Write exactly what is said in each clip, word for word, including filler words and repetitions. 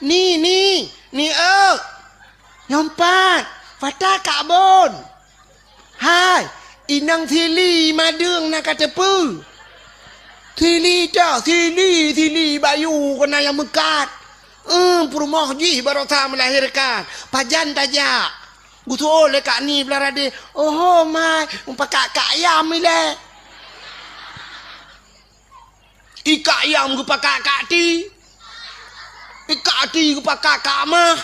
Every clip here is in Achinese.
Ni, ni, ni, eu. Nyoe pat, Fata Kak Bon. Hai, inong Sili madeueng na ka teupeu. Sili dah, Sili, Sili Bayu keunan nyang meukat. Eh, peurumoh jih baroesa meulahirkan. Pajan tajak? Geusu'oh lé Kak Ni blah radeh. Oho, mai, mupakak kak ayam ilée. I kak ayam geupakak kak ti. I kak ti geupakak kak mah.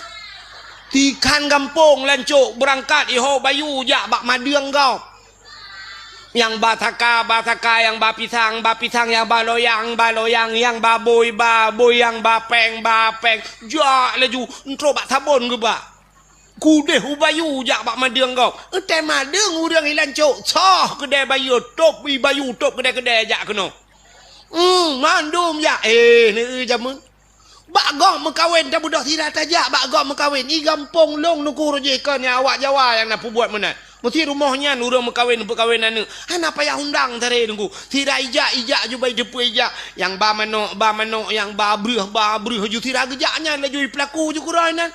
Tikhan gampông lancok beurangkat iho Bayu jak bak madeueng gob. Nyang ba saka, ba saka, nyang ba pisang, ba pisang, nyang ba loyang, ba loyang, nyang ba bôi, ba bôi, nyang ba péng, ba péng. Jak laju, entrok bak sabon geubak. Keudeh u Bayu jak bak madeueng gob. Eutée madeueng ureuëng i lancok, soh keudée Bayu, tôb i Bayu, tôb keudée-keudée jak keunoe. Hmm, mandum jak. Eh, neu jameun. Bak gob meukawen tabeudôh sira tajak bak gob meukawen. I gampông lôn nuku rujih kon nyang awak Jawa nyang na peubuet meunan. Meusi rumoh nyan ureuëng meukawen peukawén aneuëk. Hana payah undang sabe nuku. Sira ijak, ijak ju bai deupeu ijak. Nyang ba manok, ba manok, nyang ba breueh, ba breueh ju sira geujak nyan laju i peulaku ju keudroe nan.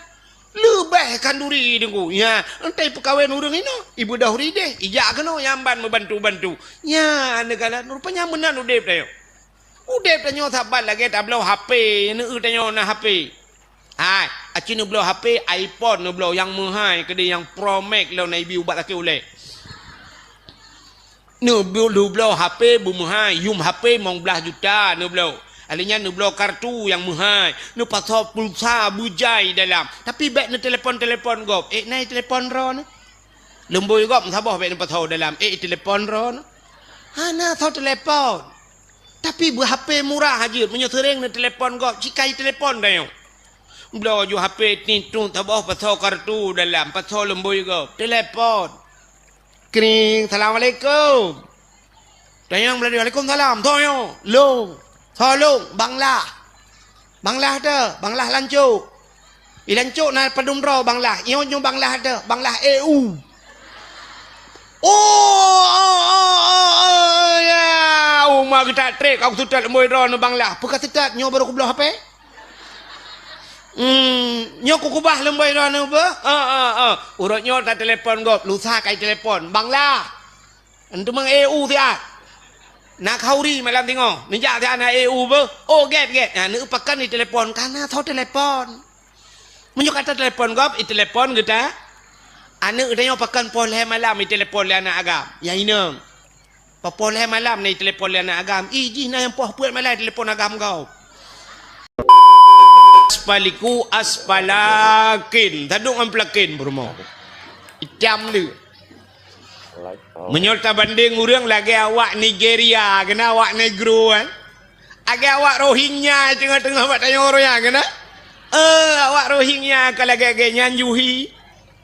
Leubeh khanduri deungoe. Ya, entah peukawén ureuëng inoe, ibeudôh rideh, ijak keunoe nyang ban meubantu-bantu. Ya, neugala rupanya meunan udeb tanyoe. Udeb tanyoe saban lagée tabloe H P, neu tanyoe na H P. Hai, aci neubloe H P iPhone neubloe nyang meuhai keudeh nyang Pro Max lom na ibi ubat sakét ulée. Neubloe H P beumeuhai, yum H P limong blaih juta neubloe. Alèh nyan neubloe kartu nyang meuhai, neupasoe pulsa beujai dalam. Tapi bék neutelepon-telepon gob. Eh, na telepon droeneuh? Leumbôi gob meusaboh bék neupasoe dalam. Eh, telepon droeneuh? Hana soe telepon. Tapi beu H P murah jeuet, meunyoe seuréng neutelepon gob, cikai telepon tanyoe. Bloe ju H P tintu saboh pasoe kartu dalam, pasoe leumbôi gob, telepon. Kring, "Assalamualaikum." Tanyong meulalu, "Waalaikumsalam." Soe nyoe? Lôn. Soe lôn? Bang Lah. Bang Lah teuh, Bang Lah lancok. I lancok na padum droe Bang Lah. Nyoe nyoe Bang Lah teuh, Bang Lah E U. Oh, oh, oh, oh, oh, ya. Uma geutak trek, aku seutôt leumbôi droeneuh Bang Lah. Peu ka seutôt nyoe baru kubloe H P? Hmm, nyoe kukubah leumbôi droeneuh beuh? Ah, ah, ah. Uroe nyoe tatelepon gob, lusa kai telepon. Bang Lah. Antu mang E U siat. Na khauri malam singoh. Neujak siat na E U beuh. Oh, gét, gét. Nah, neupakan di telepon. Kana soe telepon. Meunyoe ka tatelepon gob, itelepon geuta. Aneuëk tanyoe pakan poh lhée malam itelepon lé aneuëk agam. Nyang inong. Poh lhée malam na itelepon lé aneuëk agam. Ih, jih na nyang poh peuet malam itelepon agam gob. Aspaliku aspalakin. Tadong ngon pelakin peurumoh. Itam le. Meunyoe tabandeng ureuëng lagée awak Nigeria, keunan awak Negro, kan? Lagée awak Rohingya teungoh-teungoh bak tanyoe ureuëng nyan, keunan? Eh, awak Rohingya ka lagée-lagée nyan juhi.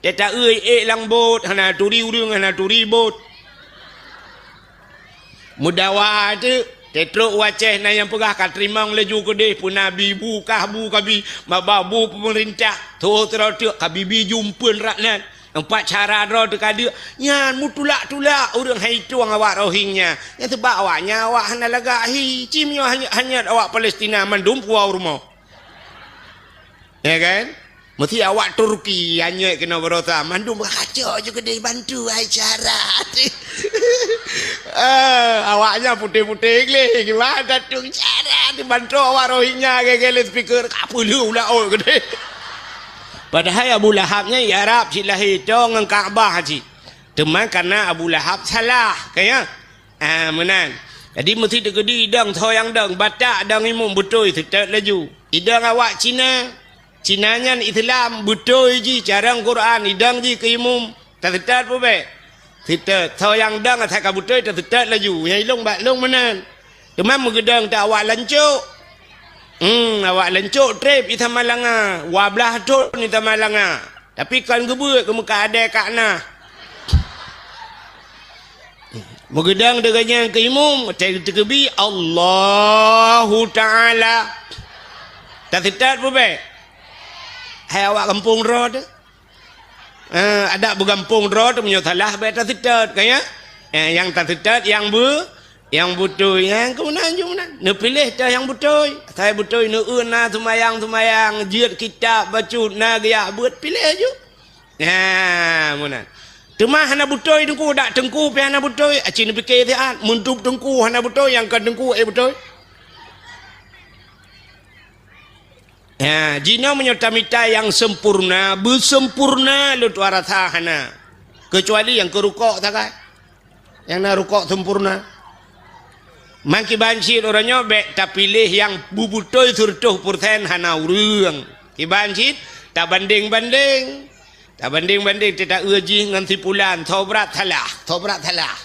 Teuta-eu ék lam bot, hana turi ureuëng, hana turi bot. Meudawa teuk, teutrok u Aceh na nyang peugah ka teurimong laju keudeh, peue nabi bu kah bu kabi, maba bu peumeurintah, tho sidroe teuk ka bibi jumpeuen rak nan. Empat cara droe teuka deuk, nyan meutulak-tulak ureuëng hai tueng awak Rohingya. Nyan seubab awaknyan awak hana lagak hi, ci meunyoe hanyot, hanyot awak Palestina mandum puwoe rumoh. Ya kan? Meusi awak Turki hanyot keunoe barosa, mandum raja ju keudeh bantu hai cara. Eh, awaknyan putéh-putéh gleh, gimana tueng cara dibantu awak Rohingya gege lé speaker, ka peuleueh u laôt keudeh. Padahai Abu Lahab nyan i Arab cit lahé, toe ngon Ka'bah cit. Teuma kareuna Abu Lahab salah, ka ya? Ah, meunan. Jadi meusi teukeudi idong soe nyang dong, Batak dong imum beutôi seutôt laju. Idong awak Cina, Cina nyan Islam beutôi jih carông Quran, idong jih keu imum, taseutôt peue bék? Seutôt. Soe nyang dong asai ka beutôi taseutôt laju. Nyang ilong bak long meunan. Teuma meugeudong ta awak lancok. Hmm, awak lancok treb i Samalanga, dua blaih thon i Samalanga. Tapi kon geubeuet keu meuka adé kak na. Meugeudong deungon nyang keu imum, teukeubie Allahu Ta'ala. Taseutôt peue bék? Hai awak gampông droe teuh. Eh, adak beugampông droe teuh meunyoe salah bék taseutôt, ka ya? Eh, nyang taseutôt nyang beu-, Nyang beutôi, nyang keunan ju meunan. Neupiléh teuh nyang beutôi. Asai beutôi, neueu na seumayang-seumayang, jeuet kitab bacut, na geujak beuet, piléh ju. Nah, meunan. Teuma hana beutôi teungku, dak teungku pih hana beutôi. Aci neupike siat, meuntub teungku hana beutôi, nyang kon teungku ék beutôi. Ya, jinoe meunyoe tamita nyang sempurna, beusempurna lôn tuan rasa hana. Keucuali nyang keu rukok sagai. Nyang na rukok sempurna. Mangkiban cit uroe nyoe bék tapiléh nyang beubeutôi seureutôh peureusén hana ureuëng. Kiban cit tabandeng-bandeng. Tabandeng-bandeng teuh taeu jih ngon si pulan, sobrat salah, sobrat salah.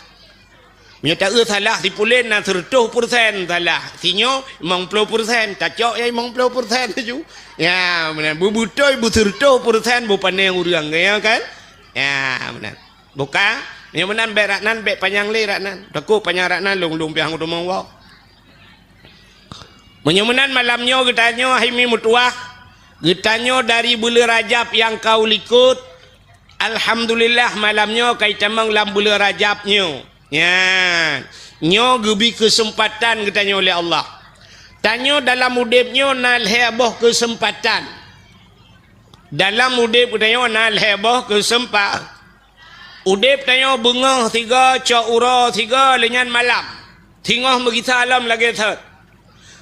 Meunyoe taeu salah si pulan na seureutôh peureusén salah, sinyoe limong ploh peureusén, tacok nyang limong ploh peureusén laju. Ya, meunan. Beubeutôi beuseureutôh peureusén beupané ureuëng, ya kan? Ya, meunan. Buka, meunyoe meunan bék rak nan, bék panyang lé rak nan. Takot panyang rak nan, lôn-lôn piah ngon teumong woe. Meunyoe meunan malam nyoe geutanyoe hai mi meutuwah, geutanyoe dari buleuen Rajab nyang ka u likot, alhamdulillah malam nyoe ka itamong lam buleuen Rajab nyoe. Nyan, nyoe geubi keuseumpatan geutanyoe lé Allah. Tanyoe dalam udeb nyoe na lhée boh keuseumpatan. Dalam udeb geutanyoe na lhée boh keuseumpatan. Udeb tanyoe beungoh sigoe, cok uroe sigoe, lheueh nyan malam. Singoh meugisa lom lagée thot.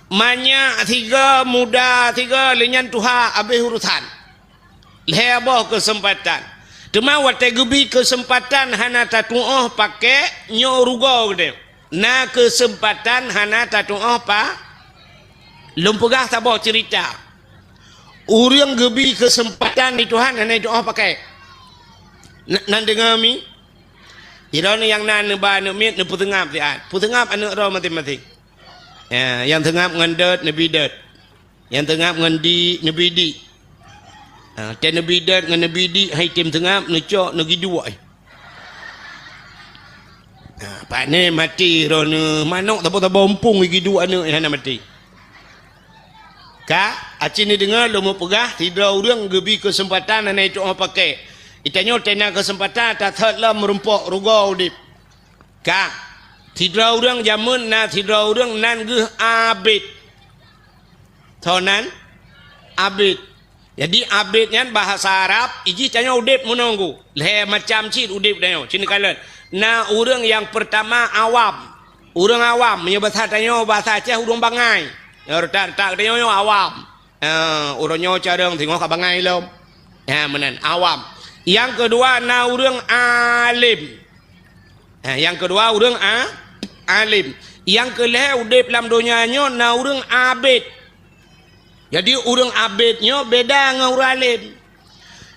Manyak sigoe, muda sigoe, lheueh nyan tuha, habéh urosan. Lhée boh keuseumpatan. Teuma watée geubi keuseumpatan hana tatuoh pakék, nyoe rugoe geutanyoe. Na keuseumpatan hana tatuoh pa-, lôn peugah saboh ceurita. Ureuëng geubi keuseumpatan di Tuhan hana jituoh pakék. N-, nan deungoe mi? Droeneuh nyang na neuba aneuëk miet neupeuseungab siat. Peuseungab aneuëk droe maséng-maséng. Ya, nyang seungab ngon dot neubi dot. Nyang seungab ngon di neubi di. Ha, tée neubi dot ngon neubi di hai tem seungab neucok neugiduek. Ha, pane maté droeneuh manok tabo-tabo umpung giduek aneuëk hana maté. Ka, aci neudeungoe lôn meupeugah, sidroe ureuëng geubi keuseumpatan hana jituoh pakék. Geutanyoe tena keuseumpatan tathot lom meurumpok rugoe udeb. Ka, sidroe ureuëng jameun na sidroe ureuëng nan geuh abet. Soe nan? Abet. Jadi abet nyan bahasa Arab, ijih tanyoe udeb meununggu. Lhée macam cit udeb tanyoe, cit neukalon. Na ureuëng nyang peurtama awam. Ureuëng awam, meunyoe basa tanyoe, basa Aceh ureuëng bangai. Nyang retak-retak tanyoe nyoe awam. Ha, uroe nyoe carông singoh ka bangai lom. Ha, meunan, awam. Nyang keudua na ureuëng alem. Ha, nyang keudua ureuëng a-, alem. Nyang keulhée udeb lam donya nyoe na ureuëng abet. Jadi ureuëng abet nyoe beda ngon ureuëng alem.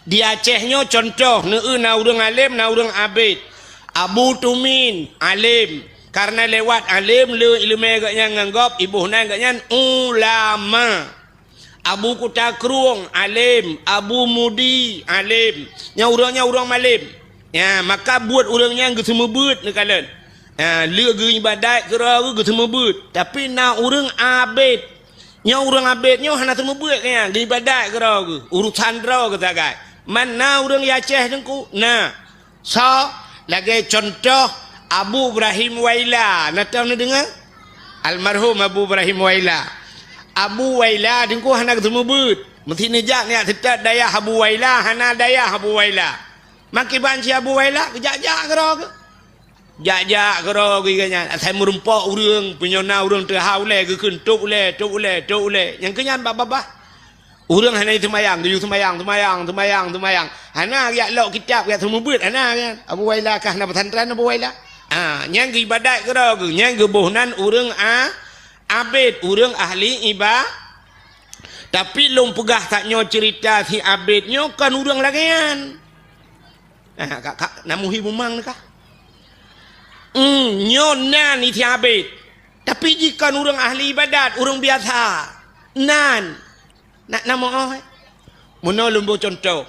Di Aceh nyoe contoh neueu na ureuëng alem, na ureuëng abet. Abu Tumin, alem. Karena lewat alem le ileumé geuhnyan ngon gob, iboh nan geuhnyan ulama. Abu Kuta Krueng, alem. Abu Mudi, alem. Nyang ureuëng nyan ureuëng malem. Ya, maka buet ureuëng nyan geuseumeubeut neukalon. Ya, le geuibadat keudroe geuh geuseumeubeut. Tapi na ureuëng abet. Nyoe ureuëng abet nyoe hana seumeubeuet keu nyan, geuibadat keudroe geuh, urosan droe geuh sagai. Man na ureuëng Aceh teungku? Na. Soe? Lagée contoh Abu Ibrahim Waila, na tom neudeungoe? Almarhum Abu Ibrahim Waila. Abu Waila teungku hana geuseumeubeuet. Meusti neujak neujak seutôt dayah Abu Waila, hana dayah Abu Waila. Mangkiban si Abu Waila geujak-jak keudroe geuh. Jak-jak keudroe geuh nyan, asai meurumpok ureuëng, meunyoe na ureuëng teuhah ulée, geukheun, "Tôb ulée, tôb ulée, tôb ulée." Nyang keu nyan babah-babah. Ureuëng hana jiseumayang, geuyue seumayang, seumayang, seumayang, seumayang. Hana geujak lok kitab, geujak seumeubeuet, hana nyan. Abu Waila kah na pesantren Abu Waila? Ha, nyan geuibadat keudroe geuh, nyan geuboh nan ureuëng a-, abet, ureuëng ahli iba-, tapi lôn peugah that nyoe ceurita si abet nyoe kon ureuëng lagée nyan. Ah, ka, ka, na muhi mumang ni kah? Hmm, nyoe nan isi abet. Tapi jih kon ureuëng ahli ibadat, ureuëng biasa. Nan. Nak na moh, eh? Meunoe lôn boh contoh.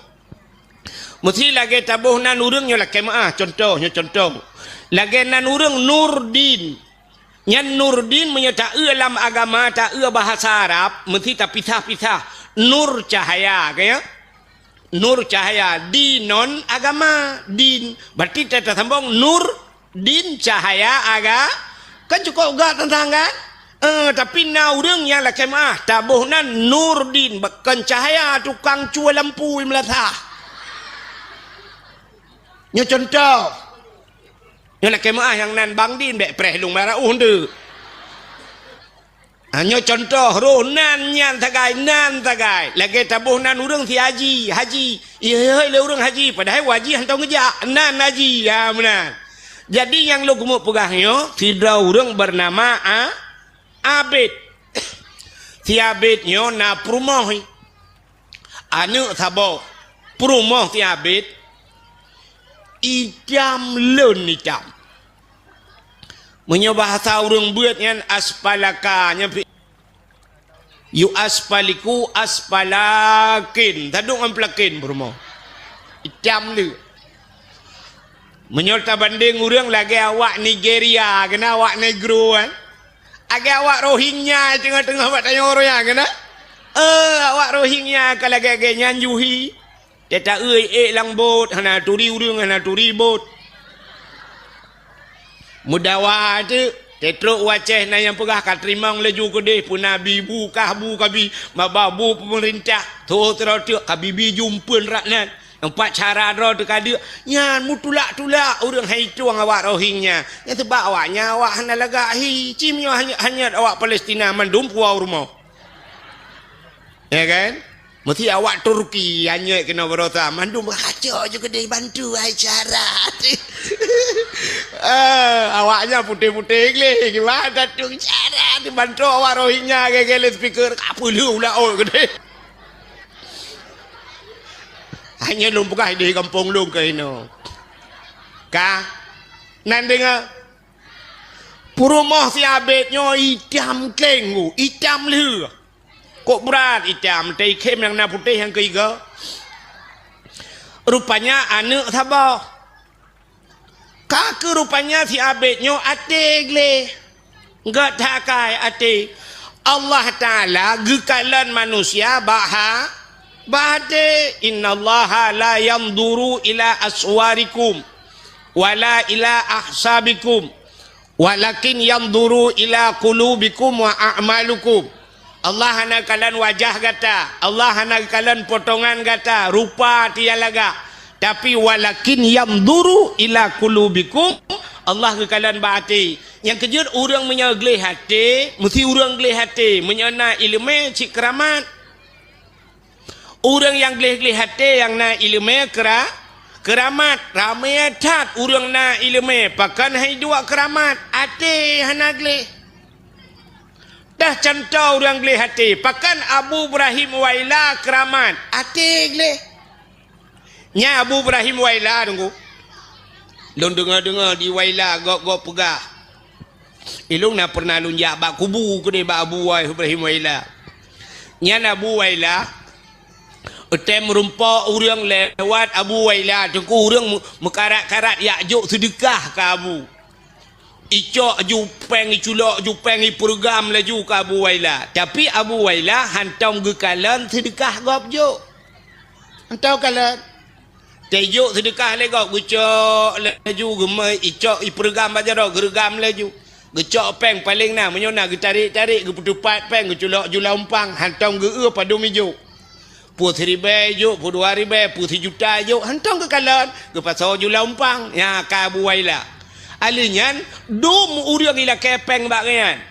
Meusti lagée taboh nan ureuëng nyoe lakée meuah, contoh, nyoe contoh. Lagée nan ureuëng Nurdin. Nyan Nurdin meunyoe taeu lam agama, taeu bahasa Arab, meusti tapisah-pisah. Nur cahaya, ka ya? Nur cahaya, dinon agama, din. Berarti ta-, tasambong nur, din cahaya aga-, Kan cukôp gak tantang kan? Eh, tapi na ureuëng nyang lakée meuáh, taboh nan Nurdin, kon cahya tukang cue lampu i meulasah. Nyoe contoh. Nyoe lakée meuáh nyang nan Bang Din, bék preh lôn bara uh nteuk. Ha, nyoe contoh, roh nan nyan sagai, nan sagai. Lagée taboh nan ureuëng si haji, haji. Ihôi lé ureuëng haji, padahai haji hantom geujak. Nan haji, ha, meunan. Jadi nyang lôn keumeuk peugah nyoe, sidroe ureuëng beunama A-, Abid. Si Abid nyoe na peurumoh. Aneuëk saboh, peurumoh si Abid, itam lôn itam. Meunyoe bahasa ureuëng beuet nyan aspalaka, nyan pi-, yu aspaliku aspalakin, tadong ngon pelakin peurumoh. Itam lé. Meunyoe tabandeng ureuëng lagée awak Nigeria, keunan awak Negro, kan? Lagée awak Rohingya teungoh-teungoh bak tanyoe roh nyan, keunan? Eh, awak Rohingya ka lagée-lagée nyan juhi. Teuta-eu ék lam bot, hana turi ureuëng, hana turi bot. Meudawa teuk, teutrok u Aceh na nyang peugah ka teurimong laju keudeh, peue na bi bu kah bu kabi, maba bu peumeurintah, tho sidroe teuk ka bi bi jumpeuen rak nan. Nyang pat cara droe teuka deuk, nyan meutulak-tulak ureuëng hai tueng awak Rohingya. Nyan seubab awak nyan awak hana lagak hi, ci meunyoe hanyot, hanyot awak Palestina mandum puwoe rumoh. Ya kan? Meusti awak Turki anyot keunoe barosa, mandum hacok ju keudeh bantu hai cara. Eh, awaknyan putéh-putéh gleh, kiban datang cara dibantu awak Rohingya gege lé speaker, ka peuleueh u laôt keudeh. Hanya lôn peugah di gampông lôn keunoe. Ka? Nan deungoe? Peurumoh si Abed nyoe itam kleng, itam lheueh. Kok brat itam, teuikhém nyang na putéh nyang keuiga. Rupanya aneuëk saboh. Ka keu rupanya si Abed nyoe até gleh. Gét that akai até. Allah Taala geukalon manusia bak ha-, bak até. "Innallaha la yanzuru ila aswarikum, wala ila ahsabikum, walakin yanzuru ila qulubikum wa a'malukum." Allah hana kalon wajah gata, Allah hana kalon potongan gata, rupa tiang lagak. Tapi, "Walakin yanzuru ila qulubikum," Allah geukalon bak até. Nyang keujeuet ureuëng meunyoe gleh até, meusti ureuëng gleh até, meunyoe na iéleumé cit keuramat. Ureuëng nyang gleh-gleh até nyang na iéleumé keura-, keuramat. Ramé that ureuëng na iéleumé, pakon hai duek keuramat, até hana gleh. Dah contoh ureuëng gleh até, pakon Abu Ibrahim Waila keuramat, até gleh. Nyan Abu Ibrahim Waila, Teungku. Lôn deungoe-deungoe di Waila gob-gob peugah. Ilôn na peureunah lôn jak bak kubu keudeh bak Abu Ibrahim Waila. Nyan Abu Waila, watée meurumpok ureuëng lewat Abu Waila, Teungku, ureuëng meu-, meukarat-karat jak jok seudeukah keu Abu. Icok ju péng, iculok ju péng, ipeureugam laju keu Abu Waila. Tapi Abu Waila hantom geukalon seudeukah gob jok. Hantom kalon. Teuh ijok seudeukah lé gob, geucok laju, geumeu icok, ipeureugam bak jaroe, geureugam laju. Geucok péng paleng na, meunyoe na geutarek-tarek, geupeuteupat péng, geuculok ju lam umpang, hantom geu-eu padum ijok. Peue siribée ijok, peue dua ribée, peue sijuta ijok, hantom geukalon, geupasoe ju lam umpang. Nyan ka Abu Waila. Alheuh nyan, dum ureuëng ilakée péng bak gobnyan.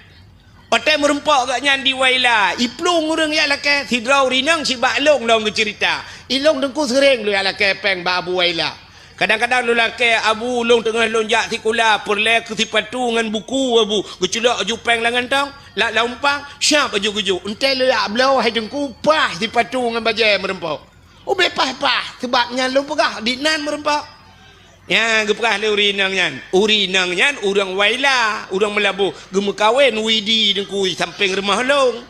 Watée meurumpok gobnyan di Waila, iplueng ureuëng jak lakée, sidroe ureuëng inong sibak lôn lom geuceurita. Ilôn Teungku seuréng lôn jak lakée péng bak Abu Waila. Kadang-kadang lôn lakée, "Abu, lôn teungoh lôn jak sikula, peureulée keu sipatu ngon buku, Abu." Geuculok ju péng lam gantong, lam, lam umpang, siab laju geujok. Enteuk lôn jak bloe, hai Teungku, paih sipatu ngon bajée meurumpok. Ubé paih-paih, sabab nyan lôn peugah, di nan meurumpok. Nyan geupeugah lé ureuëng inong nyan. Ureuëng inong nyan ureuëng Waila, ureuëng Meulaboh. Geumeukawen Widi Teungku sampéng rumoh lôn.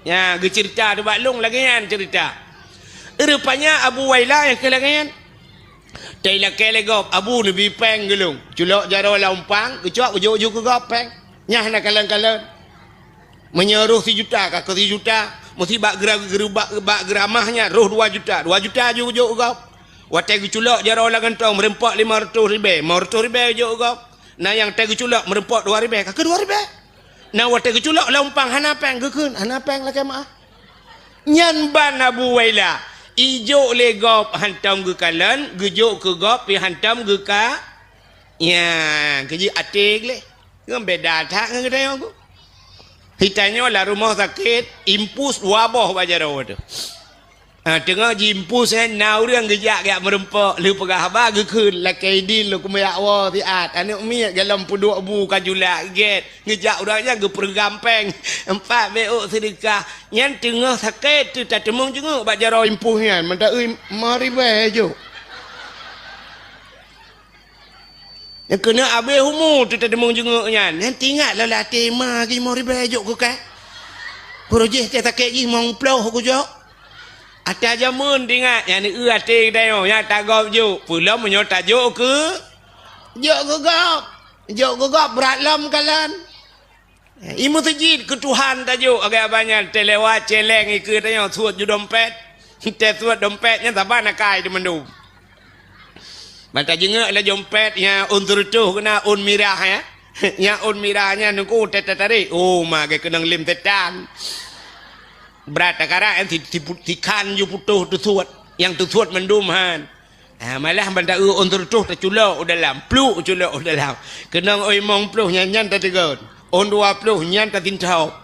Nyan geuceurita bak lôn lagée nyan ceurita. Rupanya Abu Waila nyang keu lagée nyan. Teuh ilakée lé gob, "Abu, neubi péng keu lôn." Culok jaroe lam umpang, geucok geujok ju keu gob péng. Nyan hana kalon-kalon. Meunyoe roh sijuta ka keu sijuta, meusti bak geura-, geura-, bak, bak geuramah nyan roh dua juta, dua juta ju geujok gob. Watée geuculok jaroe lam gantong meurumpok limong reutôh ribée, limong reutôh ribée jok gob. Na nyang watèe geuculok meureumpok dua ribèe, ka keu dua ribèe. Na watèe geuculok lam umpang hana pèng, geukheun hana pèng, lakèe meu'ah. Nyan ban Abu Waila, ijok lé gob hantom geukalon, geujok keu gob pih hantom geuka-, nya, keu jih até gleh. Ngon beda that ngon geutanyoe ku. Hitanyoe lam rumoh sakét, impus dua boh bak jaroe teuh. Ha, teungoh jiimpus, eh, na ureueng geujak, geujak meureumpok, lheueh peugah haba geukheun, lakèe idin lôn keumeujak woe siat. Aneuk miet golom peuduek bu ka julak gèt, geujak ureueng nyan geupeureugam pèng, empat bèk ôk seudeukah. Nyan teungoh sakét teuh tateumeung jeungok bak jaroe impus nyan, mantong eu lima ribèe jok. Nyang keuneuk abéh umu teutateumeung jeungok nyan. Nyan teuingat lôn lam até ma lima ribèe jok keu kah. Keu roh jih teuh sakét jih limong ploh kujok. Ata jameun teuingat, nyan eu até geutanyoe, nyan tagob jok. Peulom meunyoe tajok keu, jok keu gob. Jok keu gob brat lom kalon. I meuseujid keu Tuhan tajok, agak banyak teuh lewat celeng ikeue tanyoe suet ju dompet. Teuh suet dompet nyan saban akai di mandum. Ban tajeungok lam dompet nyan ôn seureutôh keunan ôn mirah, ya. Nyan ôn mirah nyan nungku teuh tatarek. Oh, ma geukeunong lem setan. Brat takarak nyan si, si, sikhan ju putôh teusuet. Nyang teusuet mandum han. Ha, malah ban ta-eu ôn seureutôh taculok u dalam, pluk culok u dalam. Keunong ôn limong ploh nyan, nyan tateugon. Ôn dua ploh nyan tatintob.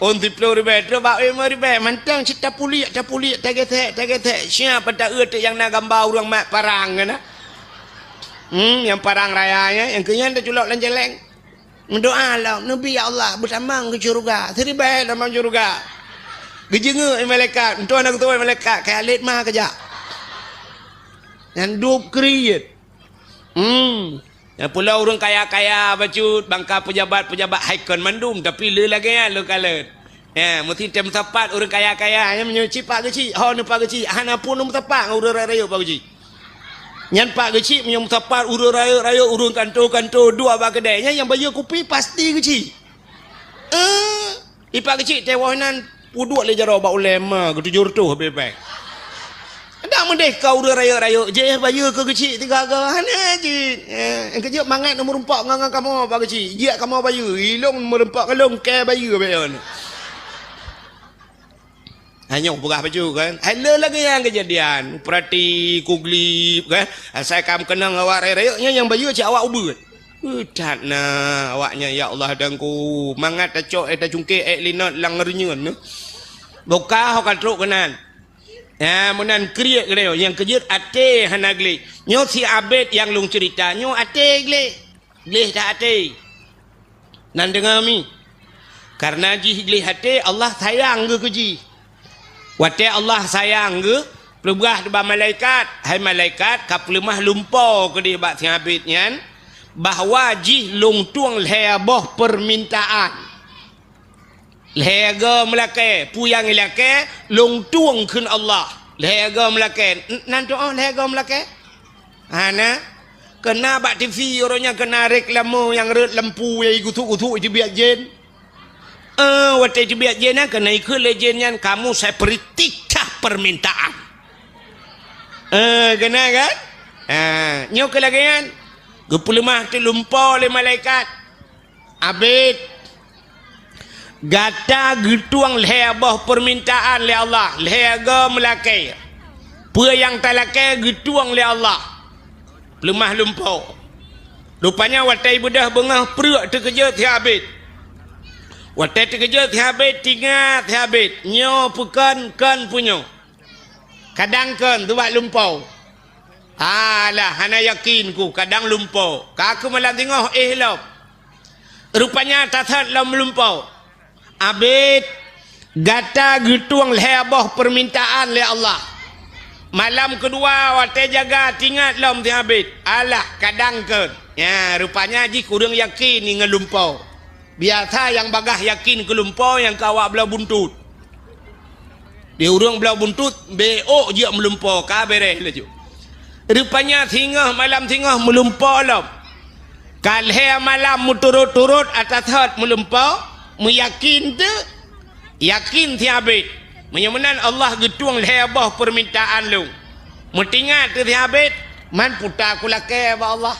Ôn siploh ribèe, trok bak ôn limong ribèe, mantong cit tapuliek, tapuliek, tagesek, tagesek. Siap ban ta-eu teuk nyang na gamba ureueng mat parang keunan. Hmm, nyang parang raya nyan, nyang keu nyan taculok lam jaleng. Meudoa lom, neubi, "Ya Allah, beutamong keu syeuruga, siribèe tamong syeuruga." Geujeungok lé malaikat, meutuah na geutuwö malaikat, "Kayalét ma keujak." Nyan dub kriet. Hmm. Nyang pula ureueng kaya-kaya bacut, bangka peujabat-peujabat hai kon mandum, tapi le lagèe nyan lôn kalon. Ya, meusti tém meusapat ureueng kaya-kaya, nyan meunyoe cit pak geuchik, ho neupak geuchik, hana pun meusapat ngon ureueng rayeuk-rayeuk pak geuchik. Nyan pak geuchik meunyoe meusapat ureueng rayeuk-rayeuk, ureueng kanto-kanto, duek bak keudè, nyan nyang bayeue kupi pasti geuchik. Eh, ipak geuchik teuh woh nan peuduek lé jaroe bak ulèe ma geutujoh reutôh bèe-bèe. Dak meudeh ka ureueng rayeuk-rayeuk jih bayeue keu geuchik tiga go, hana jih. Eh, keujeuet mangat meureumpok ngon, ngon kamoe pak geuchik. Jeuet kamoe bayeue, ilôn meureumpok ngon lôn kèe bayeue bèk nyan. Hanyoe peugah bacut kan. Hai le lagèe nyan keujadian. Peurati kuglip kan. Asai ka meukeunong awak rayeuk-rayeuk nyan nyang bayeue cit awak ubeut. Eh, that na awak nyan, ya Allah Tuhanku. Mangat tacok, eh, tacungkek, eh, linot lam reunyeuen. Boh ka ho ka trok keunan. Ya, meunan kriet geutanyoe. Nyang keujeuet até hana gleh. Nyoe si Abed nyang lôn ceurita. Nyoe até gleh. Gleh that até. Nan deungoe mi. Kareuna jih gleh até, Allah sayang geuh keu jih. Watèe Allah sayang geuh, peugah bak malaikat, "Hai malaikat, kapeuleumah lumpo keudéh bak si Abed nyan, bahwa jih lôn tueng lhèe boh peumintaan. Lhèe go meulakèe, peue nyang ilakèe, lôn tueng kheun Allah. Lhèe go meulakèe." N-, nan tu'oh lhèe go meulakèe? Hana. Keu na bak T V uroe nyan keu na reklame nyang rhot lampu nyang igusuk-gusuk iteubiet jén. Eh, watèe iteubiet jén nyan keu na ikheun lé jén nyan, "Kamu saya beri tiga permintaan." Eh, keu na kan? Ha, nyoe keu lagèe nyan. Geupeuleumah teuk lumpo lé malaikat. Abed, gata geutueng lhèe boh peumintaan lé Allah, lhèe go meulakèe. Peue nyang talakèe geutueng lé Allah. Peuleumah lumpo. Rupanya watèe beudôh beungoh preuk teukeujot si Abed. Watèe teukeujot si Abed, teuingat si Abed, nyoe peue kon, kon peue nyoe. Kadang kon, teubat lumpo. Alah, hana yakin ku, kadang lumpo. Ka keuh malam singoh éh lom. Rupanya that-that lom lumpo. Abed, gata geutueng lhèe boh peumintaan lé Allah. Malam keudua watèe jaga teuingat lom si Abed. Alah, kadang kon. Nya, rupanya jih kureueng yakin ngon lumpo. Biasa nyang bagaih yakin keu lumpo nyang keu awak bloe buntut. Di ureueng bloe buntut, bèk ôk jeuet meulumpo, ka bèrèh laju. Rupanya singoh malam singoh meulumpo lom. Ka lhèe malam meuturot-turot ata thot meulumpo, meuyakin teuk, yakin si Abed. Meunyoe meunan Allah geutueng lhèe boh peumintaan lôn. Meuteuingat teuk si Abed, man puta kulakèe bak Allah.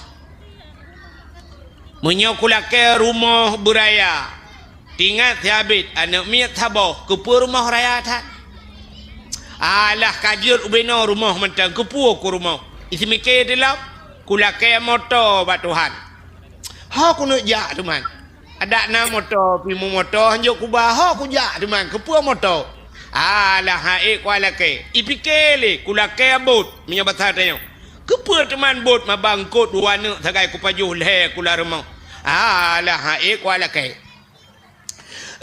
Meunyoe kulakée rumoh beuraya, tingat siabit aneuk miet saboh, keupeue rumoh raya that? Alah, ka jeuet ubenoe rumoh mantong, keupeue ku rumoh? Iseumiké dilom, kulakée moto bak Tuhan. Ho kuneuk jak teuma. Adak na moto, pimu moto, hanjeuet kuba, ho kujak teuma, keupeue moto? Alah, ha'ék kualakée. Ipiké lé, kulakée bot, meunyoe basa tanyoe. Keupeue teuma bot maba eungkot dua neuk sagai kupajoh lhée kula rumoh? Alah, ha'ék kualakée.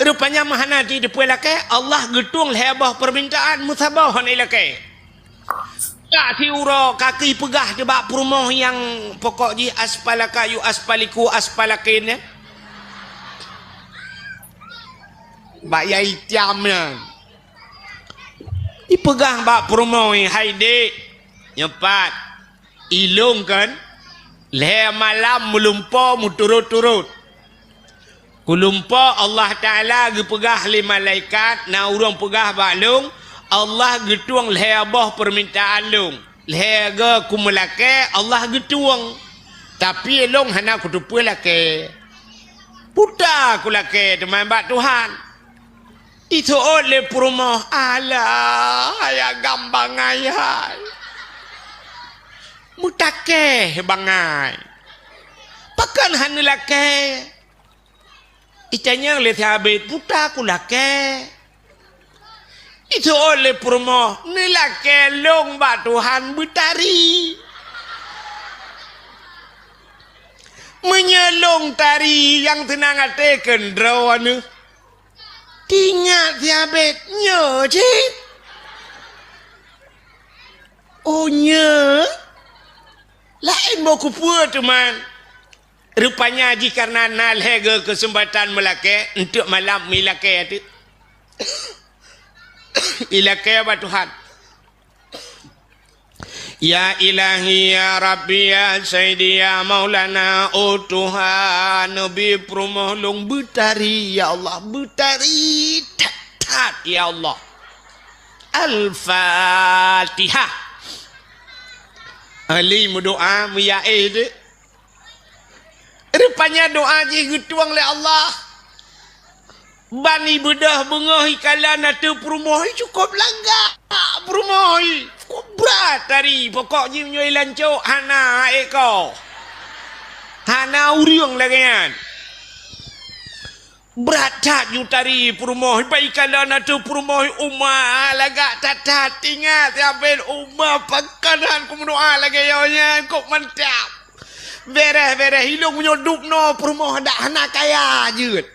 Rupanya meuhana jiteupeue lakée, Allah geutueng lhée boh peumintaan, meusaboh hana ilakée. Jak siuroe kaki peugah teuh bak peurumoh nyang pokok jih aspalaka yu aspaliku aspalakin nyan. Bak yai tiam nyan. Ipeugah bak peurumoh, "Hai dék, nyoe pat, ilôn kan lhée malam meulumpo meuturot-turot. Kulumpo Allah Taala geupeugah lé malaikat, na ureuëng peugah bak lôn, Allah geutueng lhée boh peumintaan lôn. Lhée goe kumeulakée, Allah geutueng. Tapi lôn hana kuteupeue lakée. Peue ta kulakée teuma bak Tuhan?" Iseuôt lé peurumoh, "Alah, hai agam bangai hai. Meutakée bangai. Pakon hana lakée?" Itanyong lé sahabét, "Peue ta kulakée?" Iseuôt lé peurumoh, "Neulakée lôn bak Tuhan beutari. Meunyoe lôn tari nyang seunang até keu droeneuh, tingat siabét nyoe cit." "Oh, nyoe? Laén boh keupeue teuma?" Rupanya jih kareuna na lhée goe keuseumpatan meulakée, eunteuk malam meulakée teuk. Ilakée bak Tuhan. "Ya Ilahi, ya Rabbi, ya Sayyidi, ya Maulana, oh Tuhan, neubi peurumoh lôn beutari, ya Allah, beutari that-that, ya Allah." Al-Fatihah. Ali meudoá, meuyaéh deuek. Rupanya doá jih geutueng lé Allah. Ban ibeudôh beungoh ikalon ateueh peurumoh, cukôp lagak peurumoh, cukôp brat tari. Pokok jih meunyoe ilancok, hana ék ko. Hana ureuëng lagée nyan. Brat that ju tari peurumoh, iba ikalon ateueh peurumoh, uma lagak that-that. Ingat, siabét uma pakon han kumeudoá lagée nyoe nyan, kok mantap. Béréh-béréh ilôn meunyoe dubnoe peurumoh adak hana kaya jeuet.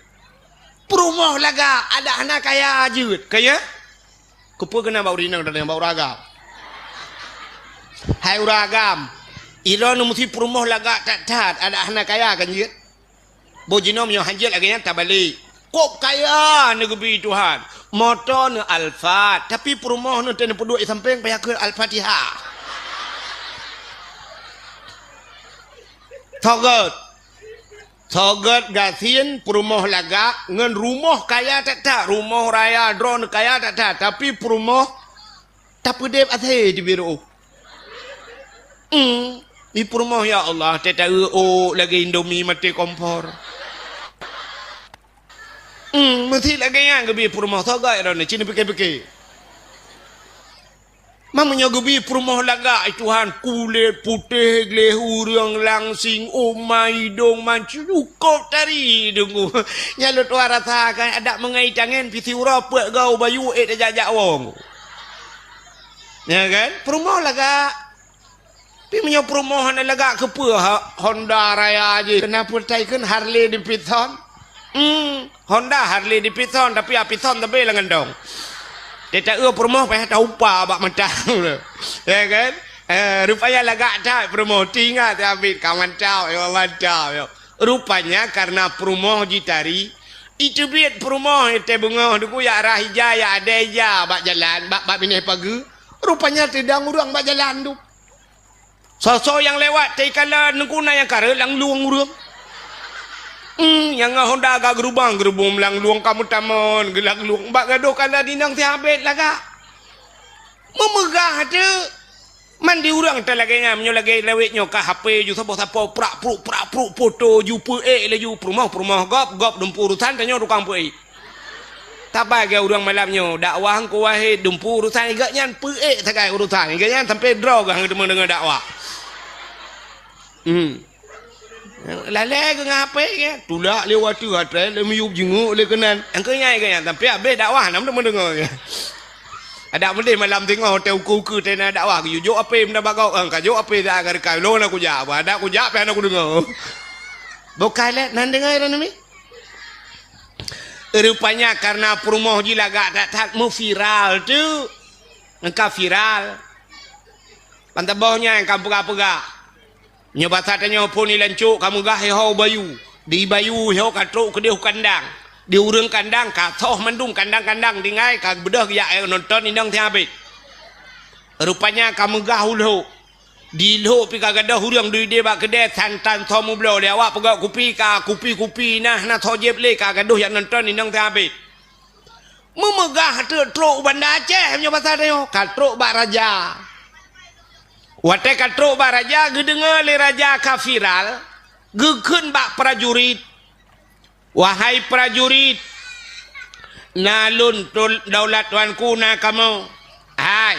Peurumoh lagak adak hana kaya jeuet. Kaya? Keupeue keunan bak ureuëng inong dan bak ureuëng agam? Hai ureuëng agam, ilôn meusi peurumoh lagak that-that adak hana kaya kan jeuet? Boh jinoe meunyoe han jeuet lagée nyan tabalek. Kok kaya neugeubi Tuhan. Moto neu Alphard, tapi peurumoh neu teuh neupeuduek di sampéng payah kheun Al-Fatihah. Sogot. Sogot gasien peurumoh lagak ngon rumoh kaya that-that. Rumoh raya droeneuh kaya that-that, tapi peurumoh tapeudeb asée di biru. Hmm, di peurumoh, ya Allah, teuta eu lagée Indomie maté kompor. Hmm, meusi lagée nyan geubi peurumoh sogai droeneuh, ci neupike-pike. Meunyoe geubi peurumoh lagak, ai Tuhan, kulét putéh gleh ureuëng langsing, uma idong mancukôp tari deungoe. Nyan lôn tuan rasa kan, adak meungai tangen pih siuroe peuet gau bayu ék tajak-jak wong. Ya kan? Peurumoh lagak. Tapi meunyoe peurumoh hana lagak, keupeue ha-, Honda raya jih? Keupeue taikheun Harley Davidson? Hmm, Honda Harley Davidson, tapi Davidson tapi lam gandong. Teuta eu peurumoh payah taupa bak mata. Ya kan? Eh, rupanya lagak that peurumoh. Tingat tabit ka mantap, ya mantap, ya. Rupanya karena peurumoh jitari, iteubiet peurumoh teuh beungoh deungoe ya arah ija, ya adai ija bak jalan, bak, bak binéh pageue. Rupanya teudong ureuëng bak jalan tu. Soe-soe nyang lewat teuh ikalon, neukuna nyang kareuet lam lueng ureuëng. Hmm, nyang ngon Honda agak geurubang-geurubong lam lueng ka meutamon geulam lueng. Bak gadôh kalon inong sihabét lagak. Meumeugah teuk. Man di ureuëng teuh lagée nyan, meunyoe lagée lawét nyoe ka H P ju saboh sapo prak pruk prak Pruek poto ju peuék laju, peurumoh-peurumoh gob, gob dumpeue urusan, tanyoe tukang peuék. Tabai geu ureuëng malam nyoe, dakwah Teungku Wahid dumpeue urusan, gobnyan peuék sagai urusan, gobnyan sampai droe gah deungoe-deungoe dakwah. Hmm. Lalée geu ngon H P geu, tulak lé watée atré lé miyueb jingeuk lé keunan. Engkeu nyai gobnyan sampai habéh dakwah, nam deungoe-deungoe. Adak meudeh malam singoh watée ukeue-ukeue teuh na dakwah, geuyue jok H P meunan bak gob, ka jok H P dak ka reukai, lôn na kujak, bah dak kujak pih hana kudeungoe. Boh ka lé nan deungoe droeneuh mi. Rupanya karena peurumoh jih lagak that-that meuviral tu. Nyang ka viral. Ban saboh nyan nyang ka peugah-peugah. Nyoe basa tanyoe phon ilan cok ka meugah iho bayu. Di bayu iho ka trok keudeh u kandang. Di ureuëng kandang ka soh mandum kandang-kandang tinggai ka beudôh geujak nonton inong si Abid. Rupanya ka meugah u lhok. Di lhok pih ka gadôh ureuëng duek ideh bak keudè santan soe meubloe lé awak peugöt kupi ka kupi-kupi nah na soe jieb lé ka gadôh jak nonton inong si Abid. Meumeugah teuk trok u Banda Aceh meunyoe basa tanyoe, ka trok bak raja. Watée ka trok bak raja, geudeungoe lé raja ka viral, geukheun bak prajurit, "Wahai prajurit, na lôn tul-, daulat tuanku na kamoe. Hai,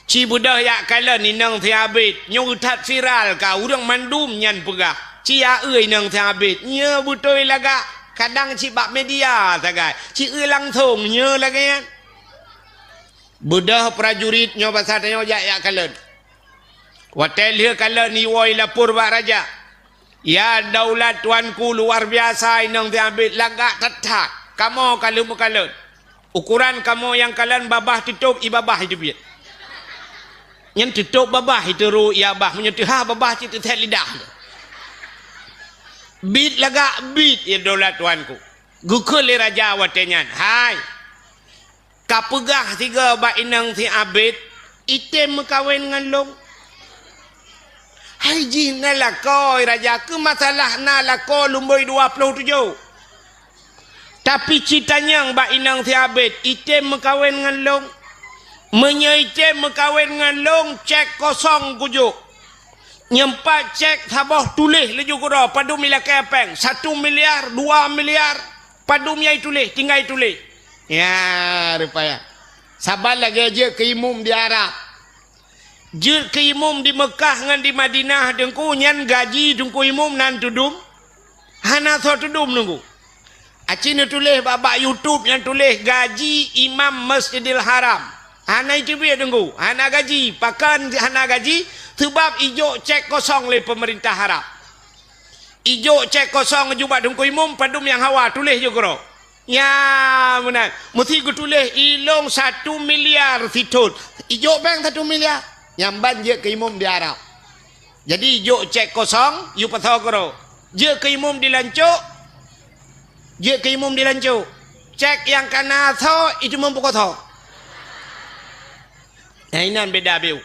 ci beudôh jak kalon inong si Abid, nyoe that viral ka ureuëng mandum nyan peugah. Ci aeu inong si Abid, nyoe beutôi lagak, kadang cit bak media sagai, ci eu langsong nyoe lagée nyan." Beudôh prajurit nyoe basa tanyoe jak, jak kalon. Watée lheueh kalon iwoe ilapor bak raja. "Ya daulat tuanku, luar biasa inong si Abid, lagak that-that. Kamoe ka lheueh meukalon. Ukoran kamoe nyang kalon babah teutôb ié babah iteubiet. Nyan teutôb babah iteurô ié babah, meunyoe teuhah babah cit teuthet lidah." "Bit lagak bit, ya daulat tuanku." Geukheun lé raja watée nyan, "Hai, ka peugah sigoe bak inong si Abid, item meukawen ngon lôn." "Hai jih na lakoe raja, keu masalah na lakoe lumboi dua ploh tujoh. Tapi ci tanyong bak inong si Abid, item meukawen ngon lôn. Meunyoe item meukawen ngon lôn, cek kosong kujok. Nyoe pat cek saboh tuléh laju keudroe, padum ilakée péng, satu miliar, dua miliar, padum nyang ituléh, tinggai tuléh." Ya, rupaya. Saban lagée jeuet keu imum di Arab. Jeuet keu imum di Meukah ngon di Madinah, Teungku, nyan gaji Teungku Imum nan teudum? Hana soe teudum, Teungku. Aci neutuléh bak, bak YouTube nyang tuléh gaji imam Masjidil Haram. Hana iteubiet, Teungku. Hana gaji. Pakon hana gaji? Seubab ijok cek kosong lé peumeurintah Arab. Ijok cek kosong aju bak Teungku Imum, padum nyang hawa, tuléh ju keudroe. Ya, meunan. Meusti geutuléh ilong satu miliar sithon. Ijok péng satu miliar. Nyang ban jeuet keu imum di Arab. Jadi, ijok cek kosong, yue pasoe keudroe. Jeuet keu imum di lancok. Jeuet keu imum di lancok. Cek nyang ka na soe, itu meupukoe soe. Nah, inan beda biu.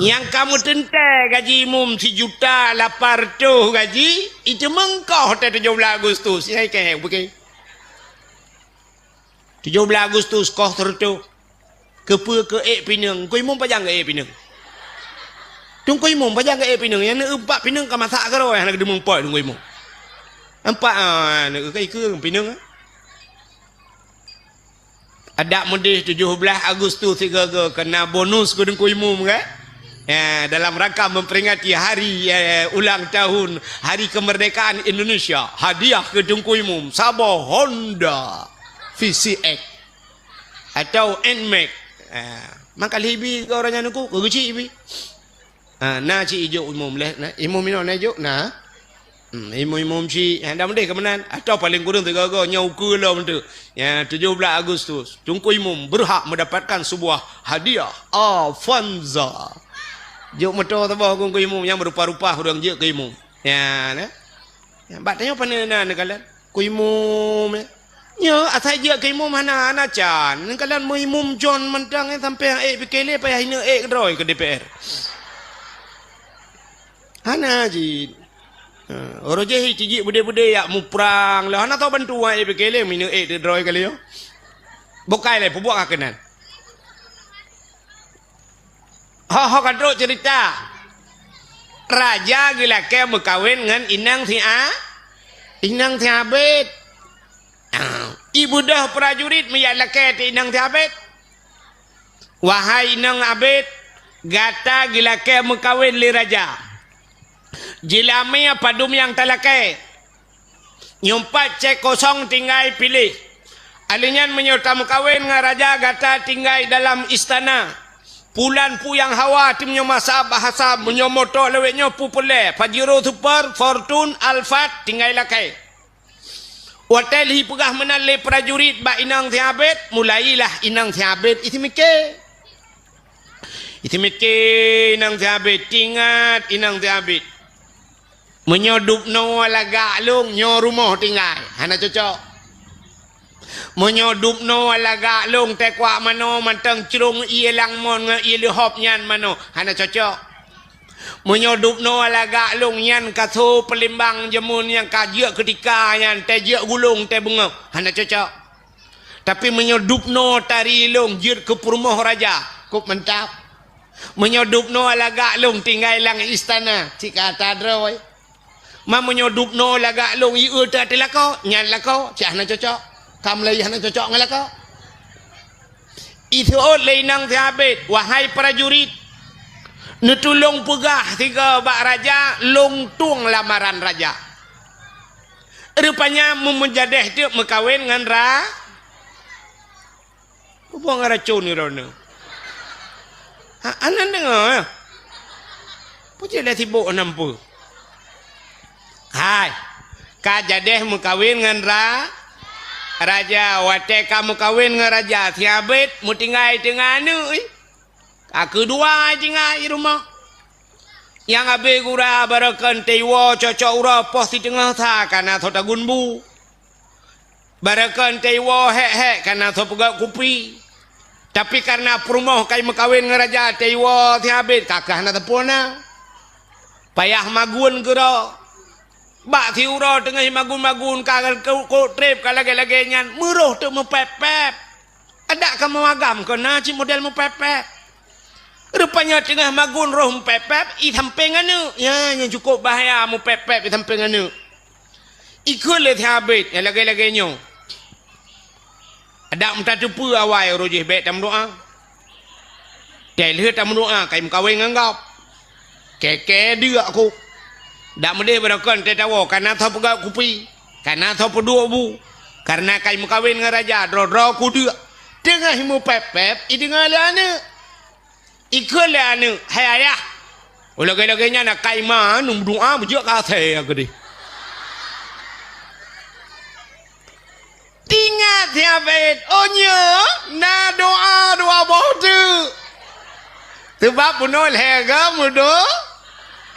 Nyang ka meuteuntée gaji imum sijuta lapan reutôh gaji, iteumeung koh watée tujoh blaih Agustus. Nyang ikée, bukan? Tujoh blaih Agustus koh sireutôh. Keupeue keu ék pineung? Teungku Imum pajan geuék pineung? Teungku Imum pajan geuék pineung? Nyang neueu pat pineung ka masak keudroe, hana geuteumeung pot Teungku Imum. Nampak, ah, neueu ikeu pineung, ah. Adak meudeh tujoh blaih Agustus sigoe-goe keu na bonus keu Teungku Imum, kan? Ya, dalam rangka memperingati hari, eh, ulang tahun Hari Kemerdekaan Indonesia, hadiah keu Teungku Imum saboh Honda V C X atau Nmax. Ah, maka lheuh ibi keu ureuëng nyan Teungku, keu geuchik ibi. Ha, na cit ijok imum leh, na, imum inoe na ijok, na. Hmm, imum-imum cit, ha, dah meudeh keu meunan. Atau paling kurang tiga-tiga, nyoe ukeue lom tu. Ya, tujoh blaih Agustus, Teungku Imum berhak mendapatkan sebuah hadiah Avanza. Jok moto saboh Teungku Imum nyang berupa-rupa ureuëng jeuet keu imum. Ya, na. Ya, bak tanyoe pane na neukalon. Keu imum, ya. Nyoe asai jeuet keu imum hana, hana can. Neukalon meuimum John mantong, eh, sampai ék pike lé payah ineuk ék keudroe keu D P R. Hana jih. Ha, uroe jih tijik beudé-beudé yak muprang lé. Hana tau bantu ék pike lé, ineuk ék keudroe kali nyoe. Bukai lé, peubuet ka keunan. Ho, ho ka trok cerita. Raja geulakée meukawen ngon inong si a-, inong si abet. Ibeudôh prajurit meujak lakée teuh inong si abet. Wahai inong abet, gata geulakée meukawen lé raja. Jeulamé padum nyang talakée. Nyoe pat cék kosong tinggai piléh. Alèh nyan meunyoe tameukawen ngon raja gata tinggai dalam istana. Pulan puyang hawa teuh meunyoe masa bahasa, meunyoe moto lawét nyoe peupeulée, Pajero Super, Fortune, Alphard tinggai lakée. Watée lheuh peugah meunan lé prajurit bak inong si abet, mulailah inong si abet isi miké. Isi miké inong si abet, tingat inong si abet. Meunyoe dubnoe lagak lôn nyoe rumoh tinggai, hana cocok. Meunyoe dubnoe lagak lôn teukuak manoe mantong crông ié langmon ngon ié leuhop nyan manoe, hana cocok. Meunyoe dubnoe lagak lôn nyan ka so peulimbang jameun nyang ka jeuet keutika nyan teuh jeuet gulong teuh beungoh, hana cocok. Tapi meunyoe dubnoe tari lôn jeuet keu peurumoh raja, kôp mantap. Meunyoe dubnoe lagak lôn tinggai lam istana, cit ka ata droe. Ma meunyoe dubnoe lagak lôn ié teuh lakoe, nyan lakoe, cit hana cocok. Ka mulai hana cocok ngon lakoe. Iseuôt lé inong si abet, wahai prajurit, neutulông peugah sigoe bak raja lôn tueng lamaran raja. Rupanya meumeujadeh teuk meukawen ngon ra-, peue ngon racun ni droeneuh. Ha, aneuk deungoe, ya? Peue cit lé sibok nam peue? Hai, ka jadeh meukawen ngon ra-, raja. Watée ka meukawen ngon raja, si abet meutinggai teungoh aneuk, ih. Ka keudua tinggai rumoh. Nyang abé gura barokon teuiwoe cocok uroe poh siteungoh sa ka na soe tagun bu. Barokon teuiwoe hék-hék ka na soe peugöt kupi. Tapi kareuna peurumoh ka meukawen ngon raja teuiwoe si abet ka keuh hana teupeu na. Payah magun keudroe. Bak siuroe teungoh magun-magun ka keu-, keu treb ka lagée-lagée nyan, meuroh teuk meupép-pép. Adak ka meuagam keu na cit model meupép-pép. Rupanya teungoh magun roh meupép-pép, i sampéng aneuk. Ya, nyan cukôp bahaya meupép-pép i sampéng aneuk. Ikheun lé si abet nyang lagée-lagée nyoe. Adak meutateupeue awai uroe jih bék tameudoá. Teuh lheueh tameudoá ka meukawen ngon gob. Kée-kée deuk kôh. Dak meudeh barokon teuh tawoe ka na soe peugöt kupi, ka na soe peuduek bu. Kareuna ka meukawen ngon raja, droe-droe kudeuk. Teungoh meupép-pép, ideungoe lé aneuk. Ikheun lé aneuk, "Hai ayah, lagée-lagée nyan akai ma neumeudoá beujeuet keu asèe keudeh." Tingat si abet, "Oh nyoe na doá dua boh teuk." Seubab bunoe lhée goe meudo-,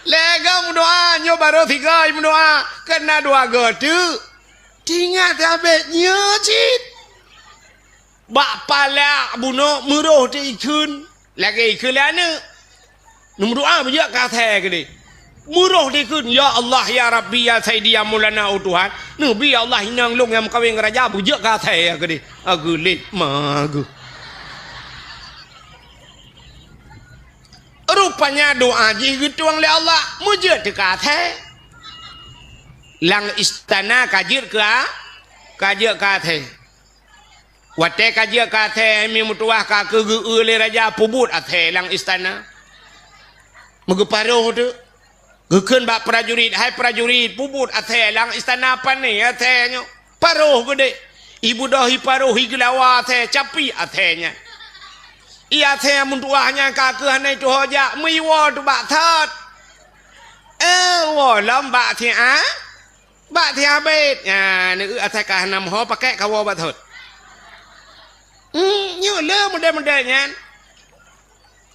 lhée goe meudoá, nyoe barô sigoe meudoá, keu na dua goe teuk. Tingat si abet nyoe cit. Bak palak bunoe meuroh teuk ikheun, lagée ikheun lé aneuk. Neumeudoá beujeuet keu asèe keudeh. Meuroh teuk ikheun, "Ya Allah, ya Rabbi, ya Saidi, ya Maulana, oh Tuhan. Neubi ya Allah inong lôn nyang meukawen ngon raja beujeuet keu asèe keudeh." Ageulet ma geuh. Rupanya doá jih geutueng lé Allah, meujeuet teuk keu asèe. Lam istana ka jeuet keu a-, ka jeuet keu asèe. Watée ka jeuet keu asèe, mi meutuwah ka keuh geu-eu lé raja peubuet asèe lam istana. Meugeuparoh teuk. Geukheun bak prajurit, "Hai prajurit, peubuet asèe lam istana pane asèe nyoe." Paroh geudeh. Ibeudôh iparoh igeulawa asèe, capi asèe nyan. I asèe meutuwah nyan ka keuh hana tuho jak, meuiwoe teuk bak that. Eh, woe lom bak siat. Bak si abet. Nyan, neueu asai ka hana meuho pakék kawoe bak thot. Hmm, nyoe le model-model nyan.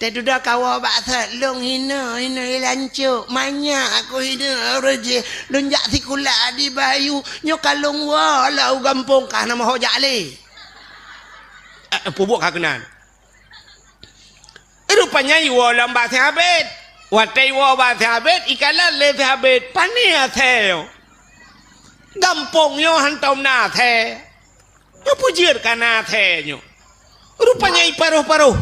Teududoe kawoe bak thot, lôn hinoe, hinoe ilancok. Manyak aku hinoe ureueng jih. Lôn jak sikula di Bayu. Nyoe ka lôn woe lam u gampông ka hana meuho jak lé. Eh, peubuet ka keunan. Rupanya iwoe lom bak si abet. Watée iwoe bak si abet, ikalon lé si abet, "Pane asèe nyoe? Gampông nyoe hantom na asèe. Nyoe peue jeuet ka na asèe nyoe?" Rupanya iparoh-paroh.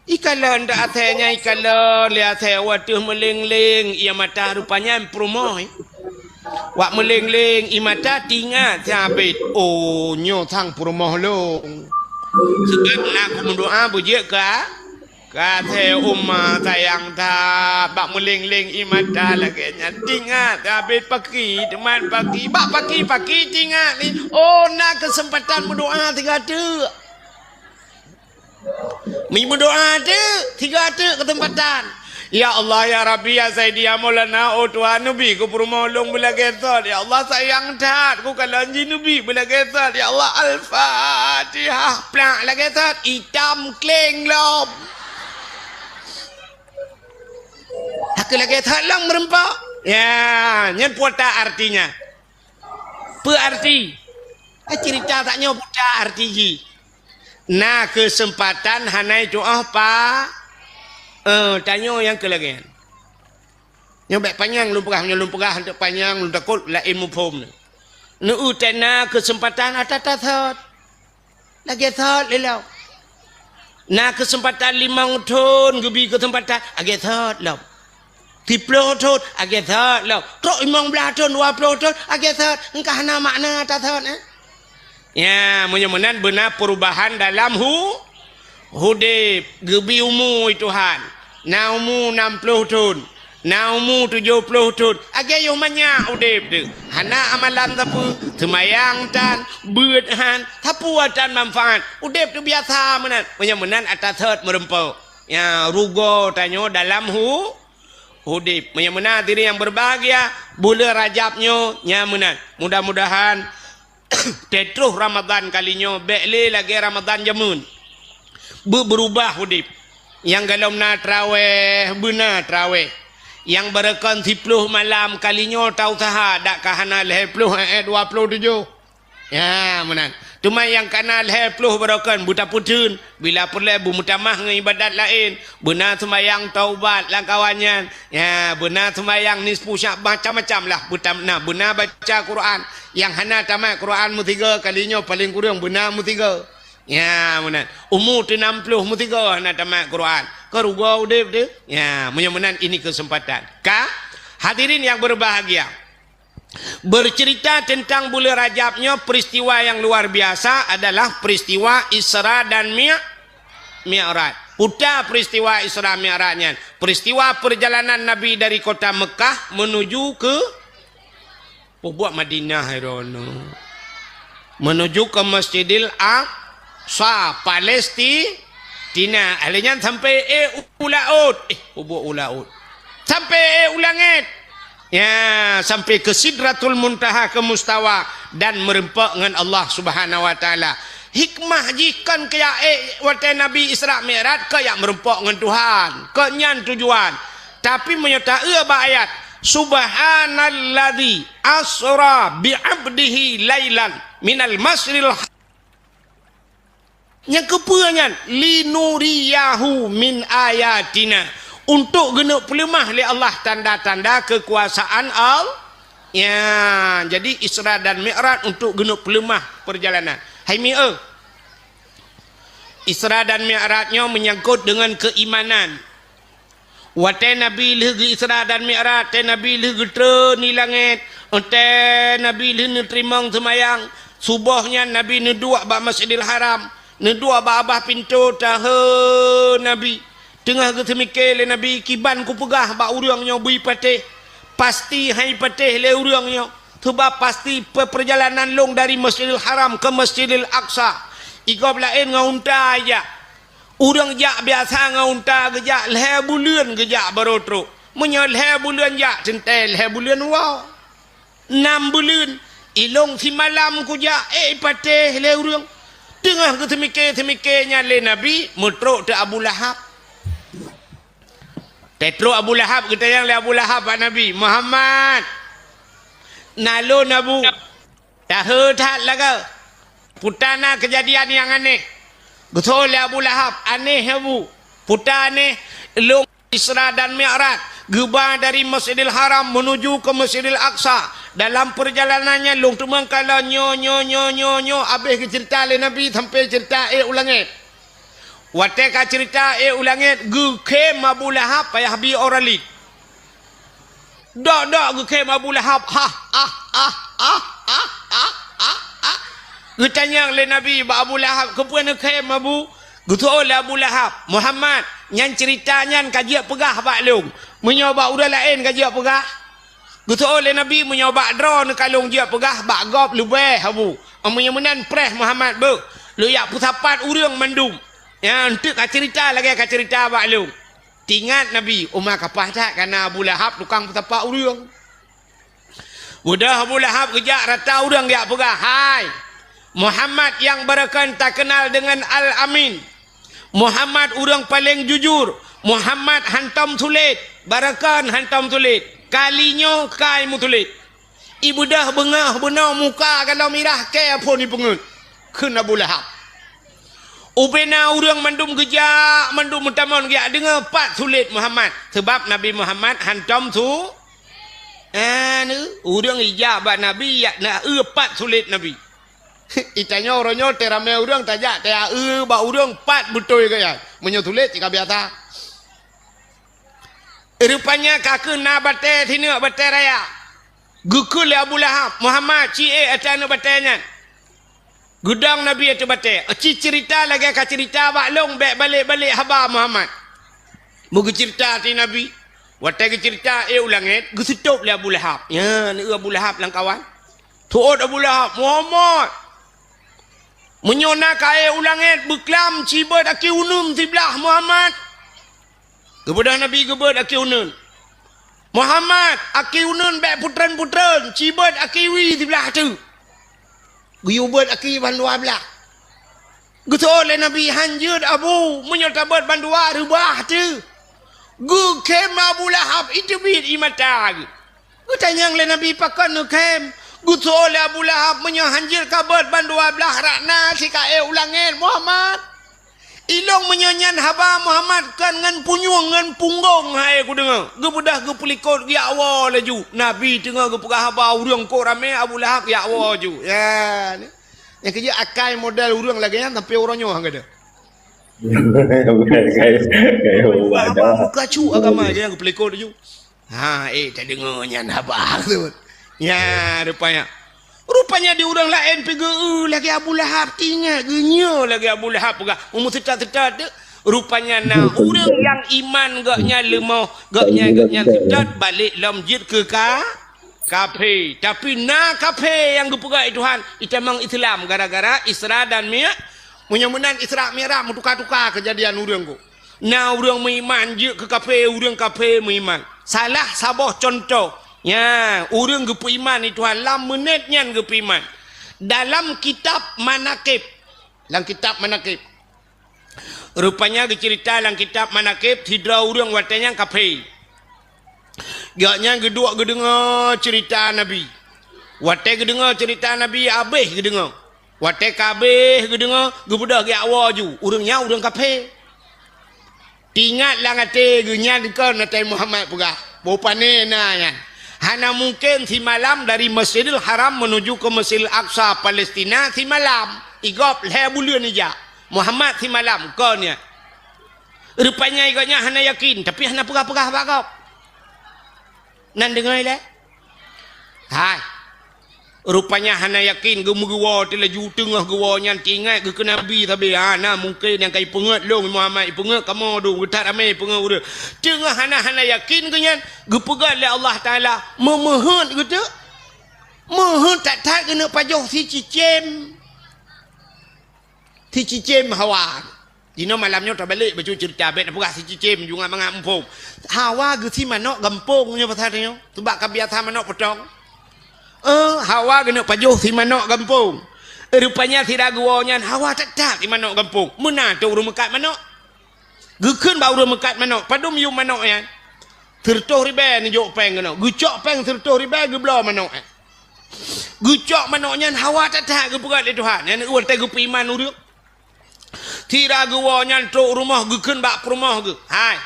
Ikalon dak asèe nyan, ikalon lé asèe watèe meuléng-léng ie mata rupanya peurumoh. Wak meuléng-léng ie mata teuingat sabit. Oh, nyoe sang peurumoh lôn. Seubab na kumeudoa beujeuet ka, ka asèe uma sayang that bak meuléng-léng ie mata lagèe nyan. Teuingat sabit paki, teuma paki. Bak paki-paki teuingat lé. Oh, na keuseumpatan meudoa sigoe teuk. Mi meudoa teuk, sigoe teuk keuseumpatan. Ya Allah, ya Rabbi, ya Sayyidi, ya Maulana, oh Tuhan, neubi keu peurumoh lôn beulagèe thot. Ya Allah, sayang that, kukalon jih neubi beulagèe thot. Ya Allah, Al-Fatihah. Plak lagèe thot, itam kléng lom. Hana lagèe thot lom meureumpok. Ya, nyan peue artinya. Peue arti? Eh, cerita tanyoe buta arti jih. Na keuseumpatan hana tu'oh pa, eh, tanyoe nyang keu lagèe nyan. Nyoe bèk panyang lôn peugah, nyoe lôn peugah hantom panyang, lôn takot laén muphom. Neueu teuh na keuseumpatan ata-ata thot. Lagèe thot lé lom. Na keuseumpatan limong thon geubi keuseumpatan, lagèe thot lom. Siplôh thon, lagèe thot lom. Trok limong blaih thon, dua plôh thon, lagèe thot. Engkah na makna ata thot, eh? Ya, meunyoe meunan beuna peurubahan dalam hu-, udép. Geubi umu lé Tuhan. Na umu nam plôh thon. Na umu tujoh plôh thon, lagèe yoh manyak udép teuh. Hana amalan sapeue, seumayang tan, beuet han, sapeue tan manfaat. Udép teuh biasa meunan. Meunyoe meunan ata thot meureumpok. Ya, rugoe tanyoe dalam hu-, udép. Meunyoe meunan hadirin nyang berbahagia, buleuen Rajab nyoe nyan meunan. Mudah-mudahan Teutroh Ramadhan kali nyoe bèk lé lagèe Ramadhan jameun. Beu-, beurubah udép. Nyang golom na traweh, beuna traweh. Nyang barokon siplôh malam kali nyoe tausaha dak ka hana lhèe plôh, eh, eh, dua plôh tujoh. Ya, meunan. Teuma nyang ka na lhèe plôh barokon beutapeutheun. Bila peureulèe beumeutamah ngon ibadat laén, beuna seumayang taubat lam kawan nyan. Ya, beuna seumayang nisfu Sya'ban, macam-macam lah. Beutam-, na, beuna baca Quran. Nyang hana tamat Quran meusigoe, kali nyoe paleng kureueng beuna meusigoe. Ya, meunan. Umu teuh nam plôh meusigoe hana tamat Quran. Ka rugoe udép teuh. Ya, meunyoe meunan ini keuseumpatan. Ka, hadirin nyang berbahagia. Bercerita tentang buleuen Rajab nyoe, peristiwa yang luar biasa adalah peristiwa Isra dan Mi-, Mi'raj. Peue ta peristiwa Isra Mi'raj nyan? Peristiwa perjalanan Nabi dari kota Mekah menuju ke, peubuet Madinah, hai droeneuh. Menuju ke Masjidil Aqsa, Palestina. Lheuh nyan sampai, eh, u laôt. Eh, peubuet u laôt. Sampai, eh, u langèt. Ya, sampai ke Sidratul Muntaha, ke mustawa, dan meureumpok ngon Allah Subhanahu wa Taala. Hikmah jih kon keu jak, eh, watèe Nabi Isra Mi'raj, keu jak meureumpok ngon Tuhan. Kon nyan tujuan. Tapi meunyoe taeu bak ayat, "Subhanalladzi asra bi 'abdihi lailan minal masjidil ha-," Nyang keupeue nyan? "Linuriyahu min ayatina." Untuk geuneuk peuleumah lé Allah tanda-tanda keukuasaan Allah. Ya, jadi Isra dan Mi'raj untuk geuneuk peuleumah perjalanan. Hai mi-, eh. Isra dan Mi'raj nyoe menyangkut dengan keimanan. Watèe Nabi lheuh geu-Isra dan Mi'raj, watèe Nabi lheuh geutreun di langèt, watèe Nabi lheuh neuteurimong seumayang, suboh nyan Nabi neuduek bak Masjidil Haram, neuduek bak babah pintoe, tahe Nabi. Teungoh geuseumike lé Nabi, "Kiban kupeugah bak ureueng nyoe beu patéh, pasti han patéh lé ureueng nyoe, seubab pasti pe-, peurjalanan lôn dari Masjidil Haram ke Masjidil Aqsa, i gob laén ngon unta jak." Ureueng jak biasa ngon unta geujak, lhèe buleuen geujak barô trok. Meunyoe lhèe buleuen jak, teuntèe lhèe buleuen woe. Nam buleuen, ilôn simalam kujak, eh, patéh lé ureueng. Teungoh geuseumike-seumike nyan lé Nabi, meutrok teuk Abu Lahab. Teutrok Abu Lahab, geutanyong lé Abu Lahab bak Nabi, "Muhammad, na lôn, Abu." Tahe that lagoe. Peue ta na keujadian nyang aneh. Geutanyong lé Abu Lahab, "Aneh, Abu." "Peue ta aneh?" "Lôn Isra dan Mi'raj, geuba dari Masjidil Haram menuju ke Masjidil Aqsa. Dalam perjalanan nyan lôn teumang kalon nyoe, nyoe, nyoe, nyoe, nyoe." Abéh geuceurita lé Nabi sampai ceurita ék u langèt. Watée ka ceurita éh u langét, geukhém Abu Lahab payah bi ora lé. Dok-dok geukhém Abu Lahab, ah, ah, ah, ah, ah, ah, ah, ah. Geutanyong lé Nabi bak Abu Lahab, "Keupeue neukhém, Abu?" Geuseuôt lé Abu Lahab, "Muhammad, nyan ceurita nyan ka jeuet peugah bak lôn. Meunyoe bak ureuëng laén ka jeuet peugah." Geuseuôt lé Nabi, "Meunyoe bak droeneuh ka lôn jeuet peugah, bak gob leubeh, Abu. Meunyoe meunan preh Muhammad beuh, lôn jak peusapat ureuëng mandum nyang teuk ka ceurita lagée ka ceurita bak lôn." Teuingat Nabi, uma kapah that kana Abu Lahab tukang peusapat ureuëng. Beudôh Abu Lahab geujak rata ureuëng jak peugah, "Hai, Muhammad nyang barokon takeunal deungon Al-Amin. Muhammad ureuëng paleng jujur. Muhammad hantom sulet, barokon hantom sulet. Kali nyoe kai meusulet." Ibeudôh beungoh bunoe muka galom mirah kée phon ipeungeut, kheun Abu Lahab. Ubena ureuëng mandum geujak, mandum meutamong geujak deungoe pat sulet Muhammad. Sabab Nabi Muhammad hantom su-, eh, ureuëng ijak bak Nabi, yak na eu pat sulet Nabi. Itanyoe uroe nyoe teuramé ureuëng tajak taya eu bak ureuëng pat beutôi gaya. Meunyoe sulet cit ka biasa. Rupanya ka keuh na batée sineuk batée raya. Geukheun lé Abu Lahab, "Muhammad, ci ék ateueh aneuëk batée nyan." Geudong Nabi ateueh batée. "Ci ceurita lagée ka ceurita bak lôn, bék balek-balek haba Muhammad." Meugeuceurita ateueh Nabi. Watée geuceurita éh u langét, geuseutôb lé Abu Lahab. Nyan, eu Abu Lahab lam kawan. Seuôt Abu Lahab, "Muhammad, meunyoe na ka éh u langét, beuklam cibeuet aki uneun siblah Muhammad." Geubeudôh Nabi geubeuet aki uneun. "Muhammad, aki uneun bék putreun-putreun, cibeuet aki wie siblah teuk." Geuyue beuet aki bandua blah. Geuseuôt lé Nabi, "Han jeuet Abu, meunyoe tabeuet bandua reubah teuk." Geukhém Abu Lahab, iteubiet ie mata geuh. Geutanyong lé Nabi, "Pakon neukhém?" Geuseuôt lé Abu Lahab, "Meunyoe han jeuet kabeuet bandua blah rot na sika éh u langét, Muhammad. Ilôn meunyoe nyan haba Muhammad kon ngon punyueng ngon punggong hai kudeungoe." Geubeudôh geupeulikot geujak woe laju. Nabi teungoh geupeugah haba ureuëng kok ramé, Abu Lahab geujak woe laju. Ya, ni. Nyang keujeuet akai model ureuëng lagée nyan sampoe uroe nyoe han gadôh. Gaya, gaya, gaya, Haba muka cu agama je nyang geupeulikot laju. Ha, éh, tadeungoe nyan haba tu. Nya, rupanya. Rupanya di ureuëng laén pi geu-, lagée Abu Lahab, teuingat geunyoe lagée Abu Lahab peugah, umu seutôt-seutôt tu. Rupanya na ureuëng nyang iman gobnyan leumoh, gobnyan, gobnyan seutôt balek lom jeuet keu ka, kafé. Tapi na kafé nyang geupeugah lé Tuhan, itamong Islam gara-gara Isra dan Mi-, meunyoe meunan Isra Mi'raj meutuka-tuka keujadian ureuëng ku. Na ureuëng meuiman jeuet keu kafé, ureuëng kafé meuiman. Salah saboh cuntoh, nya, ureuëng geupeuiman lé Tuhan lam meunét nyan geupeuiman. Dalam kitab Manaqib, lam kitab Manaqib, rupanya geuceurita lam kitab Manaqib, sidroe ureuëng watée nyan kafé. Gobnyan geuduek geudeungoe ceurita Nabi. Watée geudeungoe ceurita Nabi, habéh geudeungoe. Watée ka habéh geudeungoe, geubeudôh geujak woe ju. Ureuëng nyan ureuëng kafé. Teuingat lam até geuh nyan kon Nabi Muhammad peugah, boh pané na nyan. Hana mungken simalam dari Masjidil Haram menuju ke Masjidil Aqsa, Palestina, simalam. Igob lhée buleuen ijak. Muhammad simalam kon nyan. Rupanya gobnyan hana yakin, tapi hana peugah-peugah bak gob. Nan deungoe lé? Hai. Rupanya hana yakin, geumeugeue woe teulaju teungoh geuwoe nyan teuingat geukheun Nabi sabe. Ha, na mungken nyang ka ipeungeut lôn Muhammad, ipeungeut kamoe dum, geuthat ramé ipeungeut ureuëng. Teungoh hana, hana yakin geuh nyan, geupeugah lé Allah Taala, meumeuheut geuteuk. Meuheut that-that geuneuk pajoh sicicém. Sicicém hawa. Jinoe malam nyoe tabalek bacut ceurita, bék tapeugah sicicém, jungat mangat muphom. Hawa geusi manok gampông nyoe pasal nyoe. Sabab ka biasa manok potong. Eh, hawa geuneuk pajoh si manok gampông. Rupanya sira geuwoe nyan hawa that-that si manok gampông. Meunan trok ureuëng meukat manok. Geukheun bak ureuëng meukat manok, padum yum manok nyan. Sireutôh ribée neujok péng keunoe. Geucok péng sireutôh ribée geubloe manok nyan. Geucok manok nyan hawa that-that geupeugah lé Tuhan. Nyan watée geupeuiman ureuëng. Sira geuwoe nyan trok rumoh geukheun bak peurumoh geuh, "Hai,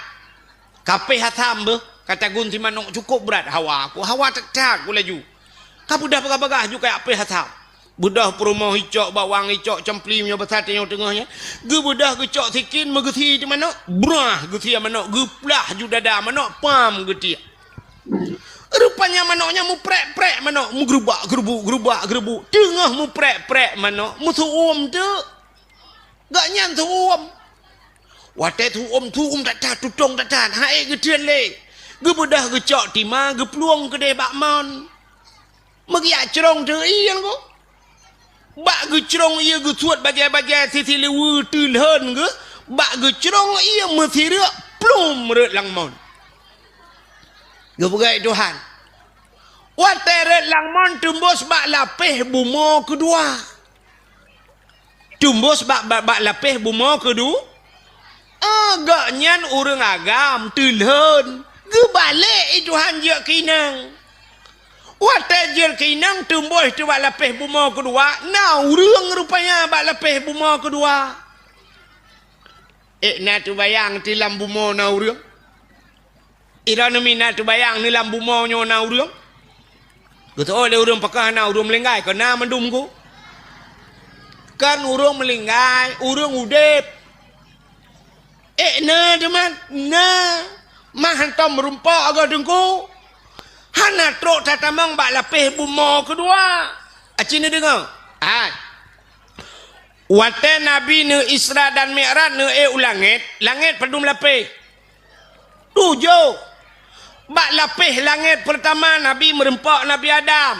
kapéh asam beuh, ka tagun si manok cukôp brat hawa ku, hawa that-that ku laju. Ka peugah bagah-bagah ju kajak péh asam." Beudôh peurumoh icok bak wang icok campli meunyoe basa tanyoe teungoh nyan. Geubeudôh geucok sikin meugeusie di manok, brah geusie manok, geuplah ju dada manok, pam geutiek. Rupanya manok nyan muprek-prek manok, meugeurubak-geurubuk, geurubak-geurubuk. Teungoh muprek-prek manok, meusu'uem teuk. Gobnyan su'uem. Watée su'uem, su'uem that-that, tutong that-that, han ék geuteun lé. Geubeudôh geucok tima, geuplueng keudeh bak mon. Meugiak crong teuk ie nyan ko. Bak geucrong ie geusuet bajée-bajée sisi liweue teulhon geuh, bak geucrong ie meusireuk plum rot lam mon. Geupeugah Tuhan. Watée rot lam mon teumbus bak lapéh bumoe keudua. Teumbus bak, bak, bak lapéh bumoe keudua. Ah, gobnyan ureuëng agam teulhon. Geubalek i Tuhan jeuet keu inong. Watée jeuet keu inong teumbus teubak lapéh bumoe keudua, na ureuëng rupanya bak lapéh bumoe keudua. Ék na teubayang ti lam bumoe na ureuëng? Droeneuh mina teubayang neuh lam bumoe nyoe na ureuëng? Geuteuôt lé ureuëng pakon hana ureuëng meulinggai, kon na mandum ku. Kon ureuëng meulinggai, ureuëng udeb. Ék na teuma, na. Mah hantom meurumpok agoe teungku. Hana trok tatamong bak lapéh bumoe keudua. Aci neudeungoe? Hai. Watée Nabi neu Isra dan Mi'raj neu ék u langét, langét padum lapéh? Tujoh. Bak lapéh langét peurtama Nabi meurumpok Nabi Adam.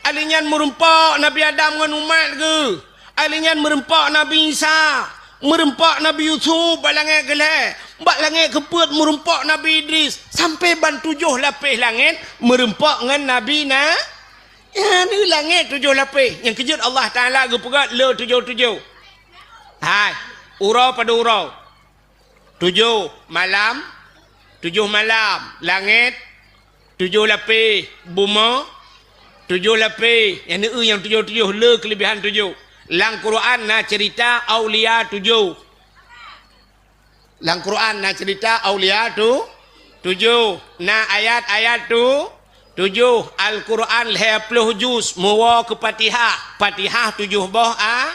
Alheuh nyan meurumpok Nabi Adam ngon umat geuh. Alheuh nyan meurumpok Nabi Isa, meurumpok Nabi Yusuf bak langét keulhée. Bak langét keupeuet meurumpok Nabi Idris. Sampoe ban tujoh lapéh langét meurumpok ngon Nabi na. Nyan i langét tujoh lapéh. Nyang keujeuet Allah Taala geupeugét le tujoh-tujoh. Hai, uroe padum uroe. Tujoh malam, tujoh malam. Langét, tujoh lapéh. Bumoe, tujoh lapéh. Nyang neu nyang tujoh-tujoh, le keuleubihan tujoh. Lam Quran na ceurita aulia tujoh. Lam Quran na ceurita aulia tu tujoh, na ayat-ayat tu tujoh. Al-Quran lhée ploh juz, meuwoe keu Fatihah. Fatihah tujoh boh a,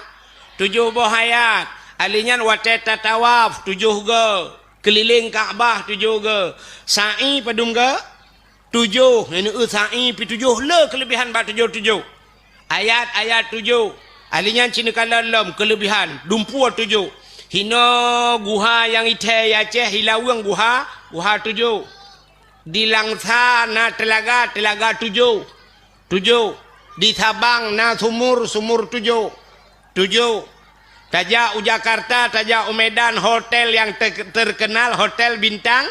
tujoh boh ayat. Alheuh nyan watée tatawaf tujoh goe, keulileng Ka'bah tujoh goe, sa'i padum goe? Tujoh, nyan neu sa'i pi tujoh, le keuleubihan bak tujoh-tujoh. Ayat-ayat tujoh. Alheuh nyan ci neukalon lom keuleubihan, dumpeue tujoh. Hinoe guha nyang ithée i Aceh, i Laweueng guha, guha tujoh. Di Langsa na teulaga, teulaga tujoh. Tujoh. Di Sabang na sumur, sumur tujoh. Tujoh. Tajak u Jakarta, tajak u Medan, hotel nyang te-, terkenal, hotel bintang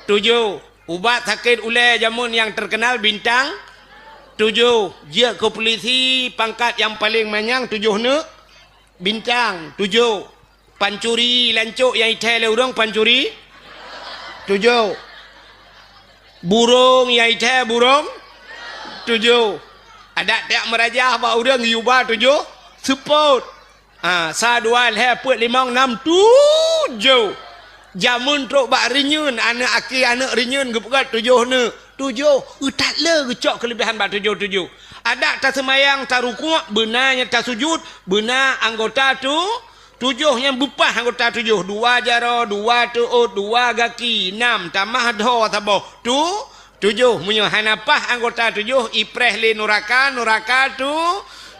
tujoh. Ubat sakét ulée jameun nyang terkenal bintang tujoh. Jeuet keu pulisi pangkat nyang paleng manyang tujoh neuk bintang tujoh. Pancuri lancok nyang ithée lé ureuëng pancuri tujoh. Burông nyang ithée burông tujoh. Adak tiek meurajah bak ureuëng yuba tujoh seupôt. Ha, sa, dua, lhée, peuet, limong, nam, tujoh. Jameun trok bak reunyeun, aneuëk aki aneuëk reunyeun geupeugét tujoh neuk. Tujoh, eu that le geucok keuleubihan bak tujoh-tujoh. Adak taseumayang, tarukuk, beuna nyang tasujut, beuna anggota tu, tujoh nyang beupah anggota tujoh, dua jaroe, dua teuôt, dua gaki, nam, tamah dhoe saboh, tu, tujoh. Meunyoe hana pah anggota tujoh, ipreh lé nuraka, nuraka tu,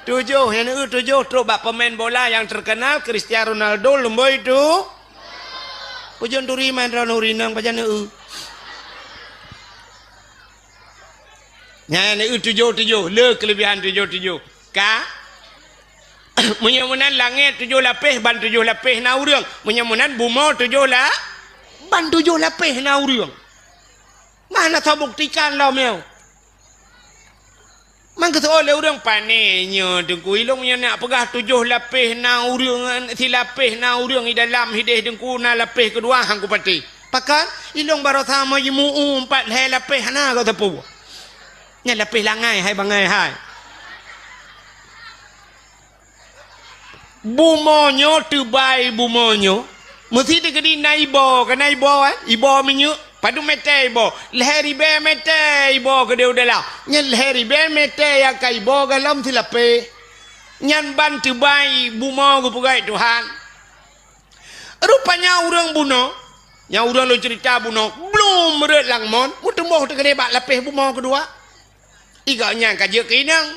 tujoh. Nyang neu tujoh trok bak pemain bola nyang terkenal, Cristiano Ronaldo, lumboi tu. Ujong turi man droeneuh rinong pajan neu. Nyan neu tujoh-tujoh, le keuleubihan tujoh-tujoh. Ka? Meunyoe meunan langét tujoh lapéh, ban tujoh lapéh na ureuëng. Meunyoe meunan bumoe tujoh la-, ban tujoh lapéh na ureuëng. Mana soe buktikan lom nyoe? Man geuseuôt lé ureuëng, "Pané nyoe Teungku, ilong nyoe nak peugah tujoh lapéh na ureuëng, silapéh na ureuëng i dalam hideh Teungku, na lapéh keudua han kupatéh." Pakon? Ilong baroesa meujimu'ue pat lhée lapéh hana geuteupeu. Nyan lapéh langai hai bangai hai. Bumoe nyoe teubai bumoe nyoe, meusti teukeudi na iboh, ka na iboh, eh? Iboh minyeuk, padum mètè iboh? Lhèe ribèe mètè iboh keudéh u dalam. Nyan lhèe ribèe mètè nyang ka iboh gohlom silapèh. Nyan ban teubai bumoe geupeugah Tuhan. Rupanya ureuëng bunoe, nyang ureuëng lôn ceurita bunoe, blom rot lam mon, meuteumboh teukeudeh bak lapéh bumoe keudua. Igak nyan ka jeuet keu inong.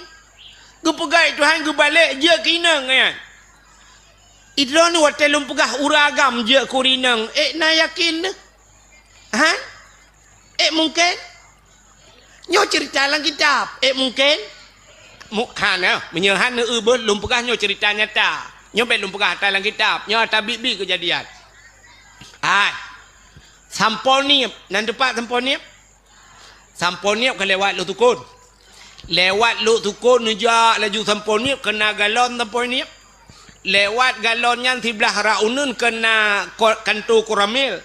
Geupeugah Tuhan geubalek jeuet keu inong nyan. Idroeneuh watée lôn peugah ureuëng agam jeuet keu ureuëng inong, ék na yakin neuh? Ha? Ék mungken? Nyoe ceurita lam kitab. Ék mungken? Mu-, hana, meunyoe hana eu beuh lôn peugah nyoe ceurita nyata. Nyoe bék lôn peugah ata lam kitab. Nyoe ata biet-biet keujadian. Hai. Sampoe Nieb, nan teupat Sampoe Nieb? Sampoe Nieb ka lewat Lhoksukon. Lewat Lhoksukon neujak laju Sampoe Nieb, keuna galon Sampoe Nieb. Lewat galon nyan siblah rot uneuen keuna ko-, kanto Koramil.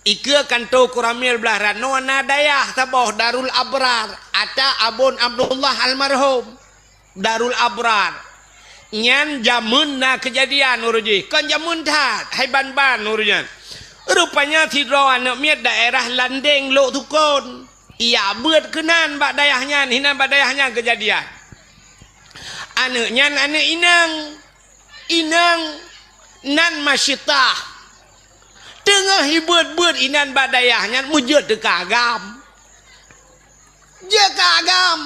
Ikeue kanto Koramil blah rot noe na dayah saboh Darul Abrar, ata Abon Abdullah almarhum. Darul Abrar. Nyan jameun na keujadian uroe jih. Kon jameun that, hai ban-ban uroe nyan. Rupanya sidroe aneuëk miet daerah Landeng Lhoksukon. Ijak beuet keunan bak dayah nyan, hinan bak dayah nyan keujadian. Aneuëk nyan aneuëk inong. Inong nan Masyitah. Teungoh ibeuet-beuet inan bak dayah nyan meujeuet teuka agam. Jeuet keu agam.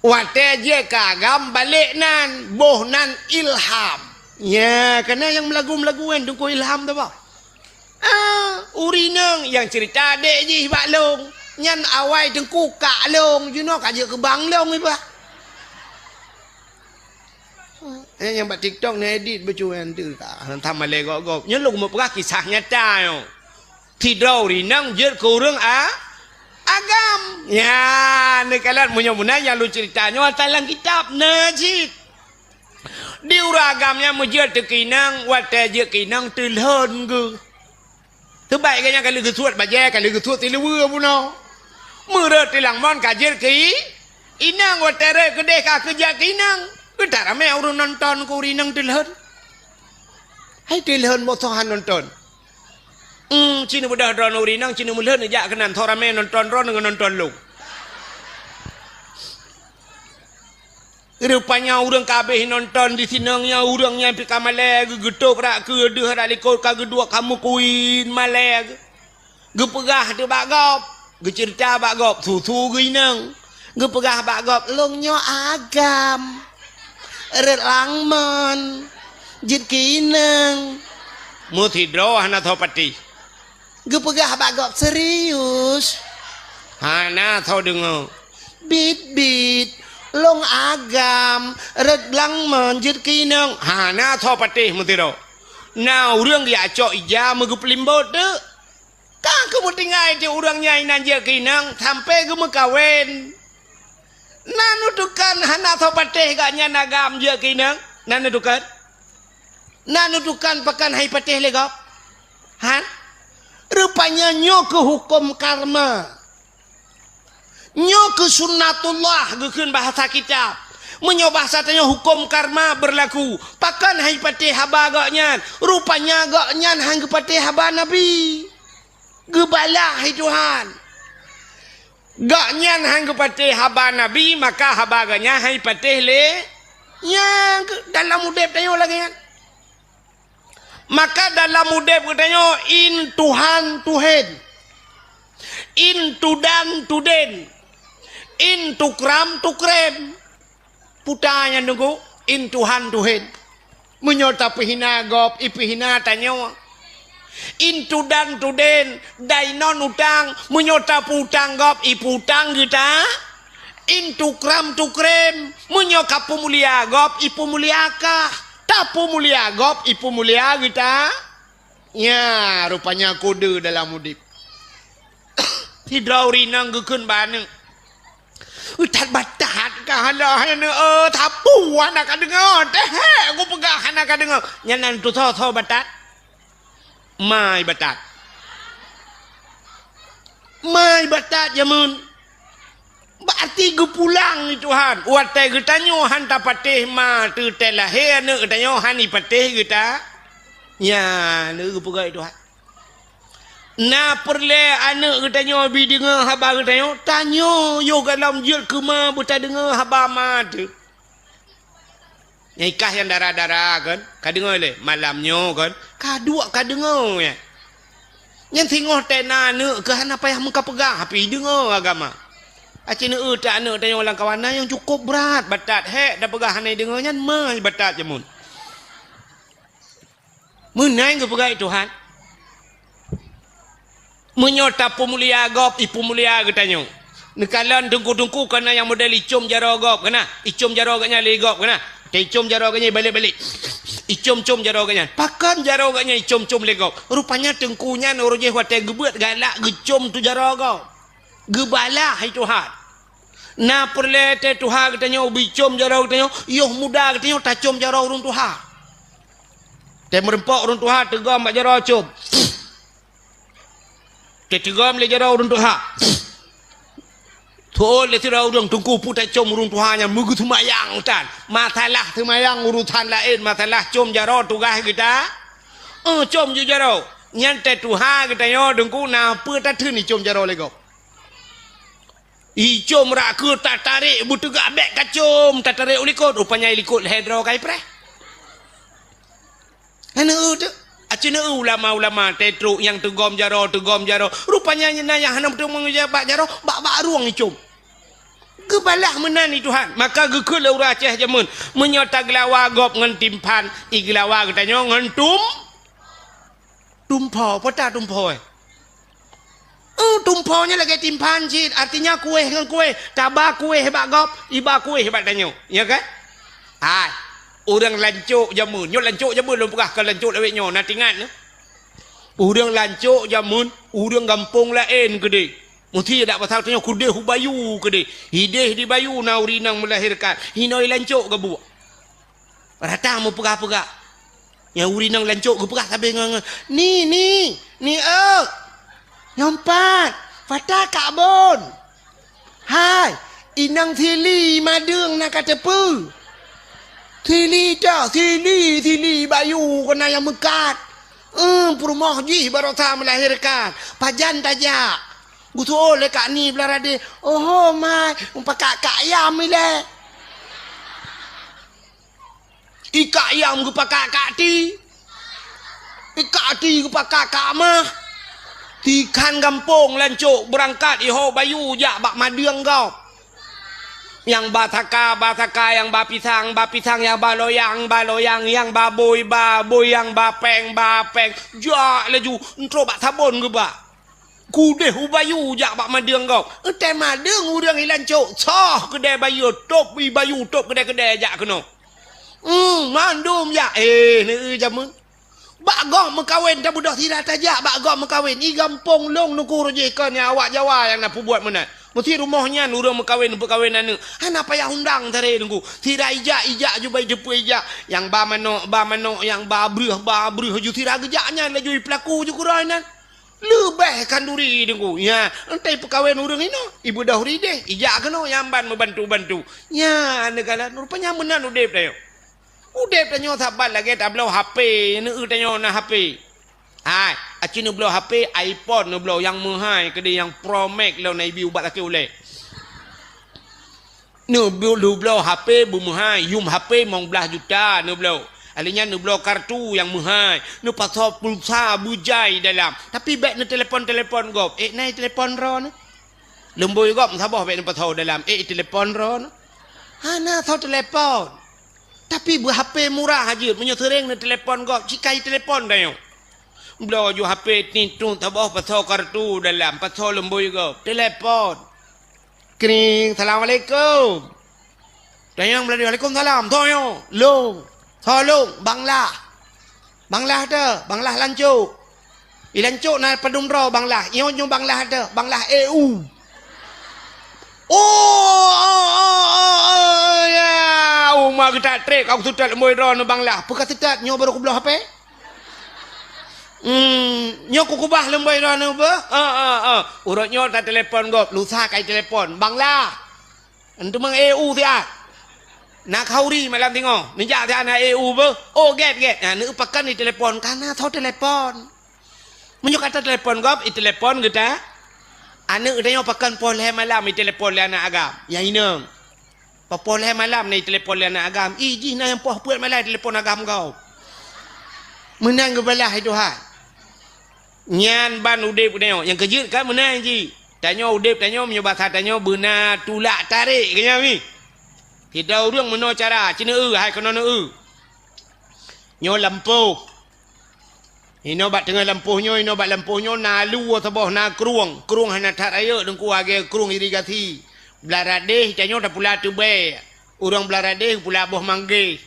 Watée jeuet keu agam balek nan, boh nan Ilham. Nya, kana nyang meulagu-meulagu kan Teungku Ilham tu bah. Ah, ureuëng inong nyang ceurita adék jih bak lôn. Nyan awai Teungku kak lôn, jinoe ka jeuet keu bang lôn iba. Eh, nyang bak TikTok ni edit bacut nyan tu ka. Hantam malée gob-gob. Nyoe lôn meupeugah kisah nyata nyoe. Sidroe ureuëng inong jeuet keu ureuëng a-, agam. Nya, neukalon meunyoe meunan nyang lôn ceurita nyoe ata lam kitab na cit. Di ureuëng agam nyan meujeuet teuka inong, watée jeuet keu inong teulhon geuh. Teubai geuh nyan ka lheueh geusuet bajée, ka lheueh geusuet siluweue bunoe. Meurot tilang mon ka jeuet keu i-, inong watée rot keudeh ka keujak keu inong. Geutak ramé ureuëng nonton keu ureuëng inong teulhon. Hai teulhon boh soe han nonton. Hmm, ci neubeudôh droeneuh ureuëng inong, ci neumeulhon neujak keunan, soe ramé nonton droeneuh ngon nonton lôn. Rupanya ureuëng ka habéh nonton di sinong nyan, ureuëng nyan pih ka malée geuh, geutôb brat keue deuh brat likot ka geuduek ka meukuin malée geuh. Geupeugah teuh bak gob, geuceurita bak gob, su-su geuh inong. Geupeugah bak gob, "Lôn nyoe agam. Rot lam mon. Jeuet keu inong." Meusidroe hana soe patéh. Geupeugah bak gob, "Serius?" Hana soe deungoe. "Bit-bit, lôn agam, rot lam mon jeuet keu inong." Hana soe patéh meusidroe. Na ureuëng geujak cok ija meugeupeulimbot teuk. Ka geumeutinggai cit ureuëng nyan inan jeuet keu inong sampoe geumeukawen. Na neutukan hana soe patéh gobnyan agam jeuet keu inong? Na neutukan? Na neutukan pakon han jipatéh lé gob? Han? Rupanya nyoe keuh huköm karma. Nyoe keuh sunnatullah geukheun bahasa kitab. Meunyoe bahasa tanyoe huköm karma beurlaku, pakon han jipatéh haba gobnyan? Rupanya gobnyan han geupatéh haba Nabi. Geubalah hai Tuhan. Gobnyan han geupatéh haba Nabi, maka haba gobnyan han jipatéh lé. Nyang keu-, dalam udeb tanyoe lagée nyan. Maka dalam udeb geutanyoe in Tuhan tuhen, in tudan tuden, in tukram tukrem. Puta nyan teungku, in Tuhan tuhen. Meunyoe tapeuhina gob, ipeuhina tanyoe. In tudan tuden, dainon utang, meunyoe tapeutang gob, ipeutang geuta. In tukram tukrem, meunyoe kapeumulia gob, ipeumulia kah. Tapeumulia gob, ipeumulia geuta. Nya, rupanya kode dalam udeb. Sidroe ureuëng inong geukheun bak aneuëk, "That batat ka hana, hana, eh, sapeue hana ka deungoe, teuhek kupeugah hana ka deungoe." Nyan nan tusoe-soe batat. Mai batat. Mai batat jameun. Berarti geupulang lé Tuhan. Watée geutanyoe han tapatéh ma teuh teuh lahé aneuëk geutanyoe han jipatéh geuta. Nya, lé geupeugah Tuhan. Na peureulée aneuëk geutanyoe bi deungoe haba geutanyoe, tanyoe yoh gohlom jeuet keu ma beutadeungoe haba ma teuh. Nyang ikah nyang dara-dara kan, ka deungoe lé, malam nyoe kan, ka duek ka deungoe nyan. Nyan singoh tena aneuk keuh hana payah meukapeugah, tapi deungoe agama. Aci neueu ta aneuk tanyoe lam kawan na nyang cukup brat, batat hék tapeugah hana deungoe nyan, meuh batat jameun. Meunan geupeugah Tuhan. Meunyoe tapeumulia gob, ipeumulia geutanyoe. Neukalon teungku-teungku kana nyang model icom jaroe gob kana, icom jaroe geuhnyan lé gob kana. Taicom jaroe geuhnyan balek-balek. Icom-com jaroe geuhnyan. Pakon jaroe geuhnyan icom-com lé gob? Rupanya teungku nyan uroe jéh watée geubeuet galak geucom tu jaroe gob. Geubalah hai Tuhan. Na peureulée tée tuha geutanyoe bicom jaroe geutanyoe, yoh muda geutanyoe tacom jaroe ureuëng tuha. Tée meurumpok ureuëng tuha teugom bak jaroe com. Teuteugom lé jaroe ureuëng tuha. Tuôn lé sidroe ureuëng teungku peue tacom ureuëng tuha nyan meugeuseumayang tan. Masalah seumayang urusan laén, masalah com jaroe tugaih geuta. Eh, com ju jaroe. Nyan tée tuha geutanyoe teungku na peue tatheun icom jaroe lé gob. Icom rak keu tatarek beuteugah bék kacom, tatarek u likot, rupanya i likot lhée droe kai preh. Hana eu teuk. Aci neueu ulama-ulama teutrok nyang teugom jaroe, teugom jaroe. Rupanya nyan nyang hana meuteumong bak jaroe, bak-bak rueng icom. Geubalah meunan i Tuhan. Maka geukheun lé ureuëng Aceh jameun, meunyoe taglawa gob ngon timphan, igeulawa geutanyoe ngon tum-, tumpho. Peue ta tumpho, eh? Eh, tumpho nyan lagée timphan cit, artinya kuéh ngon kuéh, taba kuéh bak gob, iba kuéh bak tanyoe, ya kan? Hai, ureuëng lancok jameun, nyoe lancok jameun lôn peugah keu lancok lawét nyoe, na tingat nyoe. Ureuëng lancok jameun, ureuëng gampông laén keudeh. Musti dak pasal tanyoe keudeh u bayu keudeh. Hideh di bayu na ureuëng inong meulahérkan, hinoe lancok geubuek. Rata meupeugah-peugah. Nyang ureuëng inong lancok geupeugah sabe ngon, ngon, "Ni, ni, ni eu! Nyoe pat, Fata kak bon! Hai, inong Sili madeueng na ka teupeue! Sili ta, Sili, Sili bayu keunan nyang meukat! Eum, peurumoh jih barosa meulahérkan, pajan tajak?" Geutu'oh lé Kak Ni blah radeh, "Oho, mai, mupakak kak yam ilée." Ikak yam geupakak kak ti. Ikak ti geupakak kak mah. Tikhan gampông lancok beurangkat iho bayu jak bak madeueng gob. Nyang ba saka, ba saka, nyang ba pisang, ba pisang, nyang ba loyang, ba loyang, nyang ba bôi, ba bôi, nyang ba péng, ba péng. Jak laju, entrok bak sabon geuba. Keudeh u bayu jak bak madeueng gob. Eutée madeueng ureuëng i lancok, soh keudée bayu, tôb i bayu, tôb keudée-keudée jak keunoe. Hmm, mandum jak. Eh, neueu jameun. Bak gob meukawen, tabeudôh sira tajak bak gob meukawen. I gampông lôn nuku rujih kon nyang awak Jawa nyang na peubuet meunan. Meusti rumoh nyan ureuëng meukawen, peukawen aneuk. Hana payah undang sabe teungku. Sira ijak, ijak ju bai teupeu ijak. Nyang ba manok, ba manok, nyang ba breuh, ba breuh ju sira geujak nyan laju ipeulaku ju keurôi nan. Leubeh khanduri teungku. Nya, entah peukawen ureuëng inoe, ibeudôh rideh, ijak keunoe nyang ban meubantu-bantu. Nya, neukalon, rupanya meunan udeb tanyoe. Udeb tanyoe saban lagée tabloe H P, neueu tanyoe na H P. Hai, aci neubloe H P, iPhone neubloe nyang meuhai keudeh nyang Pro Max lom na ibi ubat sakét ulée. Neubloe, neubloe H P beumeuhai, yum H P limong blaih juta neubloe. Alèh nyan neubloe kartu nyang meuhai, neupasoe pulsa beujai dalam. Tapi bék neutelepon-telepon gob. Eh, na itelepon droeneuh? Lumbôi gob meusaboh bék neupasoe dalam. Eh, itelepon droeneuh? Hana soe telepon. Tapi beu H P murah jeuet, meunyoe seuréng neutelepon gob, cit ka itelepon tanyoe. Bloe ju H P tiet-tiet saboh pasoe kartu dalam, pasoe lumbôi gob, telepon. Kring, "Assalamualaikum." Tanyong Meulayu, "Waalaikumsalam." Soe nyoe? "Lôn." "Soe lôn?" "Bang Lah." "Bang Lah teuh?" "Bang Lah lancok." "I lancok na padum droe Bang Lah?" "Nyoe, nyoe Bang Lah teuh, Bang Lah E U." "Oh, oh, oh, oh, oh, ya. Uma geutak trek, ka kuseutôt lumbôi droeneuh Bang Lah." "Peue kaseutôt, nyoe barô kubloe H P?" "Hmm, nyoe kukubah lumbôi droeneuh beuh?" "Ah, ah, ah." Uroe nyoe tatelepon gob, lusa ka itelepon, "Bang Lah, aneuëk meu'en E U siat. Na khauri malam singoh, neujak siat na E U beuh." "Oh, gét, gét." Nah, neueu pakon itelepon, ka na soe telepon. Meunyoe ka tatelepon gob, itelepon geuta. Aneuëk geutanyoe pakon poh lhée malam itelepon lé aneuëk agam, nyang inong. Poh-poh lhèe malam na itelepon lé aneuk agam. Ih, jih na nyang poh peuet malam itelepon agam gob. Meunan geubalah lé Tuhan. Nyan ban udép geutanyoe. Nyang keujeuet kan meunan jih. Tanyoe udép tanyoe, meunyoe basa tanyoe beuna tulak tarék keu nyan mi. Sidroe ureueng meunoe cara, ci neueu, hai keunoe neueu. Nyoe lampôh. Inoe bak teungoh lampôh nyoe, inoe bak lampôh nyoe na luwa saboh, na krueng. Krueng hana that rayeuk, Teungku, lagèe krueng irigasi. Blah radeh, tanyoe tapula teubèe. Ureueng blah radeh pula boh manggeh.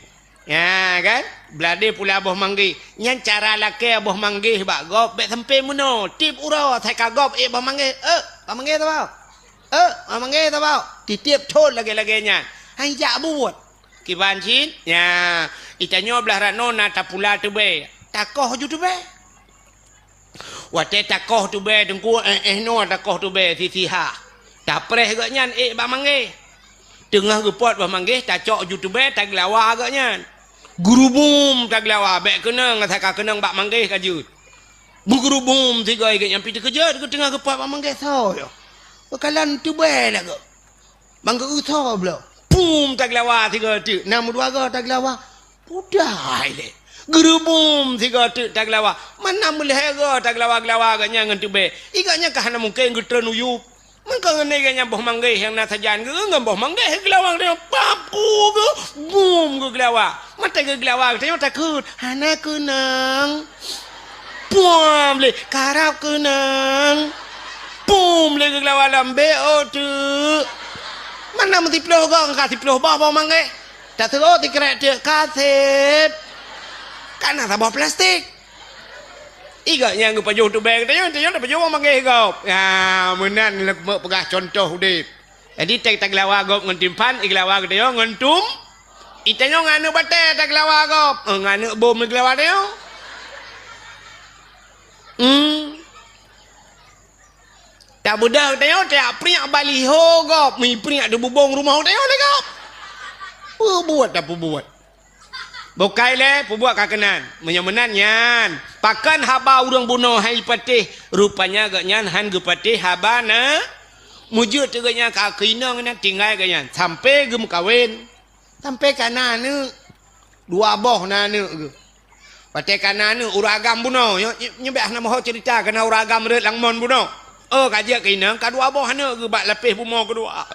Ya kan? Blah radeh pula boh manggeh. Nyan cara lakèe boh manggeh bak gob, bèk sampé meunoe. Tiep uroe, asai ka gob, ék boh manggeh. Eh, boh manggeh saboh. Eh, boh manggeh saboh. Titiep thon lagèe-lagèe nyan. Han jak buet. Kiban cit, nya, itanyoe blah rot noe na tapula teubèe, takoh ju teubèe. Watèe takoh teubèe, Teungku, éh, éh noe takoh teubèe sisiha. Tapreh gobnyan ék bak manggeh. Teungoh geupot bak manggeh, tacok ju teubèe, tageulawa gobnyan. Geurubum tageulawa, bèk keunong, asai ka keunong bak manggeh ka jeuet. Beugeurubum sigoe gobnyan pih teukeujot, geuteungoh geupot bak manggeh soe nyoe. Beukalon teubèe lagoe. Bang geu-eu soe bloe. Pum tageulawa sigoe teuk. Na meudua goe tageulawa. Pudai lé. Geurubum sigoe teuk tageulawa. Mana meulhèe goe tageulawa-geulawa gobnyan ngon teubèe. Ié gobnyan ka hana mungken geutreun u yup. Meukeunong gobnyan boh manggeh nyang na sajan geu ngon boh manggeh geulawa geutanyoe. Pap ku geu. Bum geugeulawa. Mata geugeulawa geutanyoe takot. Hana keunong. Puam lé, karab keunong. Pum lé geugeulawa lom bèk ôk teuk. Mana meusiploh gong ka siploh boh boh manggeh. Taseuôt sikrek teuk ka sép. Ka na saboh plastik. Ié gobnyan geupajoh teubèe geutanyoe, tanyoe tapajoh boh manggeh gob. Ya, meunan lé peugah cuntoh udép. Jadi, teuh tageulawa gob ngon timphan, igeulawa geutanyoe ngon tum. Itanyoe ngon aneuk batèe tageulawa gob. Eh, ngon aneuk bom igeulawa tanyoe. Hmm. Tabeudôh tanyoe, tajak priek baliho gob, mi priek di bubông rumoh tanyoe lé gob. Peubuet tapeubuet. Bukai lé, peubuet ka keunan. Meunyoe meunan nyan, pakon haba ureueng bunoe han jipatéh, rupanya gobnyan han geupatéh haba na. Meujeuet teuk gobnyan ka keu inong nyan tinggai gobnyan, sampoe geumeukawen. Sampoe ka na aneuk. Dua boh na aneuk geuh. Watèe ka na aneuk, ureueng agam bunoe. Nyoe, nyoe, nyoe bèk hana meuho ceurita, ka na ureueng agam rhot lam mon bunoe. Oh, ka jeuet keu inong, ka dua boh aneuk geuh bak lapéh bumoe keudua.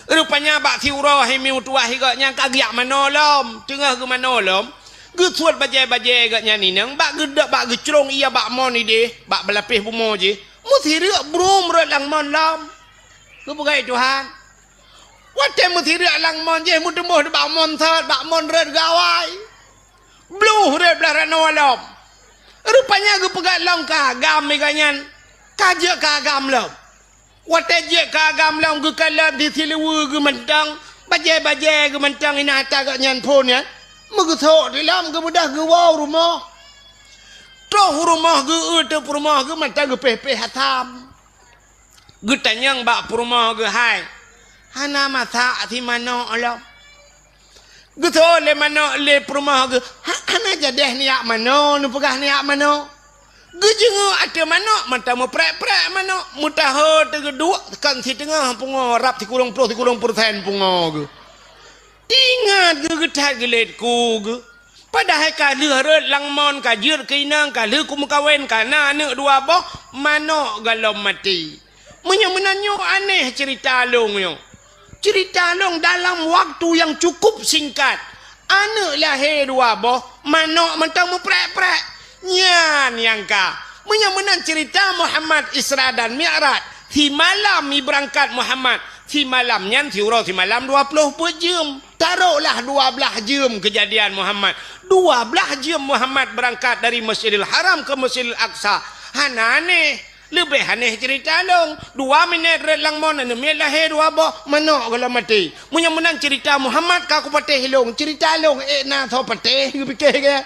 Rupanya bak siuroe hai mi meutuwah gobnyan ka geujak manoe lom. Teungoh geumanoe lom, geusuet bajèe-bajèe gobnyan inong, bak geudok, bak geucrông ié bak mon idéh, bak beulapéh bumoe jih. Meusireuk brum rhot lam mon lom. Geupeugah Tuhan. Watèe meusireuk lam mon jih, meuteumboh bak mon sot, bak mon rhot gawai. Bluh rhot blah rot noe lom. Rupanya geupeugah lom ka agam gobnyan. Ka jeuet ka agam lom. Watèe jeuet ka agam lom geukalon di siluweue geuh mantong, bajèe-bajèe geuh mantong inan ata gobnyan phon nyan. Meugeusok di lom geubeudôh geuwoe u rumoh. Troh u rumoh geueu teuk peurumoh geuh mantong geupéh-péh asam. Geutanyong bak peurumoh geuh hai. Hana masak si manok lom. Geuseuôt lé manok lé peurumoh geuh, ha-, hana jadeh neujak manoe, neupeugah neujak manoe. Geujeungeuk ateueh manok, mantong meuprek-prek manok, meutaho teugeuduek kon siteungoh pungoe, rab sikureueng ploh sikureueng peureusén pungoe geuh. Teuingat geuh geuthat geulet ku geuh. Padahai ka lheueh rhot lam mon, ka jeuet keu inong, ka lheueh kumeukawen, ka na aneuk dua boh, manok goh lom maté. Meunyoe meunan nyoe aneh ceurita lôn nyoe. Ceurita lôn dalam waktu nyang cukup singkat, aneuk lahé dua boh, manok mantong meuprek-prek. Nyan nyang ka. Meunyoe meunan ceurita Muhammad Isra dan Mi'raj, simalam jibeurangkat Muhammad, simalam nyan siuroe simalam dua ploh peuet jeuem. Taroklah dua blaih jeuem keujadian Muhammad. Dua blaih jeuem Muhammad beurangkat dari Masjidil Haram keu Masjidil Aqsa. Hana aneh. Leubeh aneh ceurita lôn. Dua minét rhot lam mon, aneuk miet lahé dua boh, manok goh lom maté. Meunyoe meunan ceurita Muhammad ka kupatéh lôn, ceurita lôn ék na soe patéh, geupike geuh.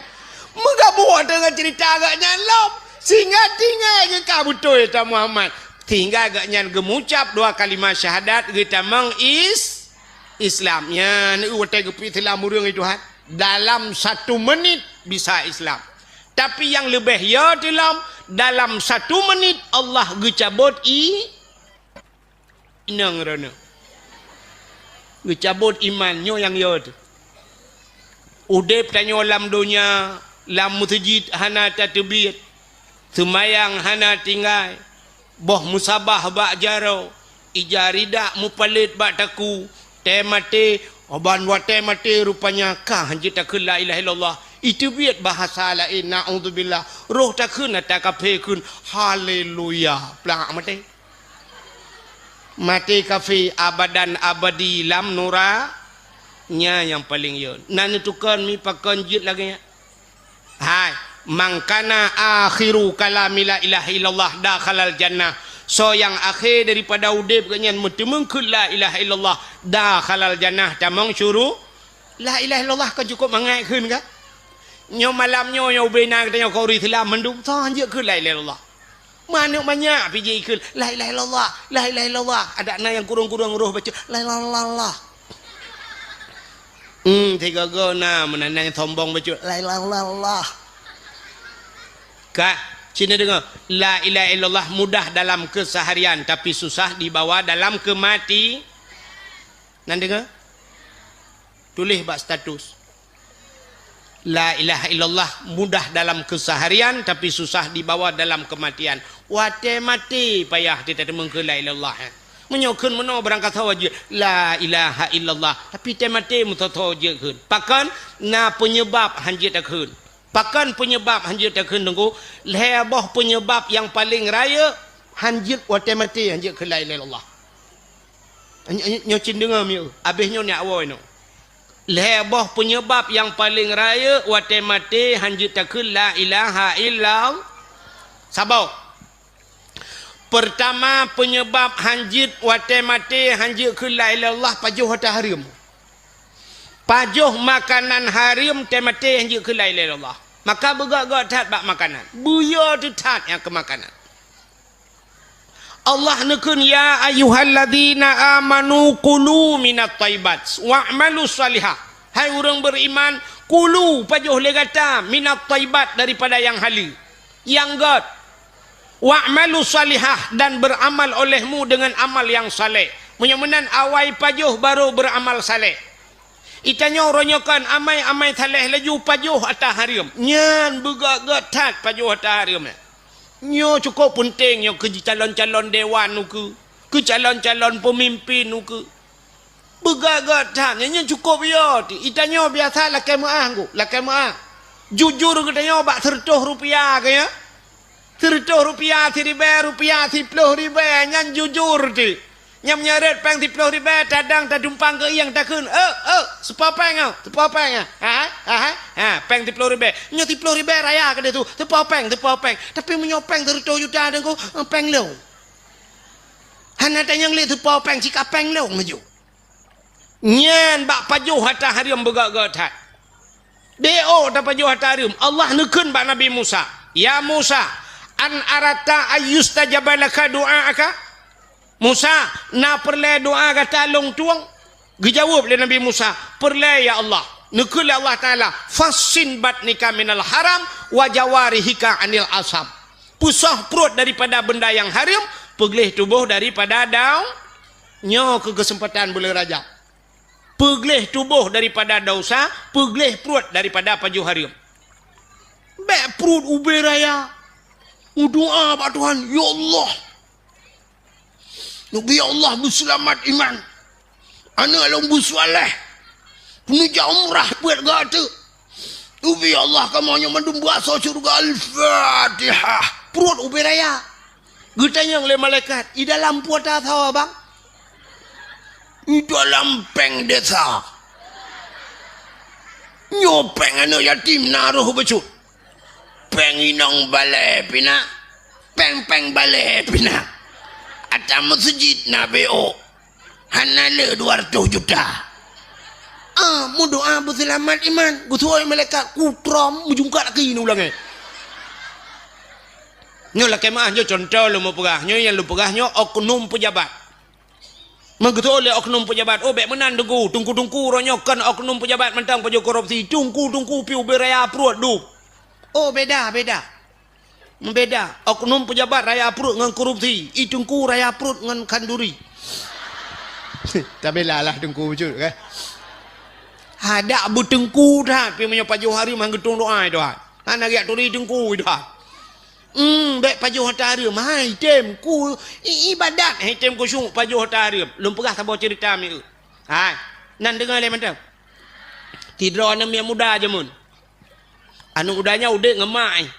Meugabuk teungoh ceurita gobnyan lom. Sehingga tinggai geuh ka beutôi ta Muhammad. Sehingga gobnyan geumucab dua kalimah syahadat geutamong is-, Islam. Nyan watèe geupeuislam ureueng itu, ha. Dalam satu menit bisa Islam. Tapi nyang leubeh yo teulom, dalam satu menit Allah geucabot i-, inong droeneuh. Geucabot iman, nyoe nyang yo teuh. Udeb tanyoe lam donya, lam meuseujid hana tateubiet, seumayang hana tinggai, boh meusabah bak jaroe, ija ridak mupalét bak takue, tée maté, ban watée maté rupanya ka hanjeuet takheun la ilaha illallah. Iteubiet bahasa laén, naudzubillah. Roh takheun ata kafé kheun, haleluya. Plak maté. Maté kafé abadan abadi lam nura, nyan nyang paleng yo. Na neutukon mi pakon jeuet lagée nyan. Hai, "Man kana akhiru kalami la ilaha illallah dakhalal jannah." Soe nyang akhé daripada udeb geuh nyan meuteumeung kheun la ilaha illallah, dakhalal jannah, tamong syuru-, la ilaha illallah kon cukop mangat kheun ka? Nyoe malam nyoe, nyoe ubena geutanyoe keu ureuëng Islam mandum, soe hanjeuet kheun la ilaha illallah. Manök manyak pih jikheun, "La ilaha illallah, la ilaha illallah." Adak na nyang kurong-kurong roh baca, "La ilaha illallah." Hmm, sigoe-goe na meunan nyang sombong baca, "La ilaha illallah." Ka, sini dengar, la ilaha illallah mudah dalam keseharian, tapi susah dibawa dalam kemati. Nan dengar? Tuléh bak status. La ilaha illallah mudah dalam keseharian, tapi susah dibawa dalam kematian. Watée maté payah teuteumeukeue la ilaha illallah, eh. Meunyoe kheun meunoe barangkasoe jeuet, "La ilaha illallah," tapi tée maté meusoe-soe jeuet kheun. Pakon? Na peunyeubab hanjeuet takheun. Pakon peunyeubab hanjeuet takheun, Teungku? Lhée boh peunyeubab nyang paleng rayeuk hanjeuet watée maté hanjeuet kheun la ilaha illallah. Nyoe, nyoe, nyoe cit deungoe mieu, abéh nyoe nyak woe nyoe. Lhée boh peunyeubab nyang paleng rayeuk watée maté hanjeuet takheun la ilaha illallah. Saboh. Peurtama, peunyeubab hanjeuet watée maté hanjeuet kheun la ilaha illallah pajoh ata hareuem. Pajoh makanan hareuem tée maté hanjeuet kheun la ilaha illallah. Maka beugét-gét that bak makanan. Beuyo teuh that nyang keu makanan. Allah neukheun, "Ya ayyuhalladzina amanu kulu minat thayyibat wa'malu shalihah." Hai ureuëng beriman, kulu, pajoh lé gata, minat thayyibat, daripada nyang haleue, nyang gét. "Wa'malu shalihah," dan beramal olehmu dengan amal yang saleh. Meunyoe meunan awai pajoh baru beramal saleh. Itanyoe uroe nyoe kon amai-amai saleh laju pajoh ata hareuem. Nyan beugét-gét that pajoh ata hareuem nyan. Nyoe cukop peunteng nyoe keu jicalon-calon dewan ukeue, keu calon-calon peumimpin ukeue. Beugét-gét that nyan, nyan cukop yo teuh. Itanyoe biasa lakée meuáh ngku, lakée meuáh. Jujur geutanyoe bak seureutôh rupiah keu nyoe. Seureutôh rupiah, siribée rupiah, siploh ribée, nyan jujur teuh. Nyang meunyoe rot péng siploh ribée, tadang tadumpang keu ieng takheun, "Eh, eh, seupôt péng, oh, seupôt péng, ah. Ha, ha, ha, ha, péng siploh ribée." Nyoe siploh ribée raya keudeh tu, "Seupôt péng, seupôt péng." Tapi meunyoe péng seureutôh juta, Teungku, eh, péng lôn. Hana tanyong lé seupôt péng, sika péng lôn laju. Nyan bak pajoh ata hareuem beugét-gét that. Beu tapajoh ata hareuem. Allah neukheun bak Nabi Musa, "Ya Musa, an aratta ayyustajaba laka du'aaka?" "Musa, na peureulée doá gata lôn tueng?" Geujaweueb lé Nabi Musa, "Peureulée, ya Allah." Neukheun lé Allah Taala, "Fassin batnika minal haram wa jawarihika anil asam." Peusoh pruet daripada benda nyang hareuem, peugleh tuboh daripada dau-, nyoe keu keuseumpatan buleuen Rajab. Peugleh tuboh daripada desya, peugleh pruet daripada pajoh hareuem. Bék pruet ubé raya. Meudoá bak Tuhan, "Ya Allah, neubi Allah beuseulamat iman. Aneuk lôn beusaléh. Neujak umrah peuet gata. Neubi Allah kamoe nyoe mandum beuasoe syeuruga." Al-Fatihah. Pruet ubé raya. Geutanyong lé malaikat, "I dalam peue tasoe, Bang?" "I dalam péng desa." Nyoe péng aneuk yatim na roh bacut. Péng inong balée pih na. Péng-péng balée pih na. Ata meuseujid na B O. Hana le dua ratus juta. Ah, meudoá beuseulamat iman. Geusuai malaikat kutrom meujungkat laki ni ulang, eh. Nyoe lakée meuáh, nyoe contoh lôn meupeugah. Nyoe nyang lôn peugah nyoe oknum peujabat. Meugeutôi lé oknum peujabat, "Oh, bék meunan, Teungku. Teungku-teungku uroe nyoe kon oknum peujabat mantong pajoh korupsi. Teungku-teungku pih ubé raya pruet dum." Oh, beda, beda. Meubeda. Oknum peujabat raya pruet ngon korupsi. I Teungku raya pruet ngon khanduri. Tapi lah, lah teungku bacut, kan? Hadak beuteungku that, pi meunyoe pajoh hareuem han geutong doa, Tuhan. Hana geujak turi teungku, Tuhan. Hmm, bèk pajoh ata hareuem. Hai, tem ku i-, ibadat, hai, tem khusyuk pajoh ata hareuem. Lôn peugah saboh cerita mieu. Hai, nan deungö lé mantong. Sidroe aneuk miet muda jameun. Aneuk muda nyan udép ngon mak, eh.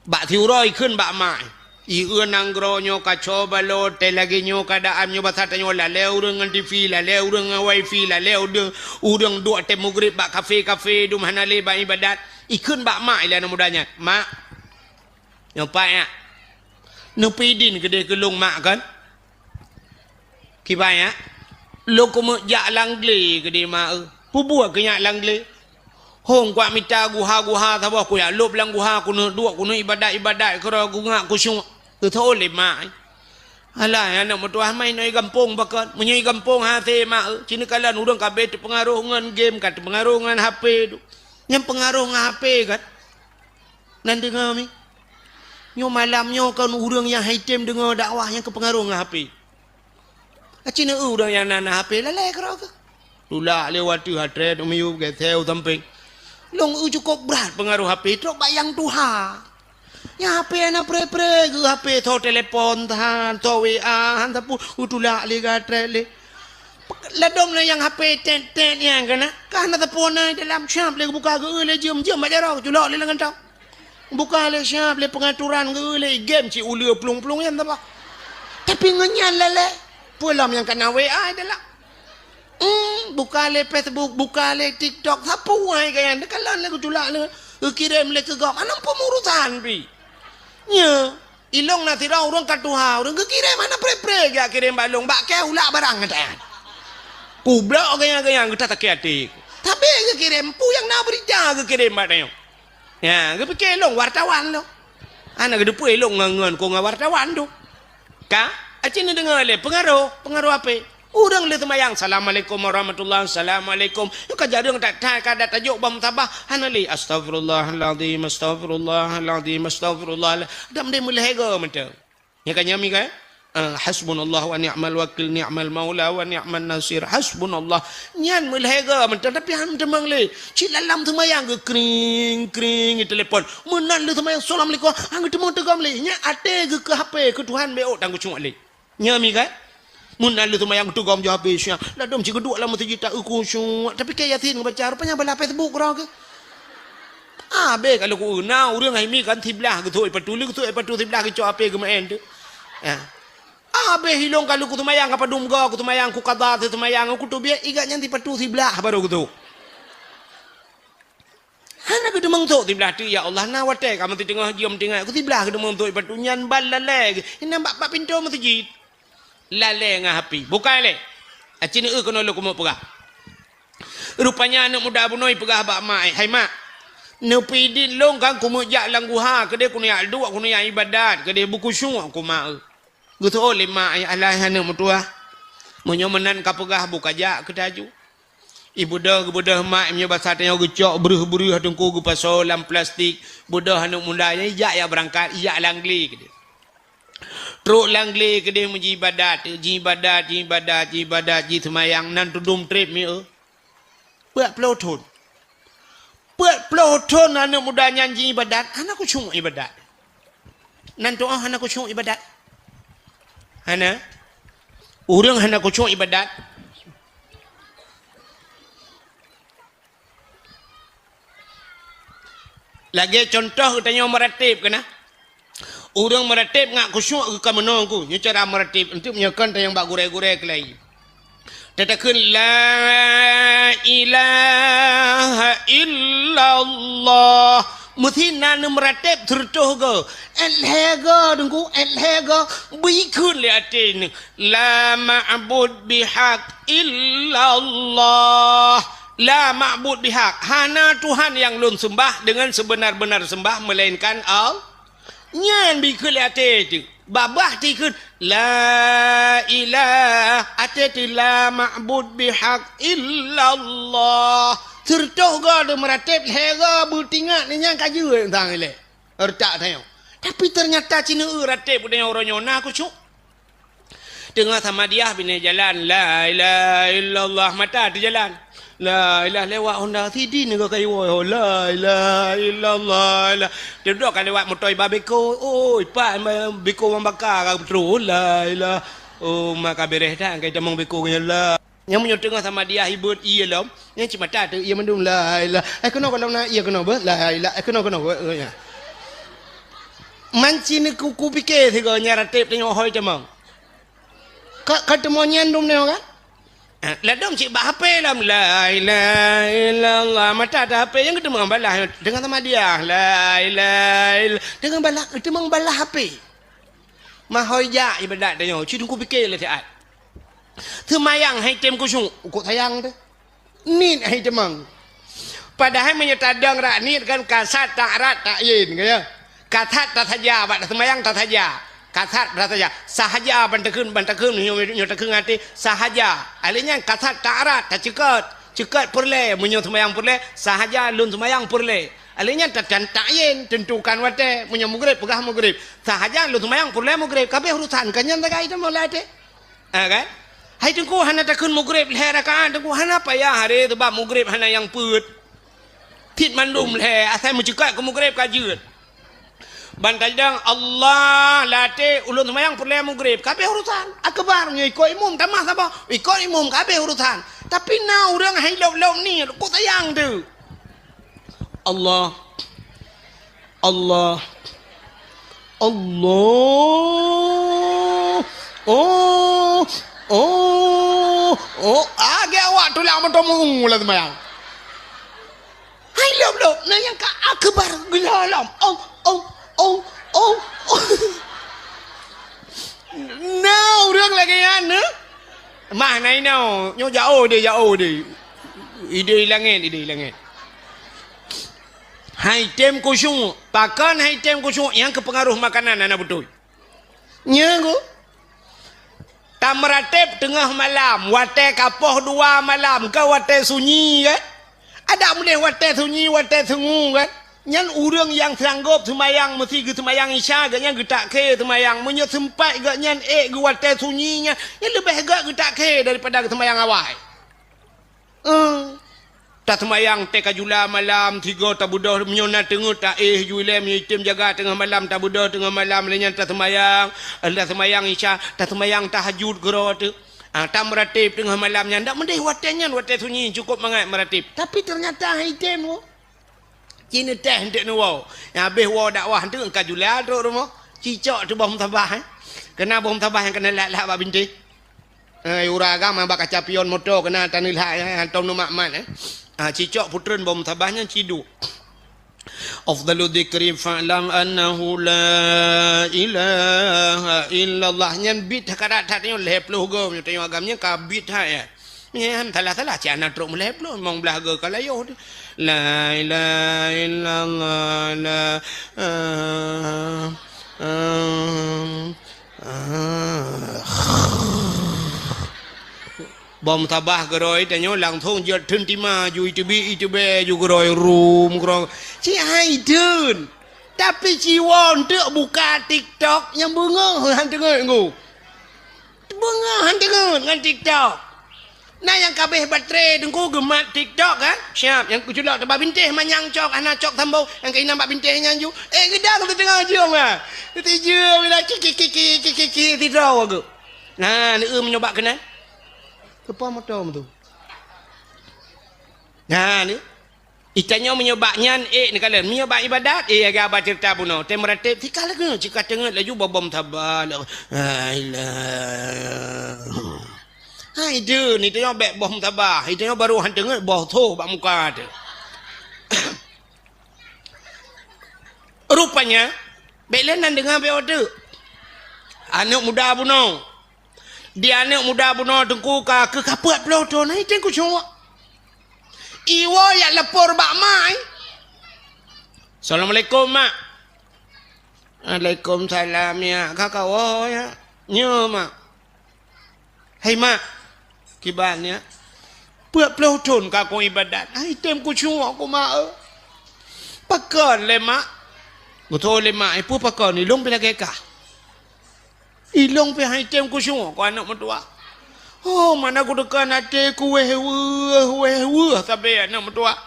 Bak siuroe ikheun bak mak, eh. Ieu nanggroe nyoe kaco balot, teuh lagèe nyoe keuadaan nyoe basa tanyoe lalè ureueng ngon T V, lalè ureueng ngon wifi, lalè ureueng, ureueng duek teuh mugrib bak kafe-kafe, dum hana lé bak ibadat. Ikheun bak mak ilèe aneuk muda nyan, "Mak, nyoe pat nyak. Neupeudin keudeh keu lôn mak kon?" Kiban nyak, lôn keumeuk jak lam glé keudeh mak eu. Peue buet keu nyak lam glé? Hông kuat mita guha-guha saboh, kujak lôb lam guha, keuneuk duek, keuneuk ibadat-ibadat, keudroe kungak khusyuk. Geutho lé mak. Alah, aneuk meutuah, ma inoe i gampông pakon. Meunyoe i gampông hase mak eu, sineuk kalon ureueng ka abéh teupeungaroh ngon game, ka teupeungaroh ngon H P tu. Nyan peungaroh ngon H P kan? Nan deungö mi. Nyoe malam nyoe kon ureueng nyang han item deungö dakwah nyang keupeungaroh ngon H P. Aci neu ureueng nyang na, na H P lalè keudroe keuh. Tulak lé watèe hatrét u miyueb geuseu sampéng. Lôn eu cukôp brat peungaroh H P trok bak nyang tuha. Nyang H P hana pré-pré geuh H P, tho telepon than, tho W A han sapeue, eu tulak lé gatrét lé. Ladôm lé nyang H P tét-tét nyang keunan, ka hana sapeue na dalam, siap lé geubuka geu lé jeuem-jeuem bak jaroe, culok lé lam kantong. Buka lé siap lé peungaturan geu lé game cit uleue plueng-plueng nyan saboh. Tapi ngon nyan lalè, peue lom nyang kana W A dalam. Hmm, buka lé Facebook, buka lé TikTok, sapeue hai kaya nyan, teukalon lé geutulak lé, geukirém lé keu gob, hana peumurusan pi. Nyo, ilong na sidroe ureueng ka tuha, ureueng geukirém hana pré-pré jak kirém bak lôn, bak kèe ulak barang gata nyan. Kublok gaya-gaya gata sakét até. Tapi geukirém, peue nyang na beurita geukirém bak tanyoe. Ya, geupike lôn wartawan lôn. Hana geuteupeue lôn ngon, ngon keu ngon wartawan tu. Ka? Aci neudeungoe lé, peungaroh, peungaroh H P. Ureueng lheueh seumayang, "Assalamualaikum warahmatullahi, assalamualaikum." Nyoe ka jareueng that-that, ka dat tajok bak meutabah, hana lé, "Astaghfirullahalazim, astaghfirullahalazim, astaghfirullah." Dam deh meulhèe goe mantong. Nyan ka nyami kan? Ah, "Hasbunallah wa ni'mal wakil, ni'mal maula wa ni'man nasir. Hasbunallah." Nyan meulhèe goe mantong, tapi han teumeung lé. Cit lam-lam seumayang geukring, kring, telepon. Meunan lheueh seumayang, "Assalamualaikum." Han geuteumeung teugom lé. Nyan até geuh keu H P, keu Tuhan beuôt tan khusyuk lé. Nyami kan? Meunan lheueh seumayang teugom jih habéh siang. Ladôm cit geuduek lam meuseujid ta eu khusyuk. Tapi kèe Yasin geubaca, rupanya bala Facebook keudroe keuh. Abéh ka lheueh ku na ureueng hai mi kan siblah geusôi patu, lheueh geusôi patu siblah geucok H P geumeu'en tu. Ya. Abéh ilong ka lheueh ku seumayang ka padum goe, ku seumayang ku qadha seumayang, ku teubiet igat nyan sipatu siblah baru geusôi. Hana geuteumeung sôk siblah teuk, ya Allah, na watèe ka meuteungoh jeuem tinggai, ku siblah geuteumeung sôk sipatu nyan ban lalè geuh. Inan bak, bak pintoe meuseujid. Lalè ngon H P. Bukai lé. Aci neu keunoe lôn keumeung peugah. Rupanya aneuk muda bunoe peugah bak mak, "Hai mak, neupeudin lôn kan keumeuk jak lam guha, keudeh keuneuk jak duek, keuneuk jak ibadat, keudeh beukhusyuk keu mak eu." Geutho lé mak, "Ai alah aneuk meutuah. Meunyoe meunan ka peugah, beuka jak keu taju." Ibeudôh, geubeudôh mak, meunyoe basa tanyoe geucok breuh-breuh teungku geupasoe lam plastik, beudôh aneuk muda nyan ijak jak beurangkat, ijak lam glé keudeh. Trok lam glé keudeh meujibadat, jibadat, jibadat, jibadat, jiseumayang, nan teudum trép mieu. Peuet ploh thon. Peuet ploh thon aneuk muda nyan jiibadat, hana khusyuk ibadat. Nan tu'oh hana khusyuk ibadat. Hana. Ureueng hana khusyuk ibadat. Lagèe contoh geutanyoe meurateb keunan. Ureueng meurateb ngat khusyuk geuh ka meunoe ku. Nyoe cara meurateb. Enteuk meunyoe kon tanyong bak gurèe-gurèe keulai. Tatakheun, "La ilaha illallah." Meusi na neumeurateb sireutôh goe. Èt lhèe goe, Teungku, èt lhèe goe. Beukheun lé até nyoe, "La ma'bud bihaq illallah." La ma'bud bihaq. Hana Tuhan nyang lôn seumbah deungon seubeuna-beuna seumbah meulainkan Allah. Nyan beukheun lé até teuh. Babah tikheun, "La ilaha," até teuh, "La ma'bud bihaq illallah." Sireutôh goe deumeurateb, lhèe goe beutingat, nyan ka jeuet sang ilèe. Reutak tanyoe. Tapi teunyata ci neu-eu rateb geutanyoe uroe nyoe na khusyuk. Teungoh samadiyah binéh jalan, la ilaha illallah, mata teujalan. La ilaha lewat honda sidin nyoe ka iwoe ho, la ilaha illallah. La. Teudok ka lewat moto iba beko, oi, pat beko wang baka ka beutôi, la ilaha. Oh, maka bereh dah angkai tamong beko nyan la. Nyang meunyoe teungoh samadiyah ibeuet ié lom, nyang cit mata teu ié mandum, la ilaha. Eh, keunoe gohlom na ié keunoe beuh, la ilaha. Eh, keunoe, keunoe beuh, ya. Manci ni ku, ku pike sigoe nyan rateb tanyoe hôi tamong. Ka, ka teumo nyan dum nyoe kan? Eh, ladom cit bak H P lom, la ilaha illallah. Mata teu H P nyang keuteumo balah, teungoh samadiyah, la ilaha ill-, teungoh balah, keuteumo balah H P. Mahôi jak ibadat tanyoe, ci teungku pike lé siat. Seumayang hai tem khusyuk, ukok sayang teuh. Niet hai teumang. Padahai meunyoe tadong rak niet kan kasat tak rat tak yin, ka ya. Kasat tasaja, bak seumayang tasaja. Kasat tasaja. Sahaja ban takheun, ban takheun, nyoe, nyoe takheun até, sahaja. Alé nyan kasat tak rat, taceukot. Ceukot peureulée, meunyoe seumayang peureulée, sahaja lôn seumayang peureulée. Alé nyan ta-, tan-, tak yin, tentukan watée, meunyoe mugreb, peugah mugreb. Sahaja lôn seumayang peureulée mugreb, kabeh urusan, ka nyan sagai teuma lam até. Ha, kan? Hai teungku hana takheun mugreb lhée rakaat, teungku hana payah hari teubab mugreb hana nyang peuet. Cit mandum lhée, asai meuceukot keu mugreb ka jeuet. Ban tajidang Allah lam até ulôn seumayang peureulée mugreb, kabeh urusan. Akbar nyoe ikot imum tamah saboh, ikot imum kabeh urusan. Tapi na ureuëng hai lop-lop ni, kok sayang teuh. Allah. Allah. Allah. Oh. Oh. Oh. Agi awak tulang moto mung lam seumayang. Hai lop-lop, na nyang ka akbar geulah lom. Oh, oh, oh, oh, oh. Na ureuëng lagée nyan, eh? Mah na inoe, nyoe jaoh deh, jaoh deh. Ideh langét, ideh langét. Hai tem khusyuk, pakon hai tem khusyuk nyang keupeungaroh makanan hana beutôi. Nyan ku. Tameuratéb teungoh malam, watée ka poh dua malam, ka watée sunyi kan? Adak meudeh watée sunyi, watée sungu kan? Nyan ureuëng nyang sanggob seumayang meusi geuseumayang Isya, geuhnyan geutak khe seumayang. Meunyoe seumpat geuhnyan ék geuwatée sunyi nyan, nyan leubeh gét geutak khe daripada geuseumayang awai. Eh, taseumayang tée ka jula malam, sigoe tabeudôh, meunyoe na teungeut taéh ju ilée, meunyoe item jaga teungoh malam, tabeudôh teungoh malam, lheueh nyan taseumayang, taseumayang Isya, taseumayang tahajud keudroe teuh. Ah, tameuratéb teungoh malam nyan, dak meudeh watée nyan, watée sunyi, cukôp mangat meuratéb. Tapi teunyata han item woe. Ci neuteh eunteuk neuwoe. Nyang habéh woe dakwah eunteuk ka jula trok rumoh. Cicok teuh boh musabah, eh. Keuna boh musabah nyang keuneuk lhak-lhak bak bintéh. Eh, ura agam bak kaca pion moto keuna taneulhak, eh, hantom neumat-mat, eh. Ah, cicok putreun boh musabah nyan ciduek. Afdalu dzikri fa'lam annahu la ilaha illallah. Nyan bit that karat that nyoe lhée ploh goe, nyoe tanyoe agam nyan ka bit that, ya. Nyan salah-salah, cit hana trok meulhée ploh, limong blaih goe ka layoh teuh. La ilaha illallah, la, ah, ah, ah. Boh musabah keudroe tanyoe langsong jeuet theun tima ju iteubiet iteubiet ju keudroe rum keudroe. Ci hai theun. Tapi ci woe eunteuk buka TikTok nyang beungoh han teungeut nggu. Beungoh han teungeut ngon TikTok. Na nyang ka abéh baterai teungku geumat TikTok kan? Siap, nyang keuculok teubak bintéh manyang cok hana cok sambông, nyang keuinam bak bintéh nyan ju. Eh, geudang teuteungoh jeuem ah. Teuteujeuem ila kiki kiki kiki kiki sidroe geuh. Nah, neueu meunyoe bak keunan. Keupa moto meutu. Nah, ni. Itanyoe meunyoe bak nyan, ék neukalon. Meunyoe bak ibadat, éh, lagée haba ceurita bunoe. Tém meuratéb, sika lagée, sika teungeut laju boh boh musabah. La ilaha. Hai deuh, itanyoe bék boh musabah. Itanyoe barô han teungeut boh tho bak muka teuh. Rupanya, bék lé nan deungoe bék odeuk. Aneuëk muda bunoe. Di aneuëk muda bunoe teungku ka keu ka peuet ploh thon, hai teuh khusyuk. Iwoe jak lapor bak mak, eh. "Assalamualaikum, Mak." "Waalaikumsalam, ya. Ka kawoe, ya?" "Nyo, Mak." "Hai, Mak." "Kiban, ya?" "Peuet ploh thon ka kong ibadat. Hai teuh khusyuk ku, Mak, eh." "Pakon lé, Mak?" "Beutôi lé, Mak. Ipeue pakon, ilong pih lagée kah." Ilong pih han item khusyuk ku aneuk meutuah. Oh, mana ku teuka até ku wéh weueh, wéh weueh sabe aneuk meutuah.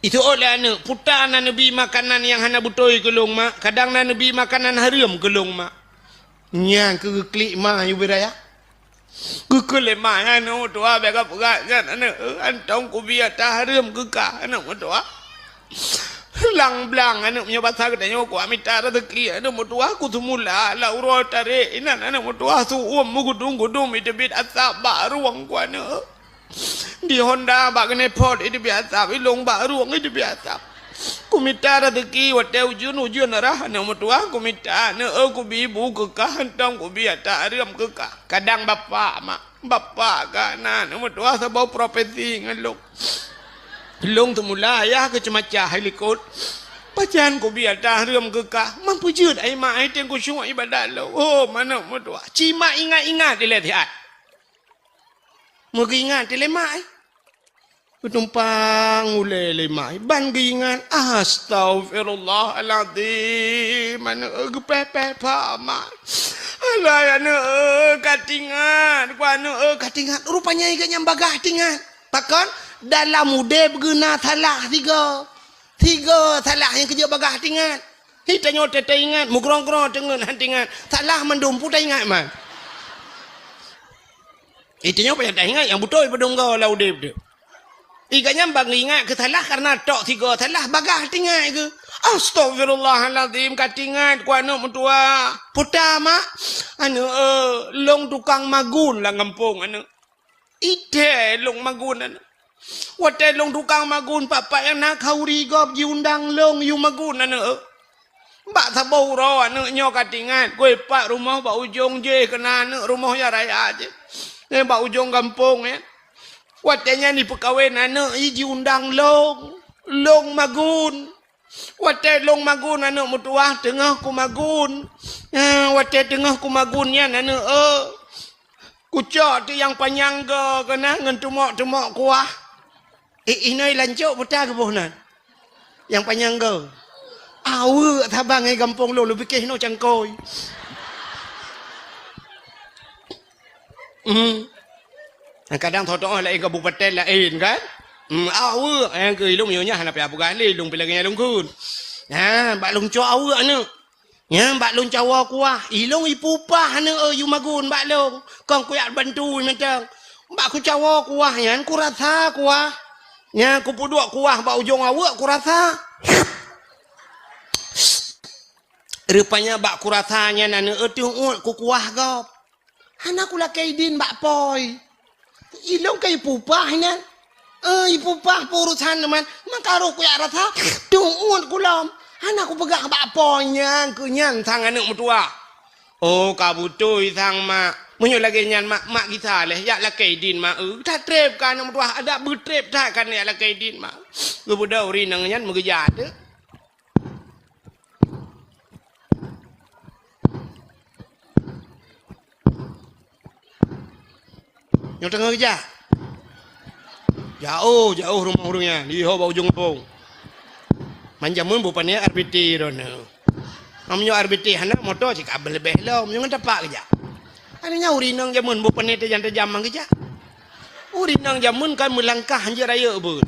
Itu oleh aneuk, puta na neubi makanan nyang hana beutôi keu lôn mak, kadang na neubi makanan hareuem keu lôn mak. Nyang keu klik ma yu biraya. Keu klik ma aneuk meutuah bèk ka peugah nyan aneuk, eh, antong kubi ata hareuem keu kah aneuk meutuah. Lang blang aneuk meunyoe basa geutanyoe ku mita rezeki aneuk meutuah ku seumula la uroe tarek inan aneuk meutuah su'uem meugudum-gudum iteubiet asap bak rueng ku aneuk. Di Honda bak keuneuk phot itu biasa, ilong bak rueng itu biasa. Kumita rezeki watèe ujeuen-ujeuen rhah aneuk meutuah kumita aneuk, eh, kubi bu keu kah, hantom kubi ata hareuem keu kah. Kadang bapak mak, bapak ka na aneuk meutuah saboh profesi ngon lôn. Lôn teumula ayah keu ceumacah hai likot. Pajan kubi ata hareuem keu kah, man peujeuet ai mak ai teueng khusyuk ibadat lôn. Oh, aneuk meutuah. Ci mak ingat-ingat ilèe siat. Meugeuingat lé mak, eh. Geutumpang ulèe lé mak, eh. Ban geuingat, "Astaghfirullahalazim, aneuk, eh, geupèh-pèh pha mak. Alah, aneuk, eh, ka teuingat, ku aneuk, eh, ka teuingat." Rupanya geuh nyan bagaih teuingat. Pakon? Dalam udép geuh na salah sigoe. Sigoe salah nyang keujeuet bagaih teuingat. Hi tanyoe teuingat, meugrong-grong teungeut han teuingat. Salah mandum peue taingat man. Itu nyoe payah taingat nyang beutôi padum goe lam udép teuh. Iga nyan ban ingat keu salah kareuna tok sigoe salah bagaih teuingat keu. Astaghfirullahalazim ka teuingat ku aneuk meutuah. Puta mak, aneuk, eh, lôn tukang magun lam gampông aneuk. Itèe lôn magun aneuk. Watèe lôn tukang magun, pat-pat nyang na khauri gob jiundang lôn yue magun aneuk. Bak saboh uroe aneuk nyoe ka teuingat, keu ipat rumoh bak ujong jéh keu na aneuk rumoh nyang raya jéh. Eh, bak ujong gampông nyan. Watèe nyan jipeukawen aneuk i jiundang lôn, lôn magun. Watèe lôn magun aneuk meutuah teungoh kumagun. Eh, watèe teungoh kumagun nyan aneuk, eh. Kucok teuk nyang panyang goe keunan ngon teumok-teumok kuah. Eh, inoe lancok buta geuboh nan. Nyang panyang goe. Aweuek saban ngon gampông lôn, lôn pike inoe cangkôi. Hmm. Kadang thoh-thoh laén kabupaten laén kan? Hmm, aweuek nyang keu ilông nyoe nyan hana payah peugah lé, ilông pih lagèe nyang lôn kheun. Ha, bak lôn cok aweuek aneuk. Nyan bak lôn cawoe kuah, ilông ipupah aneuk, eh, yue magun bak lôn. Kon kujak bantu mantong. Bak kucawoe kuah nyan kurasa kuah. Nyan kupeuduek kuah bak ujong aweuek kurasa. Rupanya bak kurasa nyan aneuk, eh, teuôt kukuah gob. Hana kulakèe idin bak pôi. Ilông ka ipupah nyan. Eh, ipupah peurusan nyoe man. Maka roh kujak rasa, teuôt kulom. Hana kupeugah bak pôi nyan, keu nyan sang aneuk meutuah. Oh, ka beutôi sang mak. Meunyoe lagèe nyan mak, mak gisa lé, jak lakèe idin mak. Eh, tatrép ka aneuk meutuah, adak beutrép that ka jak lakèe idin mak. Geubeudôh ureueng inong nyan meugeujak teuk. Nyoe teungoh geujak. Jaoh, jaoh rumoh ureueng nyan, di ho bak ujong gampông. Man jameun boh pané R B T droeneuh. Meunyoe R B T hana, moto cit ka beuleubeh lom, nyoe ngon tapak geujak. Aneuk nyan ureueng inong jameun boh pané tajam-tajam man geujak. Ureueng inong jameun kan meulangkah hanjeuet rayeuk beuet.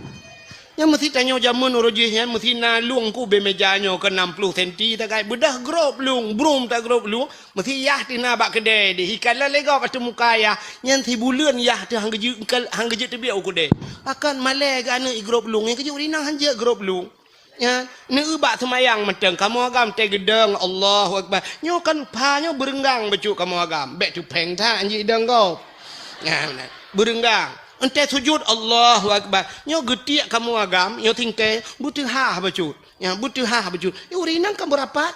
Nyan meusi tanyoe jameun uroe jih nyan meusi na lueng keu ubé meja nyoe keu nam ploh senti takai beudah grob lueng, brum tagrob lueng, meusi yah teuh na bak keudè deh. Ikalon lé gob ateueh muka yah, nyan sibuleuen yah teuh han geujeuet, han geujeuet teubiet u keudè. Pakon malèe geuh aneuk i grob lueng, nyan keuh jeuet ureueng inong hanjeuet grob lueng. Nyan, neueu bak seumayang mantong, kamoe agam teugeudong, Allahu Akbar. Nyoe kan pha nyoe beureunggang bacut kamoe agam, bèk teupeng that hanjeuet idong gob. Nyan, beureunggang. Entèe sujut, Allahu Akbar. Nyoe geutiek kamoe agam, nyoe singkèe, beuteuhah bacut. Nyan, beuteuhah bacut. Nyoe ureueng inong kan beurapat.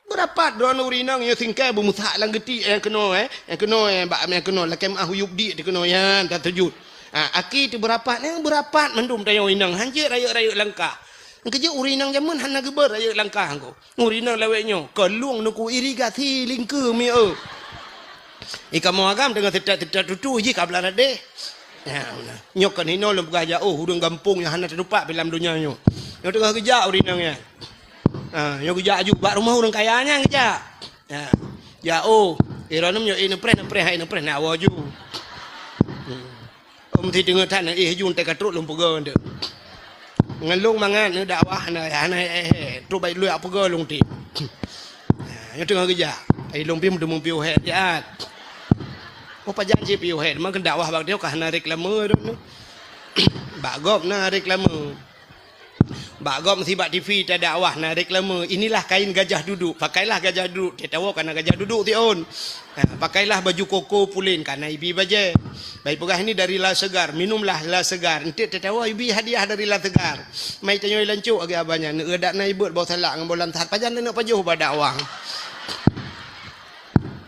Beurapat droeneuh ureueng inong nyoe singkèe beumeusak lam geutiek nyang keunoe, eh. Nyang keunoe, eh, bak nyang keunoe, lakèe meuah uyueb diek teuh keunoe nyan, tasujut. Ha, aki teuh beurapat, nyang beurapat mandum tanyoe inong, hanjeuet rayeuk-rayeuk langkah. Nyang keuh jeuet ureueng inong jameun hana geubeuet rayeuk langkah ko. Ureueng inong lawét nyoe, keu lueng nuku irigasi lingkeu mi eu. I kamoe agam teungoh seutat-seutat tutu jih ka blah radeh. Ya, beuna. Nyoe kan hinoe lôn peugah jak, oh, ureueng gampông nyang hana teutupat pih lam donya nyoe. Nyoe teungoh geujak ureueng inong nyan. Ha, nyoe geujak aju bak rumoh ureueng kaya nyan geujak. Ha. Ya oh, ironom nyoe eh neupreh, neupreh, hai neupreh, nak awoe ju. Hmm. Om si teungoh that na eh ju teuka trok lôn peugah nteuk. Ngon lôn mangat neudakwah na hana eh, eh, trok bai lôn peugah lôn ti. Nyoe teungoh geujak. Ai lôn pih meuteumé piôh hèt jeuet. Oh pajan cit piôh hèt, meukeun dakwah bak dia ka hana reklame droeneuh. Bak gob na reklame. Bak gob sibak T V tadakwah na reklame, "Inilah kain gajah duduk, pakailah gajah duduk." Teuh tawoe ka na gajah duduk tiôn. Ha, "Pakailah baju koko pulen," ka na ibi bajèe. Bai peugah, "Ini dari La Segar, minumlah La Segar." Enteuk teuh tawoe ibi hadiah dari La Segar. Mai tanyoe lancok agi abah nyan, neueu dak na ibeuet boh salak ngon boh lam that, pajan neuneuk pajoh bak dakwah.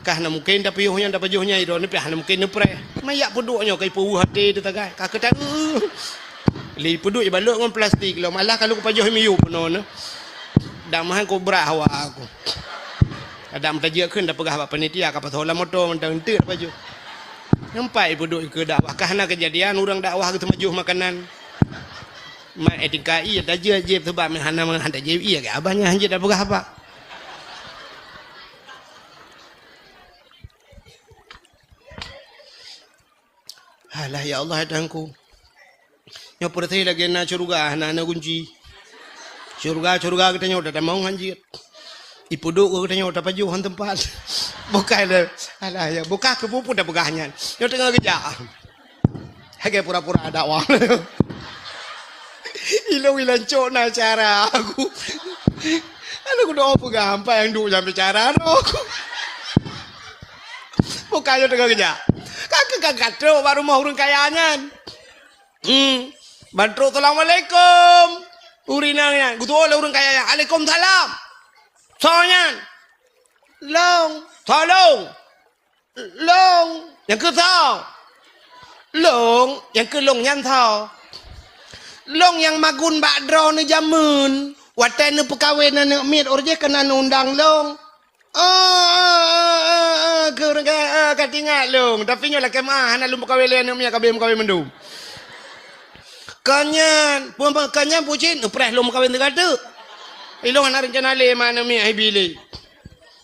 Kah na mungken tapiôh nyan tapajoh nyan, droeneuh pih hana mungken neupreh. Mayak peuduek nyoe ka ipeuweuh até teuh tagai. Ka keuta, lé peuduek ibalot ngon plastik lom. Alah ka lôn kupajoh miyueb peunoh nyoe. Dam han kobra hawa aku. Adam tajak kheun tapeugah bak panitia ka pasoe lam moto mantong enteuk tapajoh. Nampak ipeuduek keu dakwah. Kah na keujadian ureueng dakwah geuteumajoh makanan. Mat etika ie tajak jieb sebab meuhana meuhan tajak ie keu abah nyan hanjeuet tapeugah apa. Alah ya Allah ya Tuhanku. Nyoe peureuté lagèe na syeuruga hana na gunci. Syeuruga-syeuruga geutanyoe tatamong han jeuet. Ipeuduek geutanyoe tapajoh han teumpat. Bukai le. Alah ya, buka keu peue-peue tapeugah nyan. Nyoe teungoh geujak. Lagèe pura-pura dakwah. Ilôn ilan cok na cara aku. Aduh, kudoa peugah ampai nyang duek nyang bicara tu. Bukan nyoe teungoh geujak. Ka keu ka gatrok bak rumoh ureueng kaya nyan. Hmm. Ban trok, "Assalamualaikum." Ureueng inong nyan, geutuwoe lé ureueng kaya nyan, "Alaikumsalam." Soe nyan? Lôn. Soe lôn? Lôn. Nyang keu soe? Lôn. Nyang keu lôn nyan soe? Lôn nyang magun bak droeneuh jameun. Watèe neupeukawen aneuk miet, óh jih keunan undang lôn. Oh, oh, oh, oh, oh, keu ureueng ka, oh, ka teuingat lôn. Tapi nyoe lakèe meu'ah, hana lôn peukawen lé aneuk miet, ka abéh meukawen mandum. Kon nyan, peue, peue, kon nyan peue cit, neupreh lôn meukawen teuka teuk. Ilôn hana reuncana lé ma aneuk miet, hai bi lé.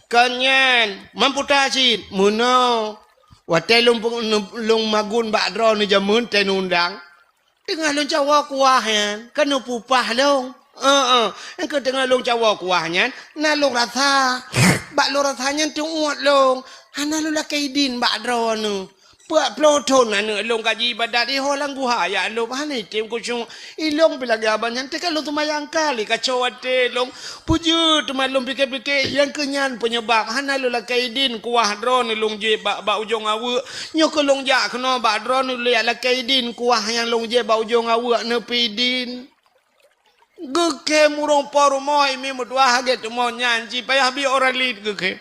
Kon nyan, mamputa cit, meunoe. Watèe lôn peu-, lôn magun bak droeneuh jameun teuh undang. Teungoh lôn cawoe kuah nyan, ka neupeupah lôn. Heeh, nyang keu teungoh lôn cawoe kuah nyan, na lôn rasa. Bak lôn rasa nyan teu'uet lôn. Hana lôn lakèe idin bak droeneuh. Peuet ploh thon aneuk lôn ka jiibadat di ho lam guha, ya lôn hana item khusyuk. Ilôn pih lagèe abah nyan teuka lôn seumayang kali kacau até lôn. Peue jeuet teuma lôn pike-pike, nyang keu nyan peunyebab hana lôn lakèe idin kuah droeneuh lôn jieb bak, bak ujong aweuek. Nyoe keu lôn jak keunoe bak droeneuh lôn jak lakèe idin kuah nyang lôn jieb bak ujong aweuek neupeuidin. Geukhem ureueng po rumoh, imi meutuah lagèe teuma nyan, ci payah bi ora lit geukhem.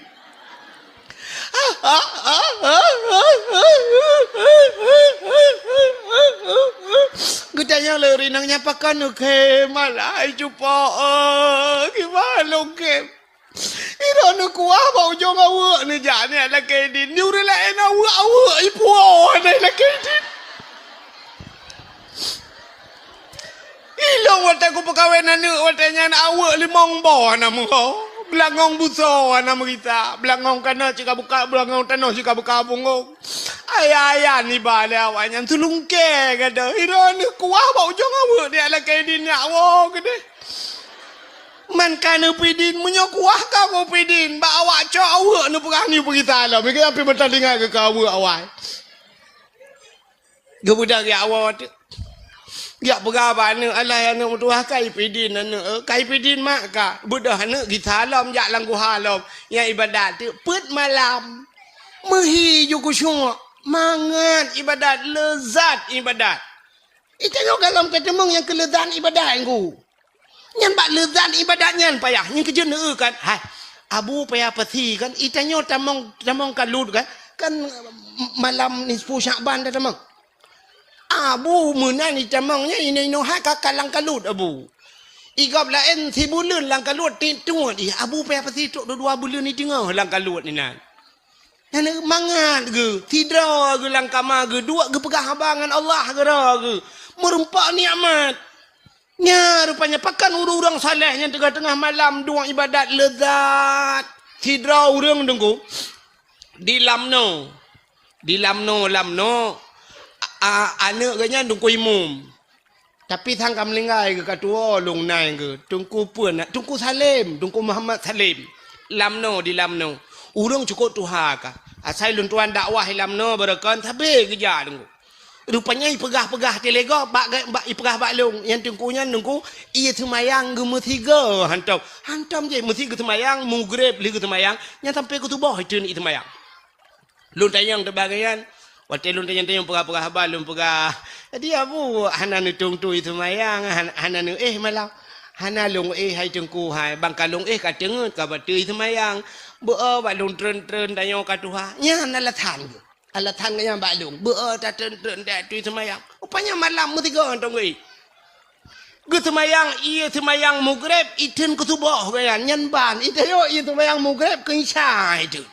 Geutanyong lé ureueng inong nyan, "Pakon neukhem, alah, hai cupo, eh, kiban lôn khem?" Droeneuh kuah bak ujong aweuek neujak nyan lakèe idin. Di ureueng laén aweuek-aweuek ipuwoe hana lakèe idin. Ilôn watèe kupeukawen aneuk watèe nyan aweuek limong boh hana meuho. Beulangong busoe hana meugisa. Beulangong kana cit ka buka, beulangong tanoh cit ka buka punggong. Ayah-ayah niba lé awaknyan tulungkèe gata. Droeneuh kuah bak ujong aweuek neujak lakèe idin nyak woe keudeh. Man ka neupeuidin, meunyoe kuah ka neupeuidin, bak awak cok aweuek neupeugah nyoe peugita lom, meukeue pih meutalinggai keu aweuek awai. Geubeudôh jak woe teuk. Jak peugah bak aneuk, "Alah aneuk meutuah, ka ipeuidin aneuk, eh, ka ipeuidin mak ka." Beudôh aneuk gisa lom jak lam guha lom, nyang ibadat teuk peuet malam. Meuhi ju khusyuk, mangat ibadat, leuzat ibadat. Itanyoe gohlom ka teumeung nyang keu leuzat ibadat nyan ku. Nyan bak leuzat ibadat nyan payah. Nyan keuh jeuet neueu kan. Hai, Abu payah pasi kan. Itanyoe tamong, tamong kalut kan. Kan malam nisfu Syakban dah tamong. Abu meunan itamong nyan inoe-inoe hai ka kalang kalut Abu. Igob laén sibuleuen lam kalut tiep tuet ih. Abu payah pasi trok dua buleuen i teungoh lam kalut inan. Nyan mangat geuh, sidroe geuh lam kama geuh duek geupeugah haba ngon Allah keudroe geuh. Meureumpok nikmat. Nyan rupanya pakon ureueng-ureueng saleh nyang teungoh-teungoh malam duek ibadat leuzat. Sidroe ureueng teungku, Di Lamno. Di Lamno, Lamno, a, a, aneuk geuh nyan Teungku Imum. Tapi sang ka meuninggai geuh ka tuwoe lôn nai geuh. Teungku peue na-, Teungku Salim, Teungku Muhammad Salim. Lamno, di Lamno. Ureueng cukôp tuha ka. Asai lôn tuan dakwah di Lamno beureukan sabe geujak Teungku. Rupanya ipeugah-peugah teulego bak, bak, ipeugah bak lôn. Nyang Teungku nyan Teungku, ie seumayang geumeusigoe hantom. Hantom jih meusi geuseumayang, mugreb lheueh geuseumayang, nyan sampai keu suboh itreun ie seumayang. Lôn tanyong teuh bak geuh nyan. Watèe lôn tanyong-tanyong peugah-peugah haba, lôn peugah, "Jadi Abu, hana neutueng-tueng ie seumayang, han-, hana neuéh malam?" "Hana lôn éh hai Teungku hai, ban ka lôn éh ka teungeut ka bateue ie seumayang. Beu-o bak lôn treun-treun tanyoe ka tuha." Nyan alasan geuh. Alasan geuh nyan bak lôn. Beu-o tatreun-treun tatreun ie seumayang. Rupanya malam meusigoe hantom geuéh. Geuseumayang ie seumayang mugreb, itreun keu suboh geuh nyan, nyan ban. Itayok ie seumayang mugreb keu isya itreun.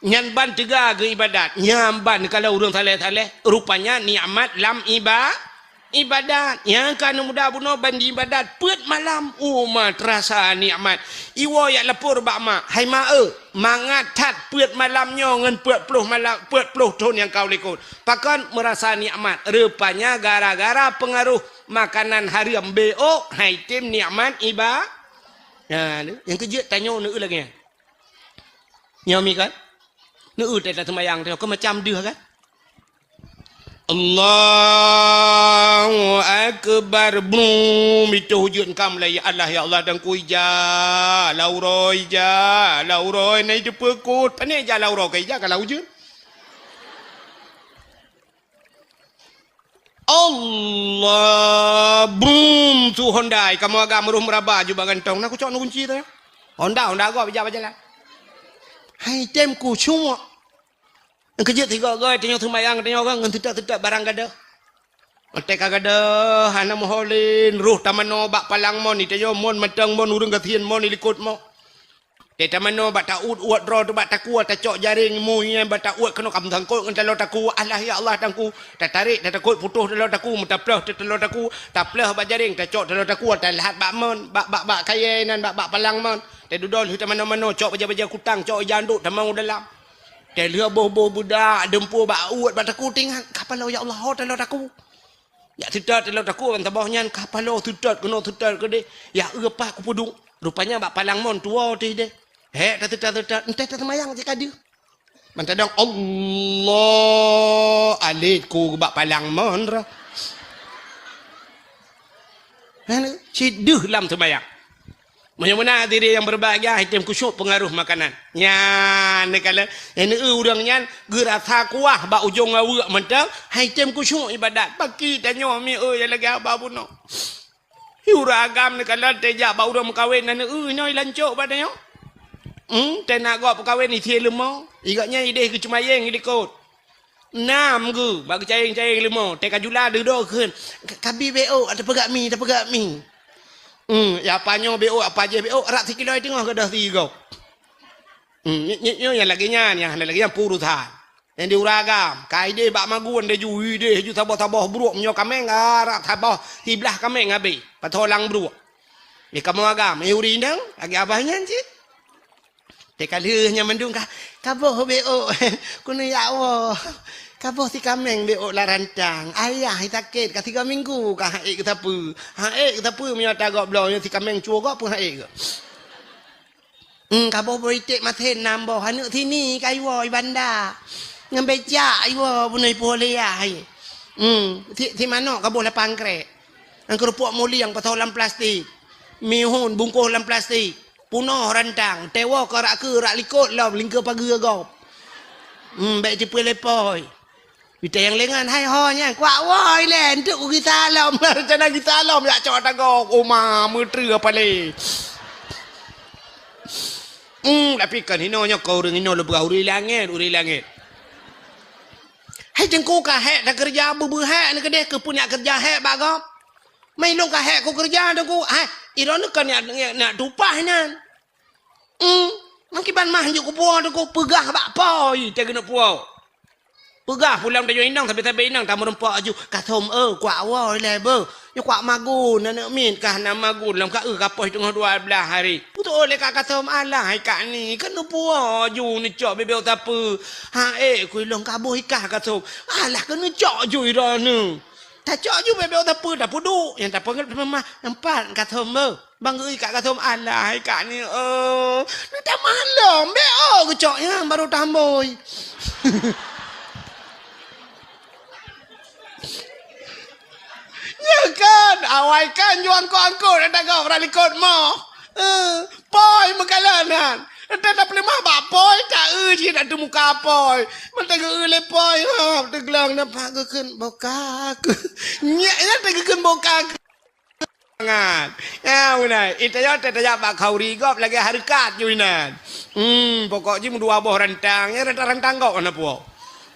Nyan ban teuga geuibadat. Nyan ban kalau ureueng saleh-saleh, rupanya nikmat lam iba-, ibadat. Nyang ka neumuda bunoe ban diibadat peuet malam, uma teurasa nikmat. Iwoe jak lapor bak mak, "Hai mak eu, mangat that peuet malam nyoe ngon peuet ploh malam, peuet ploh thon nyang ka u likot." Pakon meurasa nikmat? Rupanya gara-gara peungaroh makanan hareuem, beuôk, hai tem nikmat iba-, nah, nyang keujeuet tanyoe neu lagèe nyan. Nyoe mi kan? Neu teuh taseumayang teuh, keu macam deuh kan? Allahu Akbar. Brum, itu hujeuen kam lagi. Allah, ya Allah, dan ku ija, lau roh ija, lau roh, na itu peukot. Pane ija lau roh, ka ija ka lau hujeuen. Allah, brum, su Honda, kamoe agam roh meuraba ju bak gantong. Na kucok na kunci tu. Honda, Honda gob ija bajalan. Hai tem kucok. Nyang keujeuet sigoe-goe tanyoe seumayang tanyoe kan ngon teutak-teutak barang gadoh. Watèe ka gadoh hana meuho lé, roh tamanoe bak palang mon, itanyoe mon mantong mon, ureueng gasien mon ilikot mon. Teutamanoe bak ta-uet-uet droe teuh bak takue, tacok jareng mu nyan bak ta-uet keunoe ka meusangkot ngon taloe takue. Alah ya Allah tangku, tatarek tatakot putoh taloe takue, meutaploh teuh taloe takue, taploh bak jareng, tacok taloe takue, talahat bak mon, bak, bak, bak kayèe nan, bak, bak palang mon. Tadudoe lheueh tamanoe-manoe, cok baja-baja kutang, cok ija andok tamong u dalam. Teuh lheueh boh-boh beudak, deumpue bak uet bak takue tingat, ka paloe ya Allah, ho taloe takue. Jak seutôt taloe takue ban saboh nyan, ka paloe seutôt keunoe seutôt keudeh. Ya eu pat kupeuduek. Rupanya bak palang mon tuwoe teuh deh. Hék taseutôt-seutôt, enteh taseumayang cit ka deuh. Ban tadong Allah, alet ku bak palang mon roh. Kan cit deuh lam seumayang. Meunyoe meunan hadirin nyang berbahagia, item khusyuk pengaruh makanan. Nyan, neukalon, nyang neu ureueng nyan geurasa kuah bak ujong aweuek mantong, hai item khusyuk ibadat. Baki tanyoe mi eu nyang lagèe haba bunoe. Hi ureueng agam neukalon teuh jak bak ureueng meukawen na neu nyoe lancok bak tanyoe. Hmm, teuh na gob meukawen isie leumo. Igak nyan ideh geucumayeng ilikot. Nam geu, bak geucayeng-cayeng leumo, teuka jula dudoe kheun, "Ka-, kabi beok, tapeugah mi, tapeugah mi." Hmm, ya apa nyoe beok, apa jih beok, rak sikilo teungoh gadoh sigoe. Hmm, nyoe, nyoe, nyoe nyang lagèe nyan, nyang hana lagèe nyan peurusan. Nyang di ureueng agam, ka ideh bak magun deh ju, ideh ju saboh-saboh bruek, meunyoe kaméng, ah, rak saboh siblah kaméng habéh, pasoe lam bruek. Di kamoe agam, eh, ureueng inong, lagèe abah nyan cit. Teuka lheueh nyan mandum ka, "Kaboh beok, keuneuk jak woe. Kaboh si kaméng beok lam rantang. Ayah sakét ka tiga minggu ka han ék geusapeue. Han ék geusapeue meunyoe ata gob bloe nyoe si kaméng cue gob pun han ék geuh." Hmm, kaboh boh iték masen nam boh, aneuk sini ka iwoe i banda. Ngon becak iwoe bunoe ipoh lé yah. Hmm, si, si manok kaboh lapan krek. Ngon keurupuk mulieng pasoe lam plastik. Mihun bungkoh lam plastik. Punoh rantang, teuwoe keu rak keue, rak likot lom lingkeue pageue gob. Hmm, bèk ceupeue lé pôi. Ita nyang lengan, "Hai ho nyan, kuak woe ilèe, enteuk ku gisa lom." Rencana gisa lom, jak cok tagoe, oma, meutreu apa lé. Hmm, tapi kan hinoe nyoe keu ureueng hinoe lôn peugah ureueng langèt, ureueng langèt. Hai teungku ka hék takeureuja beu-beuhék neuh keudeh keu peue nyak keureuja hék bak gob. Mai lôn ka hék kukeureuja teungku, hai, droeneuh ka nyak, nyak, nyak tupah nyan. Hmm, meukiban mah jeuet kupuwoe teungku, peugah bak pôi teuh keuneuk puwoe. Peugah pulang tanyoe inong, sabe-sabe inong tameureumpok aju, "Ka thom eu, kuak woe ilèe beuh." Nyoe kuak magun, aneuk miet ka hana magun, lom ka eu ka poh teungoh dua blaih hari. Beutôi lé Kak Kathom, alah hai Kak Ni, keuneuk puwoe ju neucok bebek sapeue. Ha ék, ku ilong ka boh ikah Kathom. Alah keuneuk cok ju droeneuh. Tacok ju bebek sapeue, tapeuduek, nyang tapeugét mah, nampak Kathom beuh. Bang geuikat Kathom, alah hai Kak Ni, oh. Neutamah lom, bek oh geucok nyan baru tambôi. Nyan kan, awai kan ju angkot-angkot ata gob rot likot moh. Eh, poi meukalon nyan. Ata tapeuleumah bak poi, ta-eu cit ata muka poi. Mantong geu-eu lé poi, ha, teuglong nampak geukheun boka. Nyak nyan teugeukheun boka. Mangat. Ya, beuna. Ita nyoe teutajak bak khauri gob lagée hareukat ju inan. Hmm, pokok jih meudua boh rantang, ya rantang-rantang gob hana puwoe.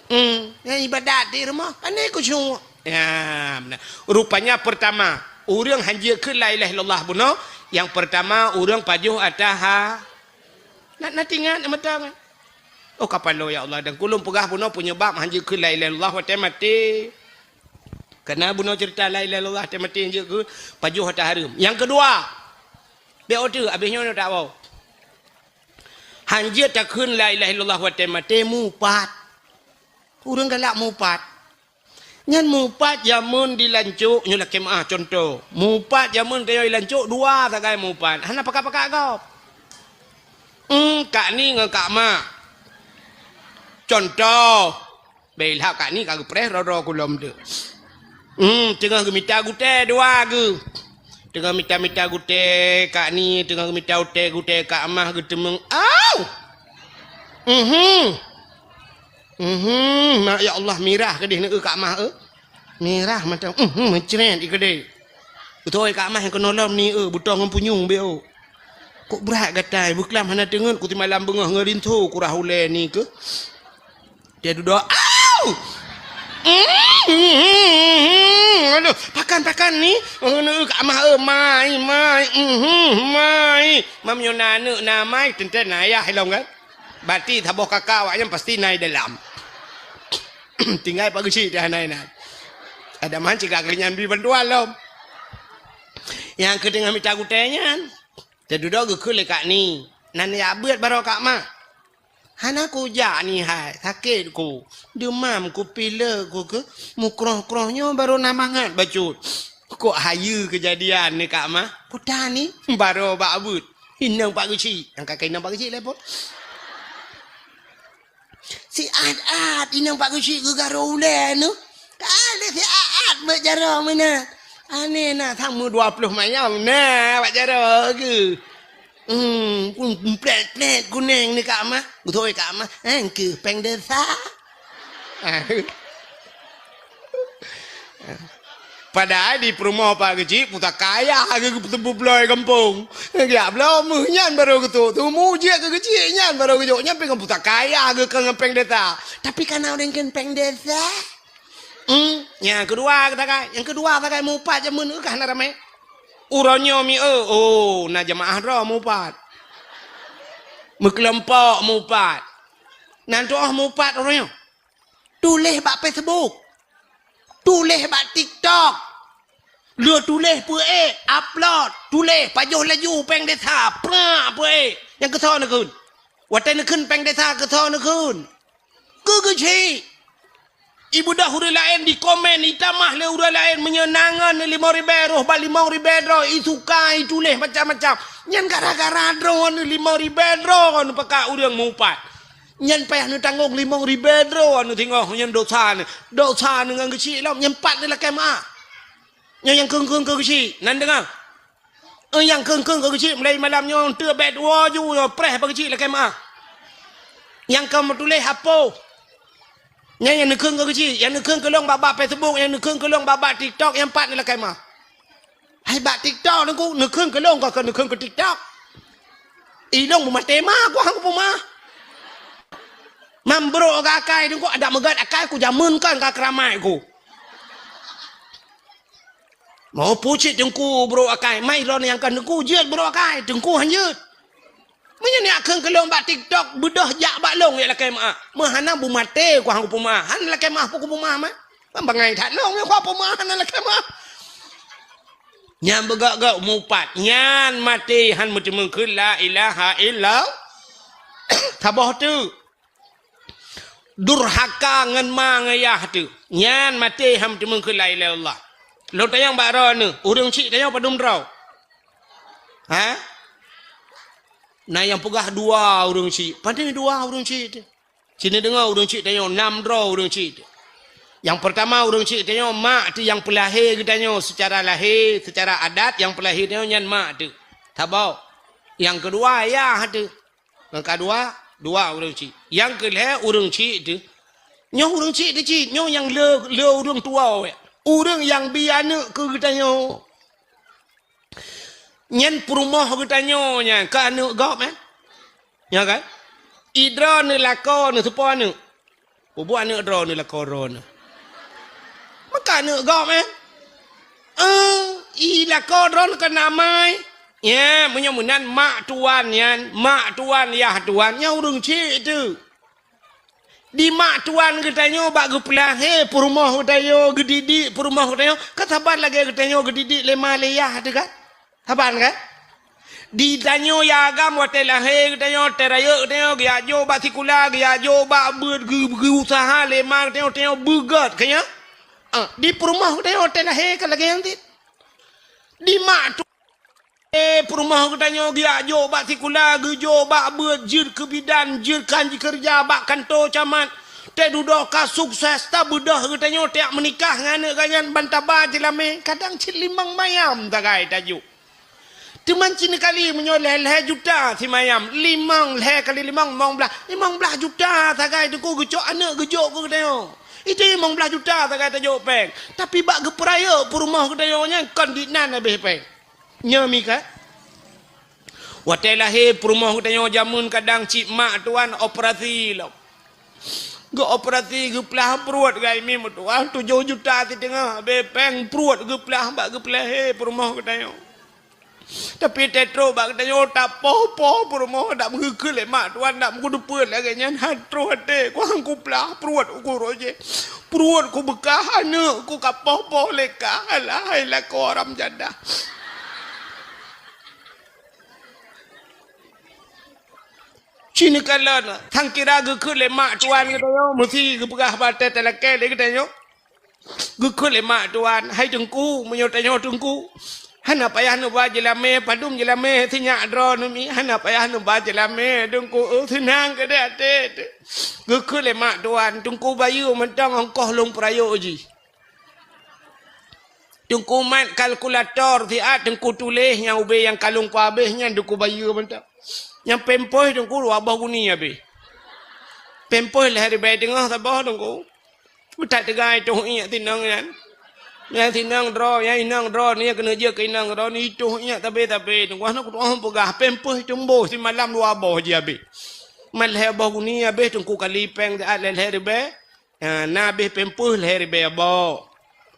Hmm, ya ibadat di rumoh, pandai khusyuk. Ya, beuna. Rupanya pertama, ureuëng hanjeuet kheun la ilaha illallah bunoe, yang pertama ureuëng pajoh ata ha. Nak, nak ingat, nak mata kan? Oh, kapalo ya Allah, dan kulung peugah bunoe penyebab hanjeuet kheun la ilaha illallah watée maté. Karena bunoe cerita la ilaha illallah watée maté hanjeuet kheun pajoh ata hareuem. Yang kedua, bek ote abis nyoe tak bau. Hanjeuet takheun la ilaha illallah watée maté mupat. Ureuëng galak mupat. Nyan mupat jameun di lancok nyoe lakée meuah contoh. Mupat jameun tanyoe di lancok dua sagai mupat. Hana pakat-pakat gob. Hmm, Kak Ni ngon Kak Mak. Contoh. Bela Kak Ni ka geupreh roro kulom tu. Hmm, teungoh geumita gutée dua geu. Teungoh mita-mita gutée Kak Ni, teungoh geumita utée gutée Kak Mah geuteumeung. Au! Mhm. Mhm, mak ya Allah mirah keudeh neu Kak Mah eu. Mirah mata. Mhm, mencret i keudeh. Beutôi Kak Mah nyang keunolom ni eu, butong ngon punyueng beu. Kok brat gatai, beuklam hana teungeut ku timalam beungoh ngon rinso kurah ulée ni keuh. Dia dudoe, au! Mhm, aduh, pakan-pakan ni. Neu Kak Mah eu, mai, mai, mhm, mai. Mam nyoe na aneuk na mai, teuntée na ayah ilong kan. Berarti saboh kakak awak nyan pasti na i dalam. Tinggai Pak Geuchik dah na inan. Ada man cegah keu nyan bri bantuan lom. Nyang keu teungoh mita gutée nyan. Teududoe geukheun lé Kak Ni. Nan ya beuet baroe Kak Mah. Hana kujak Ni hai, sakét ku. Deumam ku, pilek ku keuh, mukroh-kroh nyoe baroe na mangat bacut. Kok hayeue keujadian ni Kak Mah? Kuta Ni, baroe bak beuet. Inong Pak Geuchik, nyang ka keu inong Pak Geuchik lé pon. Siat-at inong Pak Geuchik geugaro ulée nyoe. Ka lé siat-at bak jaroe meunan. Aneh na, sama dua ploh mayam na bak jaroe geuh. Hmm, plet-plet kuneng ni Kak Mah. Beutôi Kak Mah. Eh, keu péng desa. Padahai di peurumoh Pak Geuchik pusaka ayah geuh geuteupeue bloe gampông. Geujak bloe meuh nyan barô geutrok. Teumu jeuet keu Geuchik nyan barô geujok. Nyan pih ngon pusaka ayah geuh kon ngon péng desa. Tapi kana ureuëng kheun péng desa. Hmm, nyang keudua sagai, nyang keudua sagai mupat jameun ka hana ramé. Uroe nyoe mi eu, oh, na jeumaáh droe mupat. Meukeulompok mupat. Nan tuoh mupat uroe nyoe. Tuléh bak Facebook. Tuléh bak TikTok. Lheueh tuléh peuék, upload, tuléh pajoh laju péng desa, prak peuék. Nyang keusoe neukheun. Watée neukheun péng desa keusoe neukheun. Keu Geuchik. Ibeudôh ureuëng laén dikomen, itamah lé ureuëng laén meunyoe na ngon limong ribée roh bak limong ribée droe, isuka, ituléh macam-macam. Nyan gara-gara droeneuh limong ribée droe neupakat ureuëng mupat. Nyan payah neutanggong limong ribée droe neuh singoh nyan dosa neuh. Dosa neuh ngon Geuchik lom, nyan pat neulakée meuáh. Nyan nyang kheun-kheun keu Geuchik, nan deungoe. Eh, nyang kheun-kheun keu Geuchik mulai malam nyoe teuk bék tuwoe ju nyoe preh bak Geuchik lakée meuáh. Nyang ka meutuléh hapoh. Nyan nyang neukheun keu Geuchik, nyang neukheun keu lôn bak-bak Facebook, nyang neukheun keu lôn bak-bak TikTok, nyang pat neulakée meuáh. Hai bak TikTok Teungku, neukheun keu lôn ka keu neukheun keu TikTok. Ilôn beumaté ma ku hang kupeumeuáh. Mam brok akai Teungku, adak meugat akai ku jameun kan ka keuramai ku. Mau pucit Teungku brok akai, mai lôn nyang ka Teungku jeuet brok akai, Teungku han jeuet. Meunyoe neuk kheun keu lôn bak TikTok, beudôh jak bak lôn jak lakée meuáh. Meuhana beumaté ku hang kupeumeuáh, hana lakée meuáh pun kupeumeuáh mah. Ban bangai that lôn nyang kupeumeuáh hana lakée meuáh. Nyang beugok-gok mupat, nyan maté han meuteumeung kheun la ilaha illallah. Saboh teuk. Durhaka ngon ma ngon yah teuk. Nyan maté han meuteumeung kheun la ilaha illallah. Lôn tanyong bak droeneuh, ureueng chik tanyoe padum droe? Ha? Na nyang peugah dua ureueng chik. Pane dua ureueng chik teuh? Sinoe deungoe ureueng chik tanyoe, nam droe ureueng chik teuh. Nyang peurtama ureueng chik tanyoe, mak teuh nyang peulahé geutanyoe seucara lahé, seucara adat nyang peulahé tanyoe nyan mak teuh. Saboh. Nyang keudua yah teuh. Nyang keudua, dua ureueng chik. Nyang keulhée ureueng chik teuh. Nyoe ureueng chik teuh cit, nyoe nyang le, le ureueng tuwoe. Ureueng nyang bi aneuëk keu geutanyoe. Nyan peurumoh geutanyoe nyan, ka aneuëk gob, eh? Nya kan? I droeneuh lakoe neuh soe po aneuëk? Peubuet aneuëk droeneuh lakoe droeneuh. Maka aneuëk gob, eh? Eh, i lakoe droeneuh kan amai. Nya, meunyoe meunan mak tuan nyan, mak tuan, yah tuan, nyan ureueng chik teuh. Di mak tuan geutanyoe bak geupeulahé peurumoh geutanyoe, geudidik peurumoh geutanyoe, ka saban lagée geutanyoe geudidik lé ma lé yah teuh kan? Saban kan? Di tanyoe yah agam watée lahé geutanyoe, watée rayeuk geutanyoe, geujak jok bak sikula, geujak jok bak beuet, geu-, geuuseuha lé ma geutanyoe, tanyoe beugét, ka nyan? Ah, di peurumoh geutanyoe watée lahé ka lagée nyan cit. Di mak tu Eh, peurumoh geutanyoe geujak jok bak sikula, geujok bak beuet, jeuet keu bidan, jeuet kan jikeureuja bak kantô camat. Teududoe ka sukses, tabeudôh geutanyoe tajak meunikah ngon aneuëk geuh nyan ban taba jilamé, kadang cit limong mayam sagai tajok. Teuma cit kali meunyoe lhée-lhée juta simayam, limong, lhée kali limong, limong blaih, limong blaih juta sagai teungku geucok aneuëk geujok keu geutanyoe. Itu limong blaih juta sagai tajok péng. Tapi bak geupeurayeuk peurumoh geutanyoe nyan kon di nan habéh péng. Nyoe mi ka. Watée lahé peurumoh geutanyoe jameun kadang cit mak tuan operasi lom. Geuoperasi geuplah pruet gai mi meutuah tujoh juta siteungoh habéh péng pruet geuplah bak geupeulahé peurumoh geutanyoe. Tapi teutôb bak geutanyoe tapoh-poh peurumoh dak meugeukheun lé mak tuan dak meugeudeupeue lagée nyan han troh até kuang kuplah pruet uku roh jih. Pruet kubeukah aneuëk ku kapoh-poh lé kah alah hai lakoe haram jadah. Cit neukalon, sang kira geukheun lé mak tuan geutanyoe meusi geupeugah batée talakée lé geutanyoe. Geukheun lé mak tuan, "Hai teungku, meunyoe tanyoe teungku, hana payah neuba jeulamé, padum jeulamé sinyak droeneuh mi, hana payah neuba jeulamé teungku, eu seunang keudeh até teuh." Geukheun lé mak tuan, "Teungku bayeue mantong ongkoh lôn peurayeuk jih." Teungku mat kalkulator siat, teungku tuléh nyang ubé nyang kalon ku habéh nyan teungku bayeue mantong. Nyang péng peuih teungku dua boh guni habéh. Péng peuih lhée ribée teungoh saboh teungku. Meutat teuga itoh iék tinong nyan. Nyang tinong droe, nyang inong droe, nyang keuneuk jeuet keu inong droe, itoh iék tabé-tabé teungku. Hana kutu'oh peugah, péng peuih teumboh simalam dua boh jih habéh. Mat lhée boh guni habéh teungku kali péng siat lhée-lhée ribée. Ha, na abéh péng peuih lhée ribée abok.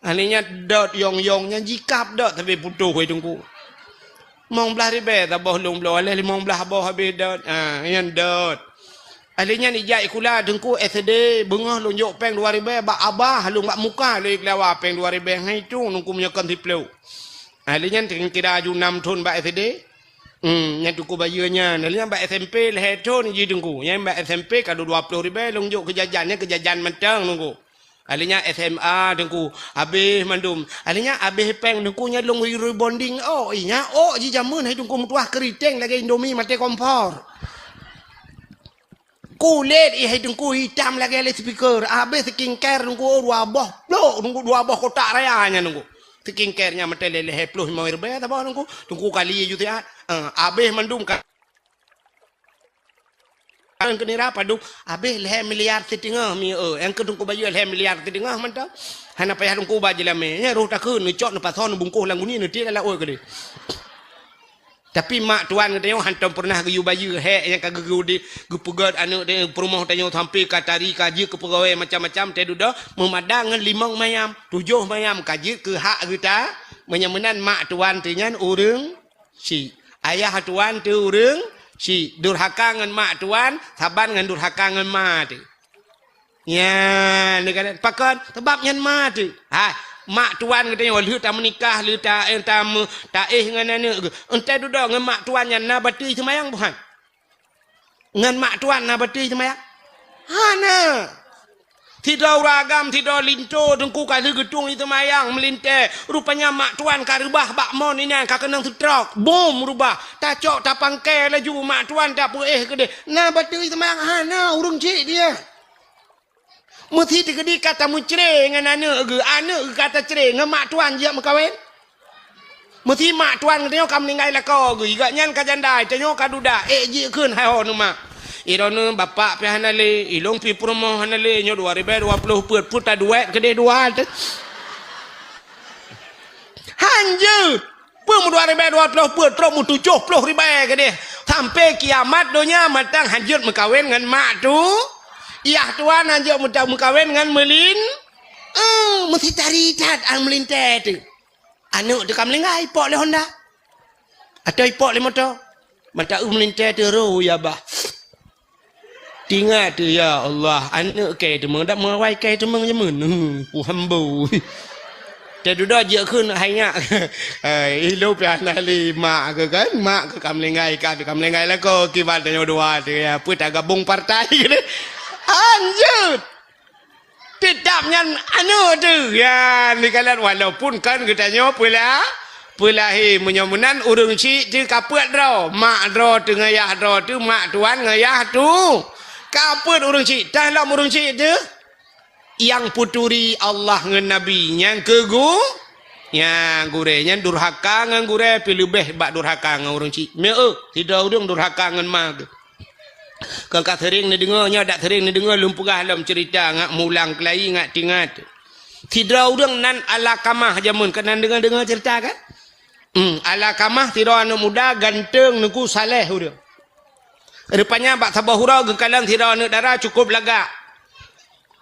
Ahli nyan dot yong-yong nyan jikab dot sabe putôh wai teungku. Limong blaih ribée saboh lôn bloe, lhée limong blaih boh abéh dot. Ha, nyan dot. Ahli nyan ijak sikula teungku S D, beungoh lôn jok péng dua ribée bak abah, lôn bak muka lôn ikhlawa péng dua ribée ngai tu nungku meunyoe kon siplôh. Ahli nyan kira aju nam thon bak S D. Hmm, nyan teungku bayeue nyan. Nyan bak S M P lhée thon jih teungku. Nyan bak S M P ka dua ploh ribée lôn jok keu jajan, nyan keu jajan mantong teungku. Ahli nyan S M A teungku, habéh mandum. Ahli nyan habéh péng teungku nyan lôn rebonding ôk. Ih, nyan ôk jih jameun hai teungku meutuah keuriteng lagée Indomie maté kompor. Kulét ih hai teungku itam lagée loudspeaker. Abéh skincare teungku dua boh plôk teungku dua boh kotak raya nyan teungku. Skincare nyan meuteulée lhée ploh limong ribée saboh teungku. Teungku kali ju siat. Eh, abéh mandum ka. Nyang keu nira padum abéh lhée miliar siteungoh mi eu. Nyang keu teungku bayeue lhée miliar siteungoh mantong. Hana payah teungku ba jeulamé. Nyan roh takheun neucok neupasoe neubungkoh lam guni neutiek lam laôt keudeh. Tapi mak tuan geutanyoe hantom peureunah geuyue bayeue hék nyang ka geugeu-, geupeugét aneuëk tanyoe peurumoh tanyoe sampoe ka tari ka jeuet keu peugawée macam-macam tée dudoe meumadang ngon limong mayam, tujoh mayam ka jeuet keu hak geuta. Meunyoe meunan mak tuan teuh nyan ureuëng chik, ayah tuan teuh ureuëng chik, durhaka ngon mak tuan saban ngon durhaka ngon ma teuh. Nyan, pakon? Sabab nyan ma teuh. Ha, Mak tuan geutanyoe lheueh tameunikah, lheueh ta-, eh, tameu-, taéh ngon aneuk geuh. Entah dudoe ngon mak tuan nyan na batui seumayang buhan? Ngon mak tuan na batui seumayang? Hana. Sidroe ureueng agam, sidroe linto teungku ka lheueh geutueng seumayang meulintée. Rupanya mak tuan ka reubah bak mon inan ka keunong seutrok. Bom reubah. Tacok tapangkai laju mak tuan tapeuéh keudeh. Na batui seumayang? Hana, ureueng chik dia. Meusi teukeudi ka tameucre ngon aneuk geuh, aneuk geuh ka tacre ngon mak tuan jijak meukawen. Meusi mak tuan geutanyoe ka meuninggai lakoe geuh, gobnyan ka janda, tanyoe ka duda, ék jikheun hai ho neu mak. Droeneuh bapak pih hana lé, ilông pih peurumoh hana lé, nyoe dua ribèe dua ploh peuet, peuet taduek keudeh dua teuh. Hanjeuet! Peue meudua ribèe dua ploh peuet, trok meutujoh ploh ribèe keudeh. Sampai kiamat donya mantong hanjeuet meukawen ngon mak tu. Yah tuan hanjeuet meuta-, meukawen ngon meulin. Eh, meusi tari that an meulintée tu. Aneuk teuh ka meulinggai, ipok lé honda. Atau ipok lé moto. Mata eu meulintée tu ro ya bah. Tingat tu, ya Allah, aneuk kèe teumèe, dak meuwai kèe teumèe jameun. Hmm, puhambo. Teududoe jeuet kheun hai nyak. Hai, ilông pih hana lé mak keuh kan, mak keuh ka meulinggai, ka, ka meulinggai lakoe, kiban tanyoe dua tu, ya, peue tagabong partai keuh. Hanjeuet. Teutap nyan aneuk teuh. Ya, neukalon walaupun kan geutanyoe peula-, peulahé. Meunyoe meunan ureueng chik teuh ka peuet droe. Mak droe teuh ngon yah droe teuh, mak tuan ngon yah tu. Ka peuet ureueng chik, tah lom ureueng chik teuh. Nyang peuturi Allah ngon Nabi, nyang keu gu-, nyang gurèe nyan durhaka ngon gurèe pih leubeh bak durhaka ngon ureueng chik. Meu, sidroe ureueng durhaka ngon ma geuh. Kon ka seuring neudeungoe, nyoe dak seuring neudeungoe lôn peugah lom ceurita ngat mulang keulayi ngat tingat. Sidroe ureueng nan Alakamah jameun, keunan deungoe-deungoe ceurita kan? Hmm, Alakamah sidroe aneuk muda ganteng, neuku, saleh ureueng. Rupanya bak saboh uroe geukalon sidroe aneuk dara cukôp lagak.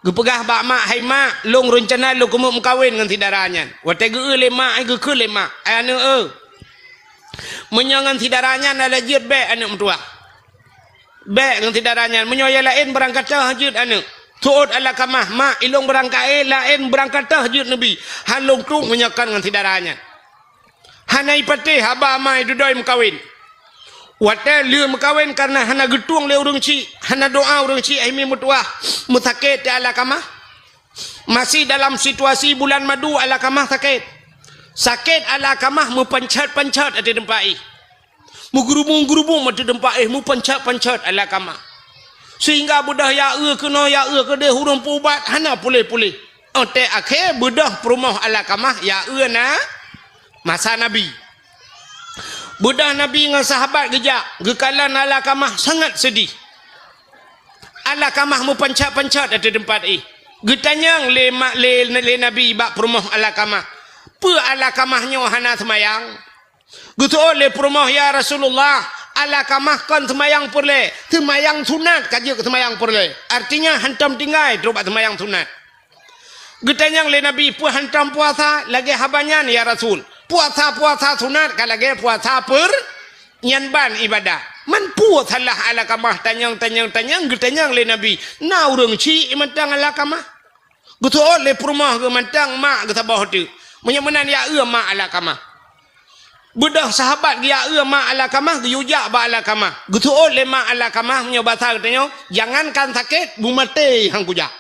Geupeugah bak mak, "Hai mak, lôn reuncana lôn keumeung meukawen ngon si dara nyan." Watèe geu-eu lé mak, ai geukheun lé mak, "Ai aneuk eu, meunyoe ngon si dara nyan hana jeuet bèk aneuk meutuwah. Bèk ngon si dara nyan, meunyoe nyang laén beurangkat teuh jeuet aneuk." Seuôt Alakamah, "Mak, ilông beurangkat, eh, laén beurangkat teuh jeuet neubi. Han lôn trok meunyoe kon ngon si dara nyan." Hana ipatéh haba ma dudoe meukawen. Watèe lheueh meukawen kareuna hana geutueng lé ureueng chik, hana doa ureueng chik, hai mi meutuwah, meusakét teuh Alakamah. Masih dalam situasi bulan madu Alakamah sakét. Sakét Alakamah meupanchat-panchat ateueh teumpat éh. Meugeurubung-geurubung ateueh teumpat éh, meupanchat-panchat Alakamah. Sehingga beudôh ya eu keunoe, ya eu keudeh, ureueng peuubat hana puléh-puléh. Óh tée akhé beudôh peurumoh Alakamah ya eu na masa Nabi. Beudôh Nabi ngon sahabat geujak, geukalon Alakamah sangat seudih. Alakamah meupanchat-panchat ateueh teumpat éh. Geutanyong lé ma-, lé, lé Nabi bak peurumoh Alakamah, "Peue Alakamah nyoe hana seumayang?" Geuseuôt lé peurumoh, "Ya Rasulullah, Alakamah kon seumayang peureulée, seumayang sunat ka jeuet keu seumayang peureulée. Artinya hantom tinggai trok bak seumayang sunat." Geutanyong lé Nabi, "Peue hantom puasa lagée haba nyan, ya Rasul? Puasa-puasa sunat ka lagée puasa peur-, nyan ban ibadah." Man peue salah Alakamah tanyong, tanyong, tanyong, geutanyong lé Nabi, "Na ureuëng chik mantong Alakamah?" Geuseuôt lé peurumoh geuh mantong mak geuh saboh teuk. Meunyoe meunan ya eu mak Alakamah. Beudôh sahabat geuya eu mak Alakamah geuyue jak bak Alakamah. Geuseuôt lé mak Alakamah meunyoe basa geutanyoe, "Jangankan sakét, beumaté han kujak."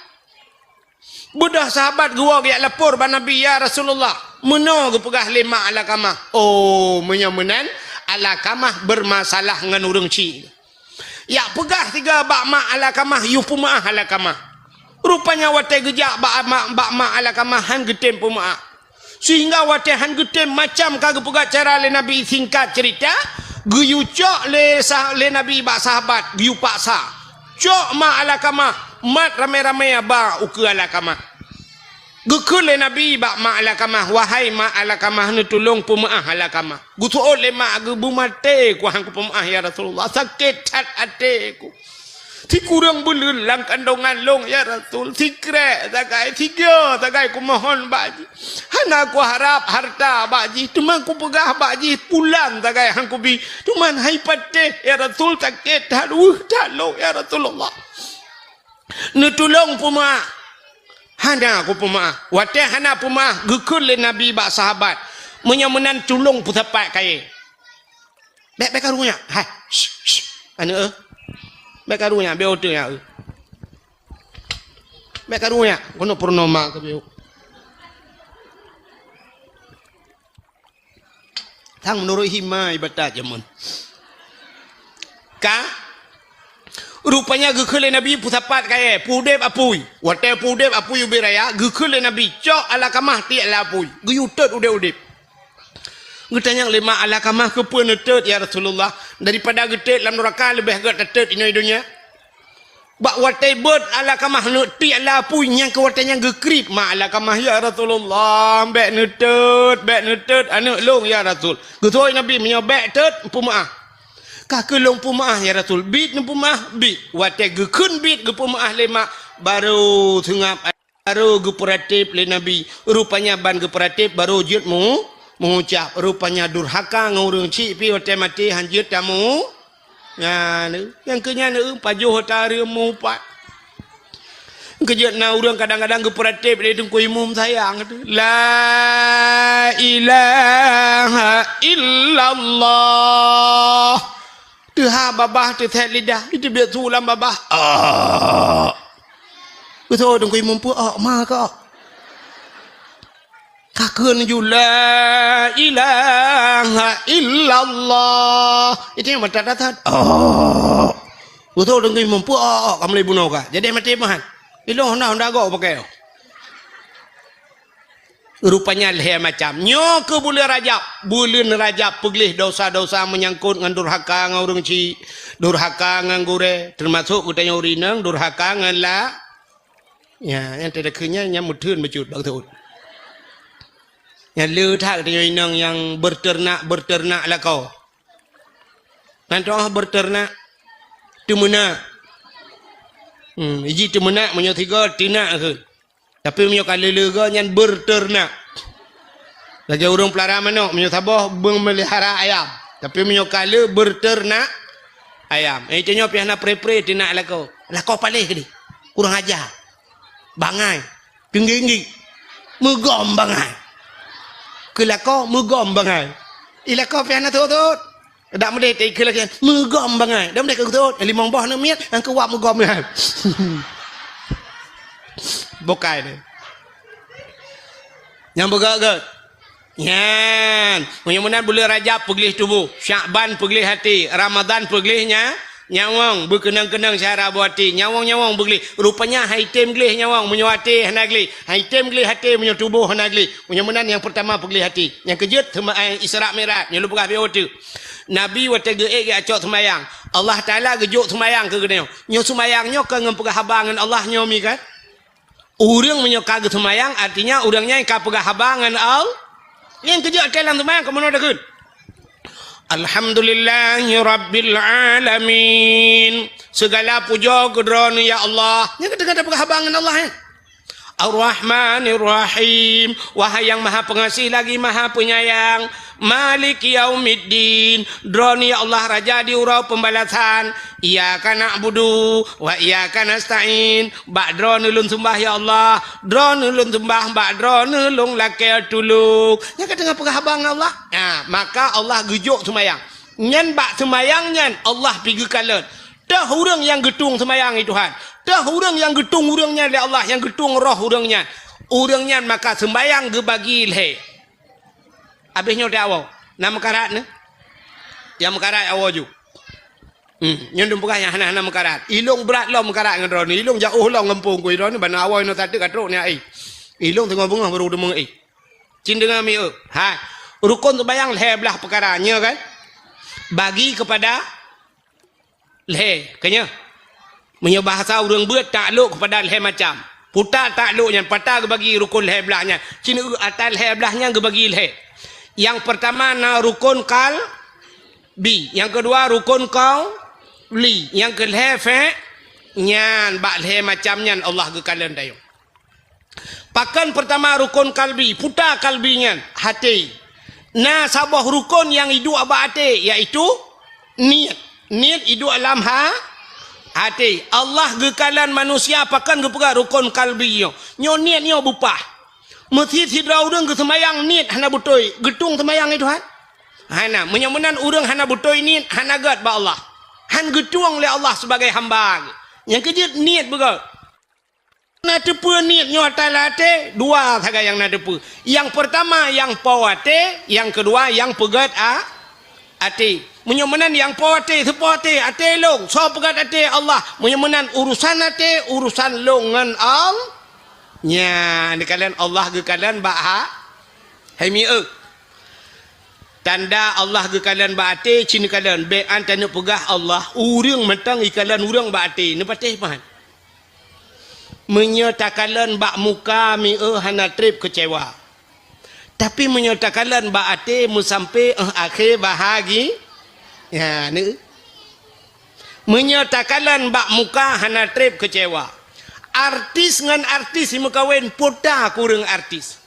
Beudôh sahabat geuwoe geujak lapor bak Nabi, "Ya Rasulullah, meunoe geupeugah lé mak Alakamah." Oh, meunyoe meunan, Alakamah beurmasalah ngon ureuëng chik. Jak peugah sigoe bak mak Alakamah, yue peumeuáh Alakamah. Rupanya watée geujak bak mak, bak mak Alakamah han geutem peumeuáh. Sehingga watée han geutem macam ka geupeugah cara lé Nabi, singkat cerita, geuyue cok lé sah-, lé Nabi bak sahabat, geuyue paksa. Cok mak Alakamah, mat ramé-ramé ba ukeue Alakamah. Geukheun lé Nabi bak mak Alakamah, "Wahai mak Alakamah, neutulông peumeuáh Alakamah." Geuseuôt lé mak geuh, "Beumaté ku han kupeumeuáh, ya Rasulullah. Sakét that até ku. Sikureueng buleuen lam kandongan lôn, ya Rasul. Sikrék sagai, sigoe sagai kumohon bak jih. Hana kuharab hareuta bak jih, teuma kupeugah bak jih pulan sagai han kubi. Teuma han ipatéh, ya Rasul, sakét that, weueh that lôn, ya Rasulullah. Neutulông peumeuáh." Hana kupeumaáh. Watée hana peumaáh, geukheun lé Nabi bak sahabat, "Meunyoe meunan tulông peusapat kayée." "Bék, bék karu nyak. Hai, shh, shh. Aneuëk, eh. Bék karu nyak, bék ote nyak, eh. Bék karu nyak, keunoe purnoma keu bék." Sang meunurot hima ibadat jameun. Ka? Rupanya geukheun lé Nabi peusapat kayée, peuudeb apui. Watée peuudeb apui ubit raya, geukheun lé Nabi, "Cok Alkamah tiek lam apui." Geuyue tôt udeb-udeb. Geutanyong lé mak Alkamah, "Keupeue neutot, ya Rasulullah? Daripada geutot lam nuraka leubeh gét tatot inoe donya." Bak watée beuet Alkamah neuk tiek lam apui, nyang keu watée nyan geukriet mak Alkamah, "Ya Rasulullah, bék neutot, bék neutot aneuëk lôn, ya Rasul." Geutanyong Nabi, "Meunyoe bék tot, peumeuáh." "Ka keuh lôn peumeuáh, ya Rasul." "Biet neupeumeuáh?" "Biet." Watée geukheun biet geupeumaáh lé mak, barô seungab Barô geupeuratéb lé Nabi. Rupanya ban geupeuratéb barô jeuet mu-, meuucab. Rupanya durhaka ngon ureuëng chik pih watée maté han jeuet tamu. Nyan, nyang keu nyan, eh, pajoh ata reuem mupat. Keujeuet na ureuëng kadang-kadang geupeuratéb lé Teungku Imum sayang tu. La ilaha illallah. Teuha babah teusét lidah, iteubiet su lam babah. Ah. Beutôi Teungku Imum peue, "Ah, ma ka." Ka kheun ju, "La ilaha illallah." Itu nyang mata datat. Ah. Beutôi Teungku Imum peue, "Ah, ah, ka mulai bunoe ka." Jadi maté mahan. Ilong honda, honda gok pakai. Rupanya lhée macam. Nyoe keuh buleuen Rajab. Buleuen Rajab peugleh dosa-dosa meunyangkot ngon durhaka ngon ureuëng chik, durhaka ngon gurée, teumasok geutanyoe ureuëng inong durhaka ngon la-, ya, nyang teudeukheun nyan, nyang meutheun bacut bak teuôt. Nyang le that geutanyoe inong nyang beuteunak-beuteunak lakoe. Nan toh beuteunak, teumeunak. Hmm, iji teumeunak meunyoe sigoe teunak kheun. Tapi meunyoe ka lé-lé goe nyan beuteunak. Lagée ureuëng peulara manok, meunyoe saboh beung meulihara ayam. Tapi meunyoe ka lé beuteunak ayam. Eh, tanyoe pih hana pre-pre teunak lakoe. Lakoe paléh keudeh. Kurang aja. Bangai. Keunggik-nggik. Meugom bangai. Keu lakoe meugom bangai. I lakoe pih hana thot-thot. Dak meudeh teuikeu lagée meugom bangai. Dak meudeh keu thot. Limong boh aneuk miet, nyang keu wab meugom nyan. Bukai deh. Nyang beugét-gét. Nyan. Meunyoe meunan buleuen Rajab peugleh tuboh, Syakban peugleh até, Ramadhan peugleh nya, nyawöng, beukeunong-keunong syara boh até, nyawöng-nyawöng beugleh. Rupanya hai tem gleh nyawöng, meunyoe até hana gleh. Hai tem gleh até, meunyoe tuboh hana gleh. Meunyoe meunan nyang peurtama peugleh até. Nyang keujeuet teuma, eh, Isra Mi'raj, nyoe lôn peugah beu teuk. Nabi watée geuék geucok seumayang, Allah Taala geujok seumayang keu geutanyoe. Nyoe seumayang nyoe ka ngon peugah haba ngon Allah nyoe mi kan? Ureuëng meunyoe ka geuseumayang, artinya ureuëng nyan ka peugah haba ngon Allah. Nyang keujeuet até lam seumayang ka meunoe takheun, "Alhamdulillahirabbil alamin." Segala pujoe keu Droeneuh ya Allah. Nyang ka teungoh peugah haba ngon Allah, eh. Ar-Rahmanir Rahim, wahai nyang maha peungasih lagi maha peunyayang. Maliki yaumiddin, Droeneuh ya Allah Raja di uroe peubalasan. Iyyaka na'budu wa iyyaka nasta'in, bak Droeneuh lôn seumbah ya Allah, Droeneuh lôn seumbah, bak Droeneuh lôn lakée tulông. Nyang ka teungoh peugah haba ngon Allah. Ha, maka Allah geujok seumayang. Nyan bak seumayang nyan Allah pi geukalon. Teuh ureuëng nyang geutueng seumayang i Tuhan. Teuh ureuëng nyang geutueng ureuëng nyan lé Allah, nyang geutueng roh ureuëng nyan. Ureuëng nyan maka seumayang geubagi lhée. Abéh nyoe teuh awoe. Na meukarat nyoe? Nyang meukarat awoe ju. Hmm, nyoe dum peugah nyang hana-hana meukarat. Ilong brat lom meukarat ngon droeneuh. Ilong jaoh lom ngon pungkui droeneuh, bana awoe nyoe tateuk ka trok nyan ai. Ilong teungoh beungoh baru deungoe ai. Cin deungoe mi eu. Hai. Rukon seumayang lhée blaih peukara, nyoe kan? Bagi keupada lhée, ka nyoe. Meunyoe bahasa ureuëng beuet, taklok keupada lhée macam. Puta taklok nyan, pata geubagi rukon lhée blaih nyan. Cin eu ata lhée blaih nyan geubagi lhée. Nyang peurtama na rukon kalbi, nyang keudua rukon qauli, nyang keulhée fe-, nyan bak lhée macam nyan Allah geukalon tanyoe. Pakon peurtama rukon kalbi, puta kalbi nyan, haté. Na saboh rukon nyang iduek bak até, yaitu niet. Niet iduek lam ha-, Até, Allah geukalon manusia pakon geupeugah rukon kalbi nyoe. Nyoe niet nyoe bupah. Meusi sidroe ureuëng geuseumayang niet hana beutôi, geutueng seumayang nyan Tuhan? Hana. Meunyoe meunan ureuëng hana beutôi niet, hana gét bak Allah. Han geutueng lé Allah sibagai hamba. Nyang keujeuet niet beugét. Na teupeue niet nyoe ata até, dua sagai nyang na teupeue. Nyang peurtama nyang po até, nyang keudua nyang peugét a-, até. Meunyoe meunan nyang po até, soe po até, até lôn, soe peugét até, Allah. Meunyoe meunan urusan até, urusan lôn ngon Allah. Nyan, neukalon Allah geukalon bak ha-, hai mieu. Tanda Allah geukalon bak até, cit neukalon. Bék an taneuk peugah Allah, ureuëng mantong ikalon ureuëng bak até, neupatéh pahan. Meunyoe takalon bak muka mieu hana treb keucewa. Tapi meunyoe takalon bak até meusampé éh akhé bahagi-, ya, ni. Meunyoe takalon bak muka hana treb keucewa. Artis ngon artis meukawen pota kureueng artis.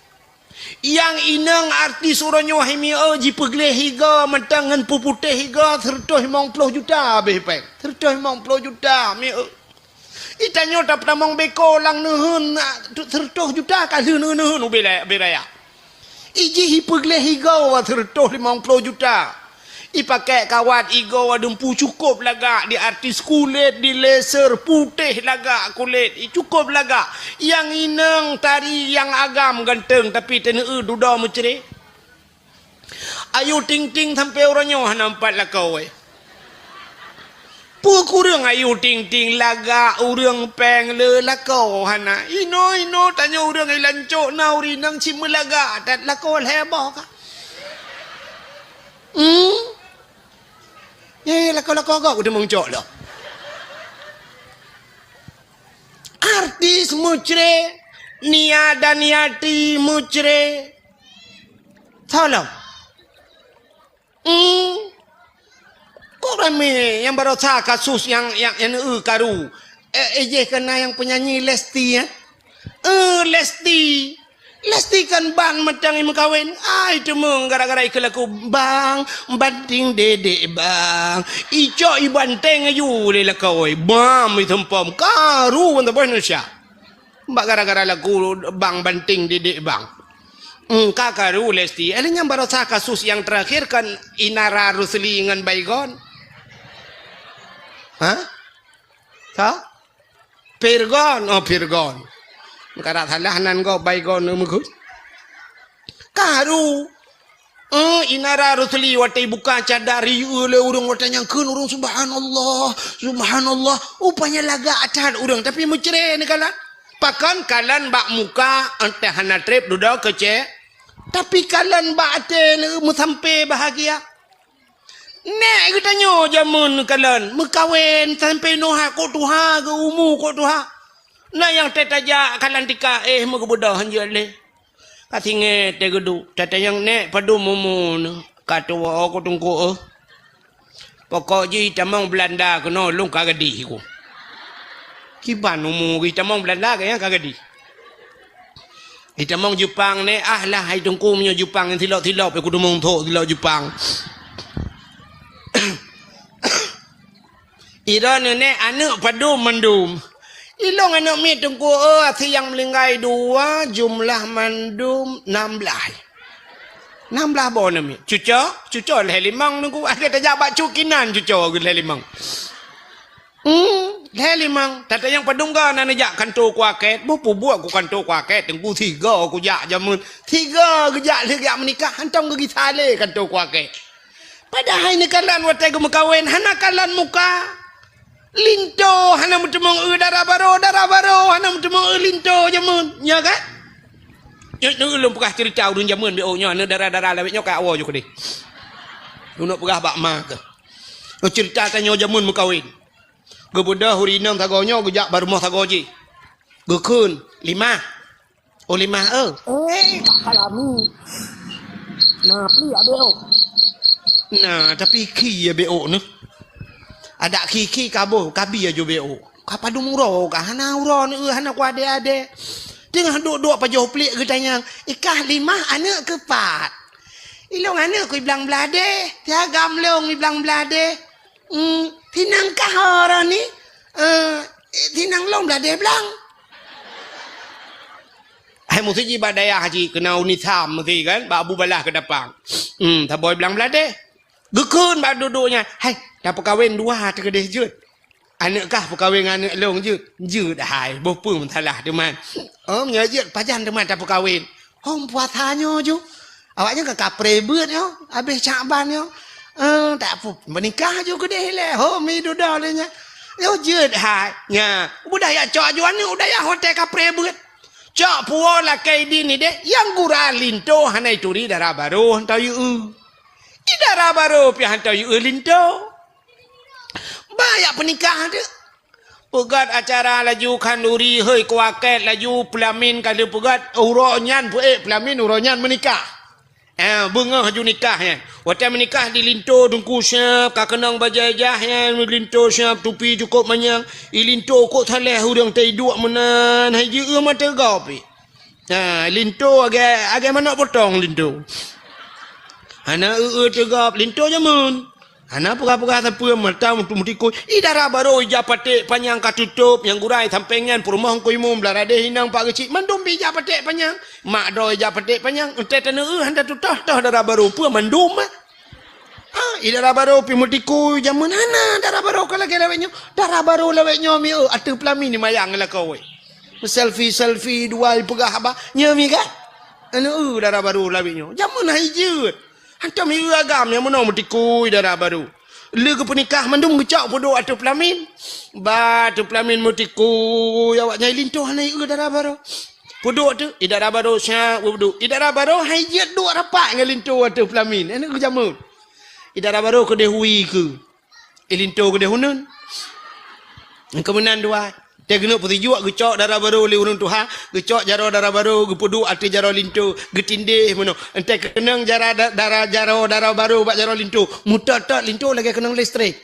Nyang inong artis uroe nyoe hai mieu jipeugleh higa mantong ngon peuputéh higa seureutôh limong ploh juta habéh péng. Seureutôh limong ploh juta mieu. Itanyoe tapeutamong beko lam neuheun, na, tu, seureutôh juta ka lheueh neuheun ubé la-, ubé raya. Ijih ipeugleh igoe seureutôh limong ploh juta. Ipakék kawat igoe dumpu cukôp lagak di artis kulét, di laser putéh lagak kulét, i cukôp lagak. Nyang inong tari nyang agam ganteng tapi teuneu dudoe meucré. Ayu Ting Ting sampoe uroe nyoe hana meupat lakoe. Peue kureueng Ayu Ting Ting lagak ureuëng péng le lakoe hana. Inoe-inoe tanyoe ureuëng ilan cok na ureuëng inong cit meulagak that lakoe lhée boh ka. Hmm? Eh, lakoe-lakoe gob keuteumong cok lom. Artis meucré, Nia Daniati meucré. Tolong. Hmm. Kok ramé nyang barosa kasus nyang, nyang, nyang eu karu? Eh, eh, jeh kena nyang penyanyi Lesti, eh? Eh, Lesti. Lesti kan ban mantong imeukawen. Ai, teumong gara-gara ikeu laku, "Bang, banting dedek, Bang." Icok ibanteng aju lé lakoe. Bam, iteumpom. Karu ban saboh Indonesia. Bak gara-gara lagu bang banting didik bang. Hmm, ka karu Lesti. Eh, nyang barosa kasus nyang terakhir kan Inara Rusli ngon Baygon. Hah? Sa? Pirgon. Oh, Pirgon. Kada salah nan go Baygon meugut. Karu. Eh, Inara Rusli watée buka cadar, iyue lé ureuëng watée nyang kheun ureuëng, "Subhanallah, subhanallah." Rupanya lagak that ureuëng, tapi meucré neukalon. Pakon kalon bak muka, entah hana treb dudoe keucé. Tapi kalon bak até meusampé bahagia. Nék geutanyoe jameun kalon, meukawen sampé noe kok tuha, geu umu kok tuha. Na nyang teutajak kalon tika, eh, meugeubeudoh hanjeuet lé. Ka singoh teuh geuduek, tatanyong nék padum umu neuh, ka tuwoe ku teungku, eh. Pokok jih tamong Beulanda keunoe lôn ka gadih ku. Kiban umu jih tamong Beulanda ka nyang ka gadih. Itamong Jepang nék, ah lah hai teungku meunyoe Jepang nyang silop-silop, eh, ku teumong thok silop Jepang. Ira neunek aneuk padum mandum. Ilong aneuk miet teungku, oh, asie nyang meuninggai dua, jumlah mandum nam blaih. Nam blaih boh aneuk miet. Cuco, cuco lhée limong teungku. Ada tajak bak cukinan cuco lhée limong. Hmm, lhée limong. Tatanyong padum ga na neujak kanto kuaket. Boh pubuet ku kanto kuaket teungku, sigo kujak jameun. Sigo geujak lheueh geujak meunikah, hantom geugisa lé kanto kuaket. Padahai neukalon watée geumeukawen hana kalon muka. Linto hana meuteumong eu dara barô, dara barô hana meuteumong eu linto jameun, nya kan? Nyoe, nyoe ulôn peugah ceurita ureuëng jameun B O nyoe, aneuk dara-dara lawét nyoe ka awoe ju keudeh. Ulôn peugah bak ma keuh. Nyoe ceurita tanyoe jameun meukawen. Geubeudôh ureuëng inong sagoe nyoe geujak bak rumoh sagoe jih. Geukheun, "Limah." Oh, Limah, eh. Eh, Pak Kalami. Nah, pli abéh, oh. Nah, tapi khi ya B O neuh. Adak khi-khi kaboh, kabi aju B O. Ka padum uroe, ka hana uroe neuh, hana kuadé-adé. Teungoh duek-duek pajoh pliek geutanyong, "Ikah Limah aneuk keu pat?" "Ilong aneuk ku iblang bladé, si agam long iblang bladé." Hmm, sinang kah ora ni? Eh, tinang lom bladeh blang. Hai meusti jih bak dayah jih, keunan Unisam meusti kan, bak Abu Balah Keudapang. Hmm, taboi blang bladeh. Geukheun bak dudoe nyan, "Hai, tapeukawen dua teuh keudeh jeuet. Aneuk kah peukawen ngon aneuk lôn jeuet?" "Jeuet hai, boh peue masalah teuma." "Oh, meunyoe jeuet, pajan teuma tapeukawen?" "Hom puasa nyoe ju. Awaknyan ka kapreh beuet nyoe, habéh Syakban nyoe. Eh, tak pu-, meunikah ju keudeh ilée. Hom mi dudoe lé nyan." "Yo jeuet hai." Nya, udah jak cok aju aneuk, udah jak hotel kapreh beuet. Cok puwoe lakée idin ideh, nyang gura linto hana ituri dara barô hantom yue. Di dara barô pih hantom yue linto. Ba jak peunikah teuk. Peugét acara laju khanduri, hei kuakét laju peulamin ka lheueh peugét, uroe nyan peuék peulamin, uroe nyan meunikah. Eh, beungoh ju nikah nyan. Watée meunikah di linto teungku siab, ka keunong bajée jah nyan, linto siab, tupi cukôp manyang. I linto kok saléh ureuëng teuiduek meunan, hai jieu mata gop pih. Ha, linto agée, agée manok potong linto. Hana eu-eu teugop linto jameun. Hana peugah-peugah sapeue mata meutikui. I dara barô ija paték panyang ka tutôp, nyang gura i sampéng nyan peurumoh Teungku Imum, blah radeh inong Pak Geuchik, mandum pih ija paték panyang. Mak droe ija paték panyang, entée taneu eu hana tutoh-toh dara barô peue mandum ah. Ha, i dara barô pih meutikui jameun hana dara barô ka lagée lawét nyoe. Dara barô lawét nyoe mi eu ateueh peulamin ni mayang lakoe. Selfie-selfie dua ipeugah haba, nyoe mi kan? Anu eu dara barô lawét nyoe. Jameun hai jeuet. Hantom ieu agam nyang meunoe meutikui dara barô. Lé geupeunikah mandum geucok peuduek ateueh peulamin. Ba ateueh peulamin meutikui awaknyan linto hana ieu dara barô. Peuduek teuh, i dara barô siap peuduek. I dara barô hai jeuet duek rapat ngon linto ateueh peulamin. Anu geujameun. I dara barô keudeh hui keu. I linto keudeh uneun. Keumeunan dua. Teuh geuneuk peusijuek geucok dara barô lé ureuëng tuha, geucok jaroe dara barô, geupeuduek ateueh jaroe linto, geutindéh meunoe. Entée keunong jara da-, dara jaroe dara barô bak jaroe linto, meutot-tot linto lagée keunong listrik.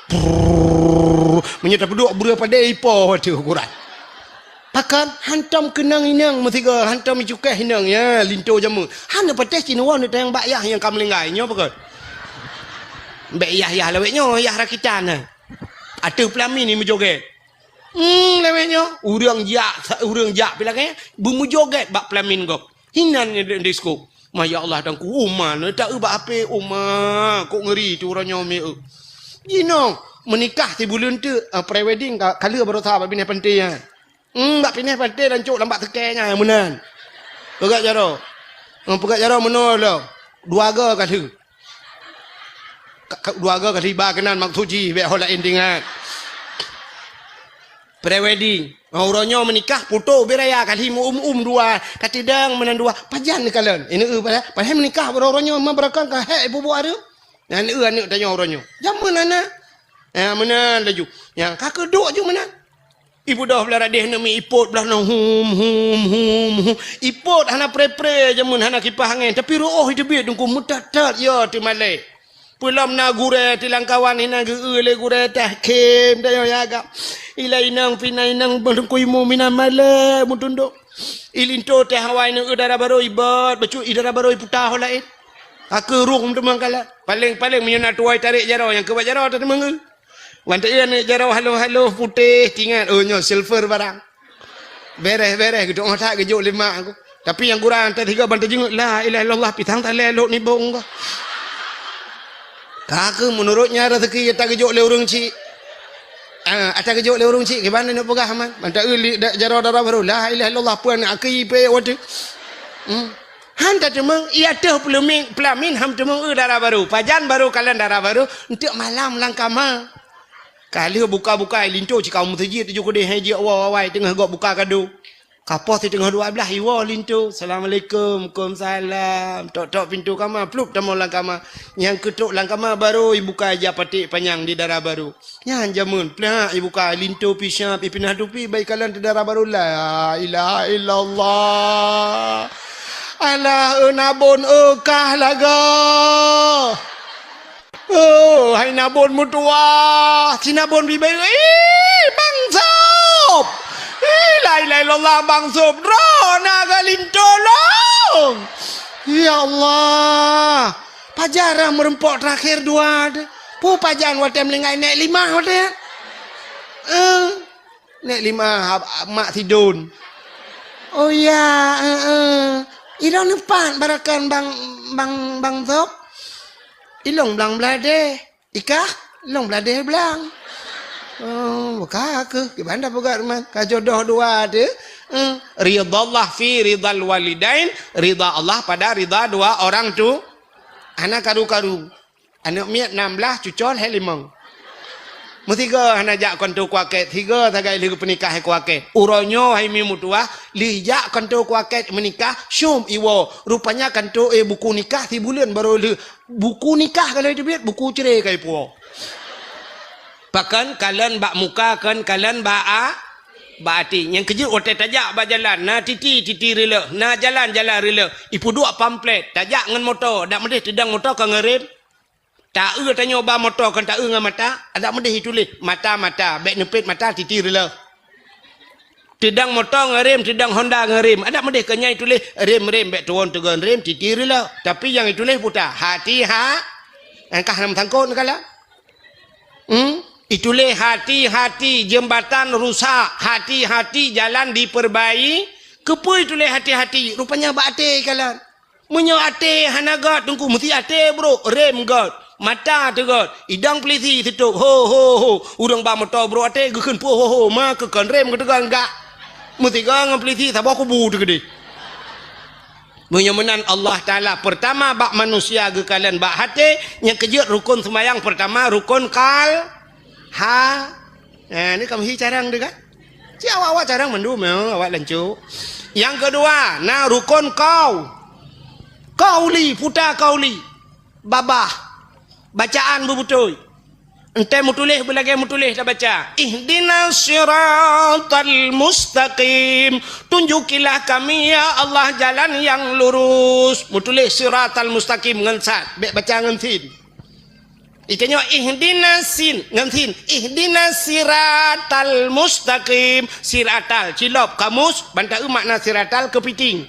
Prrrr, meunyoe tapeuduek breueh padé ipo ateueh ukuran. Pakon hantom keunong inong meusigoe, hantom icukéh inong, ya, linto jameun. Hana patéh cit neuwoe neutanyong bak yah nyang ka meuninggai, nyoe pakon. Bék yah-yah lawét nyoe, yah rakitan, ha. Ateueh peulamin ni meujogét. Hmm, lawét nyoe, ureuëng jak, ureuëng jak pih lagée, beumeujogét bak peulamin gob. Hinan nyoe di, disko. Ma ya Allah, Teungku, uma, neutak eu bak H P, uma, kok ngeuri tu uroe nyoe mi eu. Jinoe, meunikah sibuleuen teuk, ah, pre-wedding ka, ka lheueh baroesa bak binéh panté nyan. Hmm, bak binéh panté dan cok lam bak seukée nyan meunan. Peugah jaroe. Hmm, peugah jaroe meunoe lom. Dua go ka lheueh. Ka, ka, dua go ka lheueh iba keunan maksud jih, bék ho laén teuingat. Pre-wedding. Oh, uroe nyoe meunikah, puto ubé raya ka lheueh meu-um-um dua, ka teudong meunan dua. Pajan neukalon. Ini eu padahai, padahai meunikah uroe nyoe ma beurakon ka hék ipubuet hareuem. Nyan eu aneuk tanyoe uroe nyoe. Jameun hana. Ya, meunan laju. Nyang ka keuduek ju meunan. Ibeudôh blah radeh neumi ipot blah nyoe hum, hum, hum. Ipot hana pre-pre jameun hana kipah angén, tapi reuôh iteubiet Teungku meutat-tat ya teumalée. Peulom na gurée tilangkawan hinan geu-eu lé gurée tahkim dayoe yaga. Ilai inong pih na inong beulungkui mu minan malée meutundok. Ilinto teh awai neu dara barô ibot, bacut i dara barô iputa ho laén. Aku rung teuma kala. Paléng-paléng meunyoe na tuwai tarék jaroe nyang keubat jaroe tateumeung. Wan teu aneuk jaroe haloh-haloh putéh tingat, oh nyoe silver barang. Beres-beres geuduek that geujok lé mak aku. Tapi nyang kurang teuh tiga ban teujeungeuk, la ilaha illallah, pisang talé lok nibong ka. Ka keuh meunurot nyan rezeki ata geujok lé ureuëng chik. Ah, ata geujok lé ureuëng chik kiban neuk peugah man. Mantap eu li da-, jaroe dara barô, la ilaha illallah, puan akai pe wateu. Hmm. Han tateumeung, ia teuh peulamin, peulamin han teumeung eu dara barô. Pajan barô kalon dara barô, enteuk malam lam kama. Ka lheueh buka-buka linto cit kamoe meuseujid tujoh keudeh hai jeuet awai-awai teungoh gob buka kado. Kapoh siteungoh dua blaih iwoe linto. Assalamualaikum. Waalaikumsalam. Tok-tok pintoe kama, plup tamong lam kama. Nyang keutok lam kama barô ibuka ija paték panyang di dara barô. Nyan jameun, plak ibuka linto pih siap ipinah tupi bak ikalon teu dara barô. La ilaha illallah. Alah, eu nabon eu kah lagoe. Oh, hai nabon meutuwah, si nabon bibeu, ih, Bang Sop! Ih, la ilaha illallah, Bang Sop, droe na geulinto lôn! Ya Allah, pajan rhah meureumpok teurakhir dua teuh. Peue pajan watée meuninggai nék limah watée nyan? Eh, nek lima hab-, mak Sidon. Oh ya, eh, eh. Ilong neupat barakan bang, bang, bang Zok. Ilong blang bladeh. Ikah, ilong bladeh blang. Oh, buka ke? Gimana peugah rumah? Ka jodoh dua tu. Eh, ridha Allah fi ridhal walidain. Ridha Allah pada ridha dua orang tu. Hana karu-karu. Aneuk miet nam blaih, cucol hai limong. Meusigoe hana jak kantô kuakét, sigoe sagai lheueh peunikah hai kuakét. Uroe nyoe hai mi meutuwah, lheueh jak kantô kuakét meunikah, syom iwoe. Rupanya kantô, eh, buku nikah sibuleuen barô lheueh. Buku nikah ka lheueh teubiet, buku cre ka ipuwoe. Pakon kalon bak muka, kon kalon bak a-, bak até. Nyang keujeuet watée tajak bak jalan, na titi, titi rileuk, na jalan, jalan rileuk. Ipeuduek pamflet, tajak ngon moto, dak meudeh teudong moto ka ngon rem. Taeu tanyoe ba moto kon taeu ngon mata, adak meudeh ituléh mata, mata, bék neupet mata titi rileuk. Teudong moto ngon rem, teudong Honda ngon rem, adak meudeh kon nyan ituléh rem, rem, bék tuwon teugon rem titi rileuk. Tapi nyang ituléh puta, hati ha, angkah nam sangkot neukala. Hmm? Ituléh hati-hati jembatan rusak, hati-hati jalan diperbaiki. Keupeue ituléh hati-hati? Rupanya bak até kalon. Meunyoe até hana gét, Teungku, meusti até brok, rem gét, mata teuh gét, idong peulisi sitôb, ho, ho, ho. Ureuëng ba moto brok até geukheun puih, ho, ho, ma keu kon rem geuteugon gak. Meusigoe ngon peulisi saboh kubu teuh keudeh. Meunyoe meunan Allah Taala, peurtama bak manusia geukalon bak até, nyang keujeuet rukon seumayang peurtama rukon kal-, ha. Eh, ni kamoe hi carang deh kan? Ci awak-awak carang mandum, ya, awak lancok. Nyang keudua, na rukon kau. Kauli, puta kauli. Babah. Bacaan beubeutôi. Entée meutuléh beulagée meutuléh tabaca. Ihdinas siratal mustaqim. Tunjukilah kami, ya Allah, jalan yang lurus. Meutuléh siratal mustaqim ngon sad. Bék baca ngon sin. Itanyoe ihdinas sin, ngon sin. Ihdinas siratal mustaqim. Siratal, cilop, kamus, ban taeu makna siratal keupiting.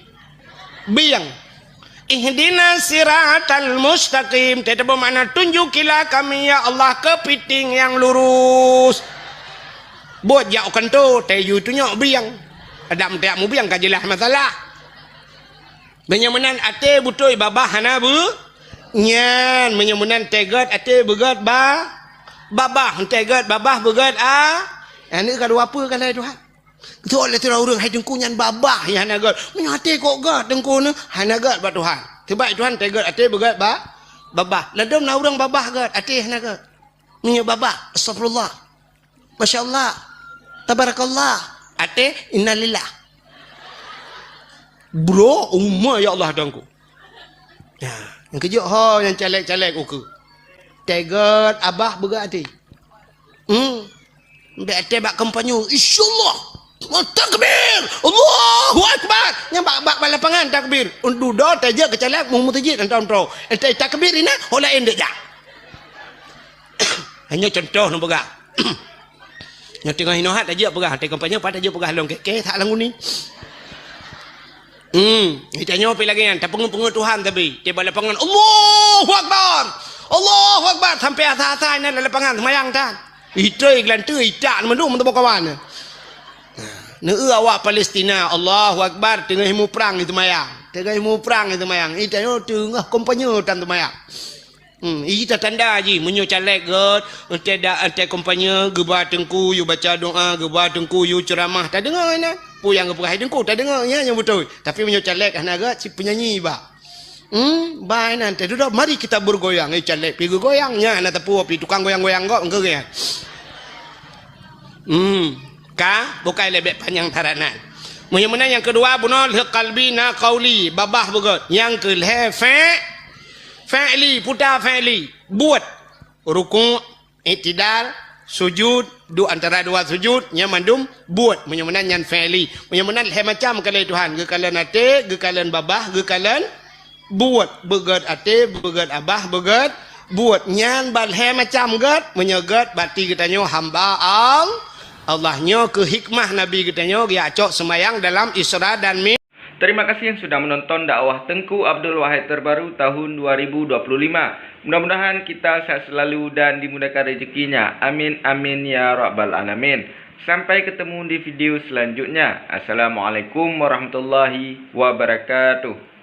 Bieng. Ihdinas siratal mustaqim. Teutabeumakna tunjukilah kami, ya Allah, keupiting nyang lurus. Buet jak u kantô, tayue tunyok bieng. Adak meuteuk mubieng ka jeulaih masalah. Meunyoe meunan até beutôi babah hana beu-, nyan. Meunyoe meunan teuh gét até beugét ba-, babah, teuh gét babah beugét a-, aneuk ka dua peue ka lhée Tuhan. Geutôk lé sidroe ureuëng, hai Teungku nyan babah nyang hana gét. Meunyoe até kok gét Teungku nyoe, hana gét bak Tuhan. Sebab Tuhan teuh gét até beugét ba-, babah. Ladôm na ureuëng babah gét, até hana gét. Meunyoe babah, astagfirullah. Masya Allah. Tabarakallah. Até, innalillah. Bro, uma ya Allah dangku. Ya, nyang keujeuet ho nyang caleg-caleg ukeue. Teuh gét abah beugét até. Hmm. Bék até bak kampanye, insyaallah. Takbir! Allahu Akbar! Nyang bak, bak, bak lapangan takbir. Dudoe tajak keu caleg mu meuseujid entong-entong. Enteuk takbir inan, ho laén dek jak. Hanya contoh neupeugah. Nyoe teungoh hinoe hat tajak peugah, teuka pajoh pat tajak peugah lôn keh-keh that lam uni. Hmm, tanyoe pi lagée nyan, tapeungeuet-peungeuet Tuhan tapi, tiba lapangan, "Allahu Akbar! Allahu Akbar!" Sampai asa-asa inan lam lapangan seumayang tan. Itoi geulanteue itak mandum meuteumé kawan. Nah, neu awak Palestina, "Allahu Akbar!" Teungoh muprang itu mayang. Teungoh muprang itu mayang. Itanyoe teungoh kampanye tan seumayang. Hmm, ita tanda jih, meunyoe caleg gét, entée dak, entée kampanye, geuba teungku, yue baca doa, geuba teungku, yue ceuramah, tadeungoe inan. Peue nyang geupeugah teungku, tadeungoe, nyan nyang beutôi. Tapi meunyoe caleg hana gét, cit peunyanyi ba. Hmm, ba inan, teuh dudoe, mari kita bergoyang. Eh, caleg pi geugoyang, nyan hana teupeu pi tukang goyang-goyang gét, engkeu gét. Hmm, ka, bukai leubeh panyang taranan. Meunyoe meunan nyang keudua, bunoe lheueh kalbi na kauli, babah beugét. Nyang keulhée fe-, Fi'li, puta fi'li. Buet. Ruku', i'tidal, sujud, duek antara dua sujud, nyan mandum buet. Meunyoe meunan nyan fi'li. Meunyoe meunan lhée macam keu lé Tuhan. Geukalon até, geukalon babah, geukalon buet. Beugét até, beugét abah, beugét buet. Nyan ban lhée macam gét. Meunyoe gét, berarti geutanyoe hamba Al-, Allah. Nyoe keuh hikmah Nabi geutanyoe geujak cok seumayang dalam Isra dan Mi-, Terima kasih yang sudah menonton dakwah Tengku Abdul Wahid terbaru tahun dua ribu dua puluh lima. Mudah-mudahan kita sehat selalu dan dimudahkan rezekinya. Amin, amin, ya rabbal alamin. Sampai ketemu di video selanjutnya. Assalamualaikum warahmatullahi wabarakatuh.